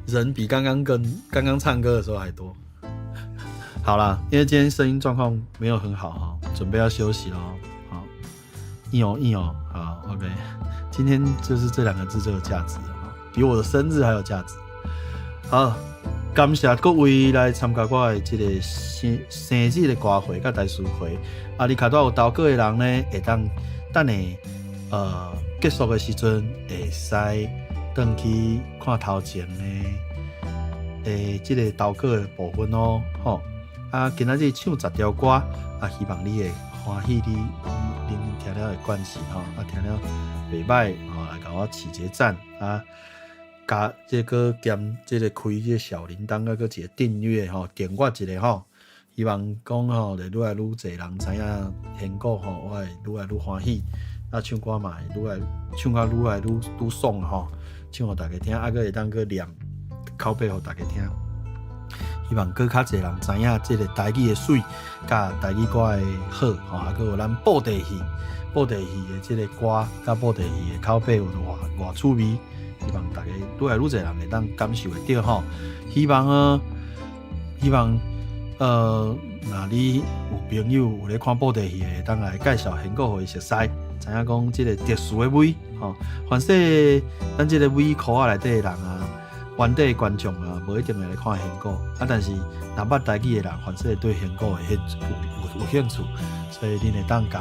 人比剛剛跟剛剛唱歌的時候還多。好啦，因為今天聲音狀況沒有很好哈，準備要休息咯。好，嚶哦嚶哦，好，OK，今天就是這兩個字最有價值，比我的生日還有價值。好，感謝各位來參加我的這个生日的歌會佮台詞會。啊，你跤帶有投稿的人呢，會當等下結束的時陣會使轉去看頭前的這个投稿的部分哦，吼。啊，今仔日唱10條歌，啊，希望你會歡喜你，你聽了會慣勢吼，啊，聽了袂䆀吼，來共我起一個讚啊，加這个兼這个開這个小鈴鐺，閣一個訂閱吼，訂閱一下吼，希望講吼，會愈來愈濟人知影賢哥吼，我會愈來愈歡喜，啊，唱歌嘛會愈來唱甲愈來愈愈爽吼，唱予大家聽，啊，閣會當閣念口白予大家聽。希望閣較濟人知影這个台語的媠，佮台語歌的好，吼，啊，閣有咱布袋戲、布袋戲的這个歌，佮布袋戲的口碑有偌偌趣味，希望大家愈來愈濟人會當感受會著吼。希望啊，希望若你有朋友有咧看布袋戲的，會當來介紹賢哥予伊熟似，知影講這个特殊的味，吼。凡勢咱這个米箍仔內底的人啊，原底的觀眾啊，無一定會來看賢哥，啊，但是若捌台語的人，凡勢對賢哥會興有有興趣，所以恁會當共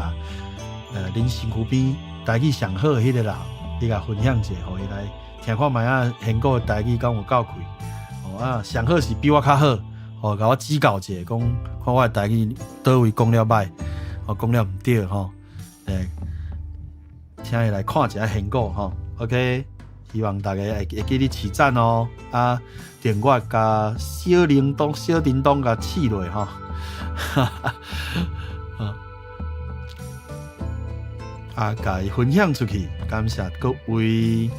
恁身軀邊台語上好的彼个人，你共分享一下，予伊來聽看覓仔賢哥的台語敢有夠氣，哦啊，上好是比我較好，哦，共我指教一下，講看我的台語佗位講了䆀，哦，講了毋對吼，請伊來看一下賢哥吼，OK。希望大家會會記得揤讚哦，啊，訂閱佮小鈴鐺、小叮當共試落吼，啊，共伊分享出去，感謝各位。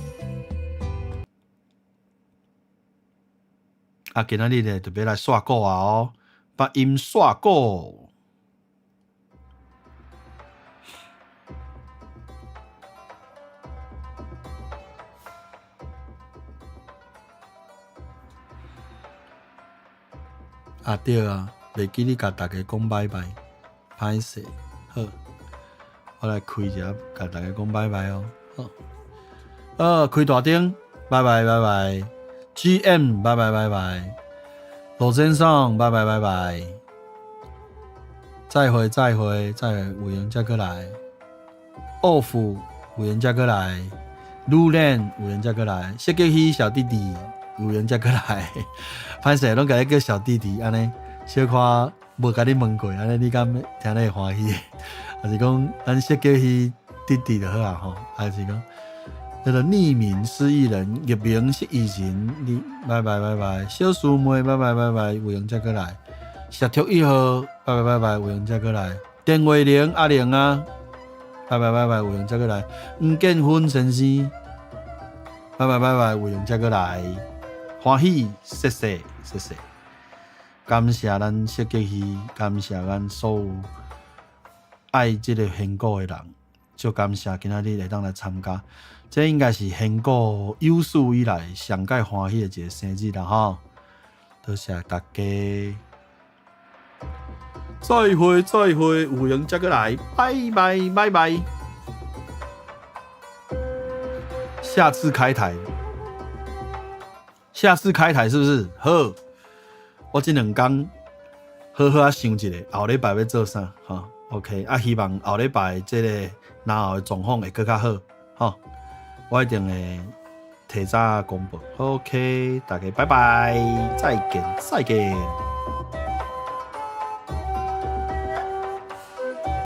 啊，今仔日咧特別來煞鼓啊哦，八音煞鼓。啊對啊，袂記得共大家講拜拜，歹勢，好，我來開一下，共大家講拜拜哦，好，開大燈，拜拜拜拜，GM 拜拜拜拜，羅先生拜拜拜拜，再會再會再會，有閒才閣來，Off 有閒才閣來，魯蓮有閒才閣來，設計師小弟弟。有閒才閣來，歹勢攏共你叫小弟弟按呢，小可無共你問過，按呢你敢聽咧會歡喜？還是講咱設計師弟弟就好啊吼？還是講那個匿名失憶人，匿名失憶人，你拜拜拜拜，小師妹拜拜拜拜，有閒才閣來，石頭一號拜拜拜拜，有閒才閣來，電話鈴阿玲啊，拜拜拜拜，有閒才閣來，黃建芬先生，拜拜拜拜，有閒才閣來。歡喜，謝謝，謝謝，感謝咱設計師，感謝咱所有愛這个賢哥的人，足感謝今仔日會當來參加，這應該是賢哥有史以來上蓋歡喜的一个生日啦吼！多謝大家，再會再會，有閒才閣來，拜拜拜拜，下次開台。下次開台是不是？好，我這兩工好好仔想一下，後禮拜欲做啥？吼，OK，啊，希望後禮拜這个然後的狀況會閣較好，吼，我一定會提早公布。OK，大家拜拜，再見，再見。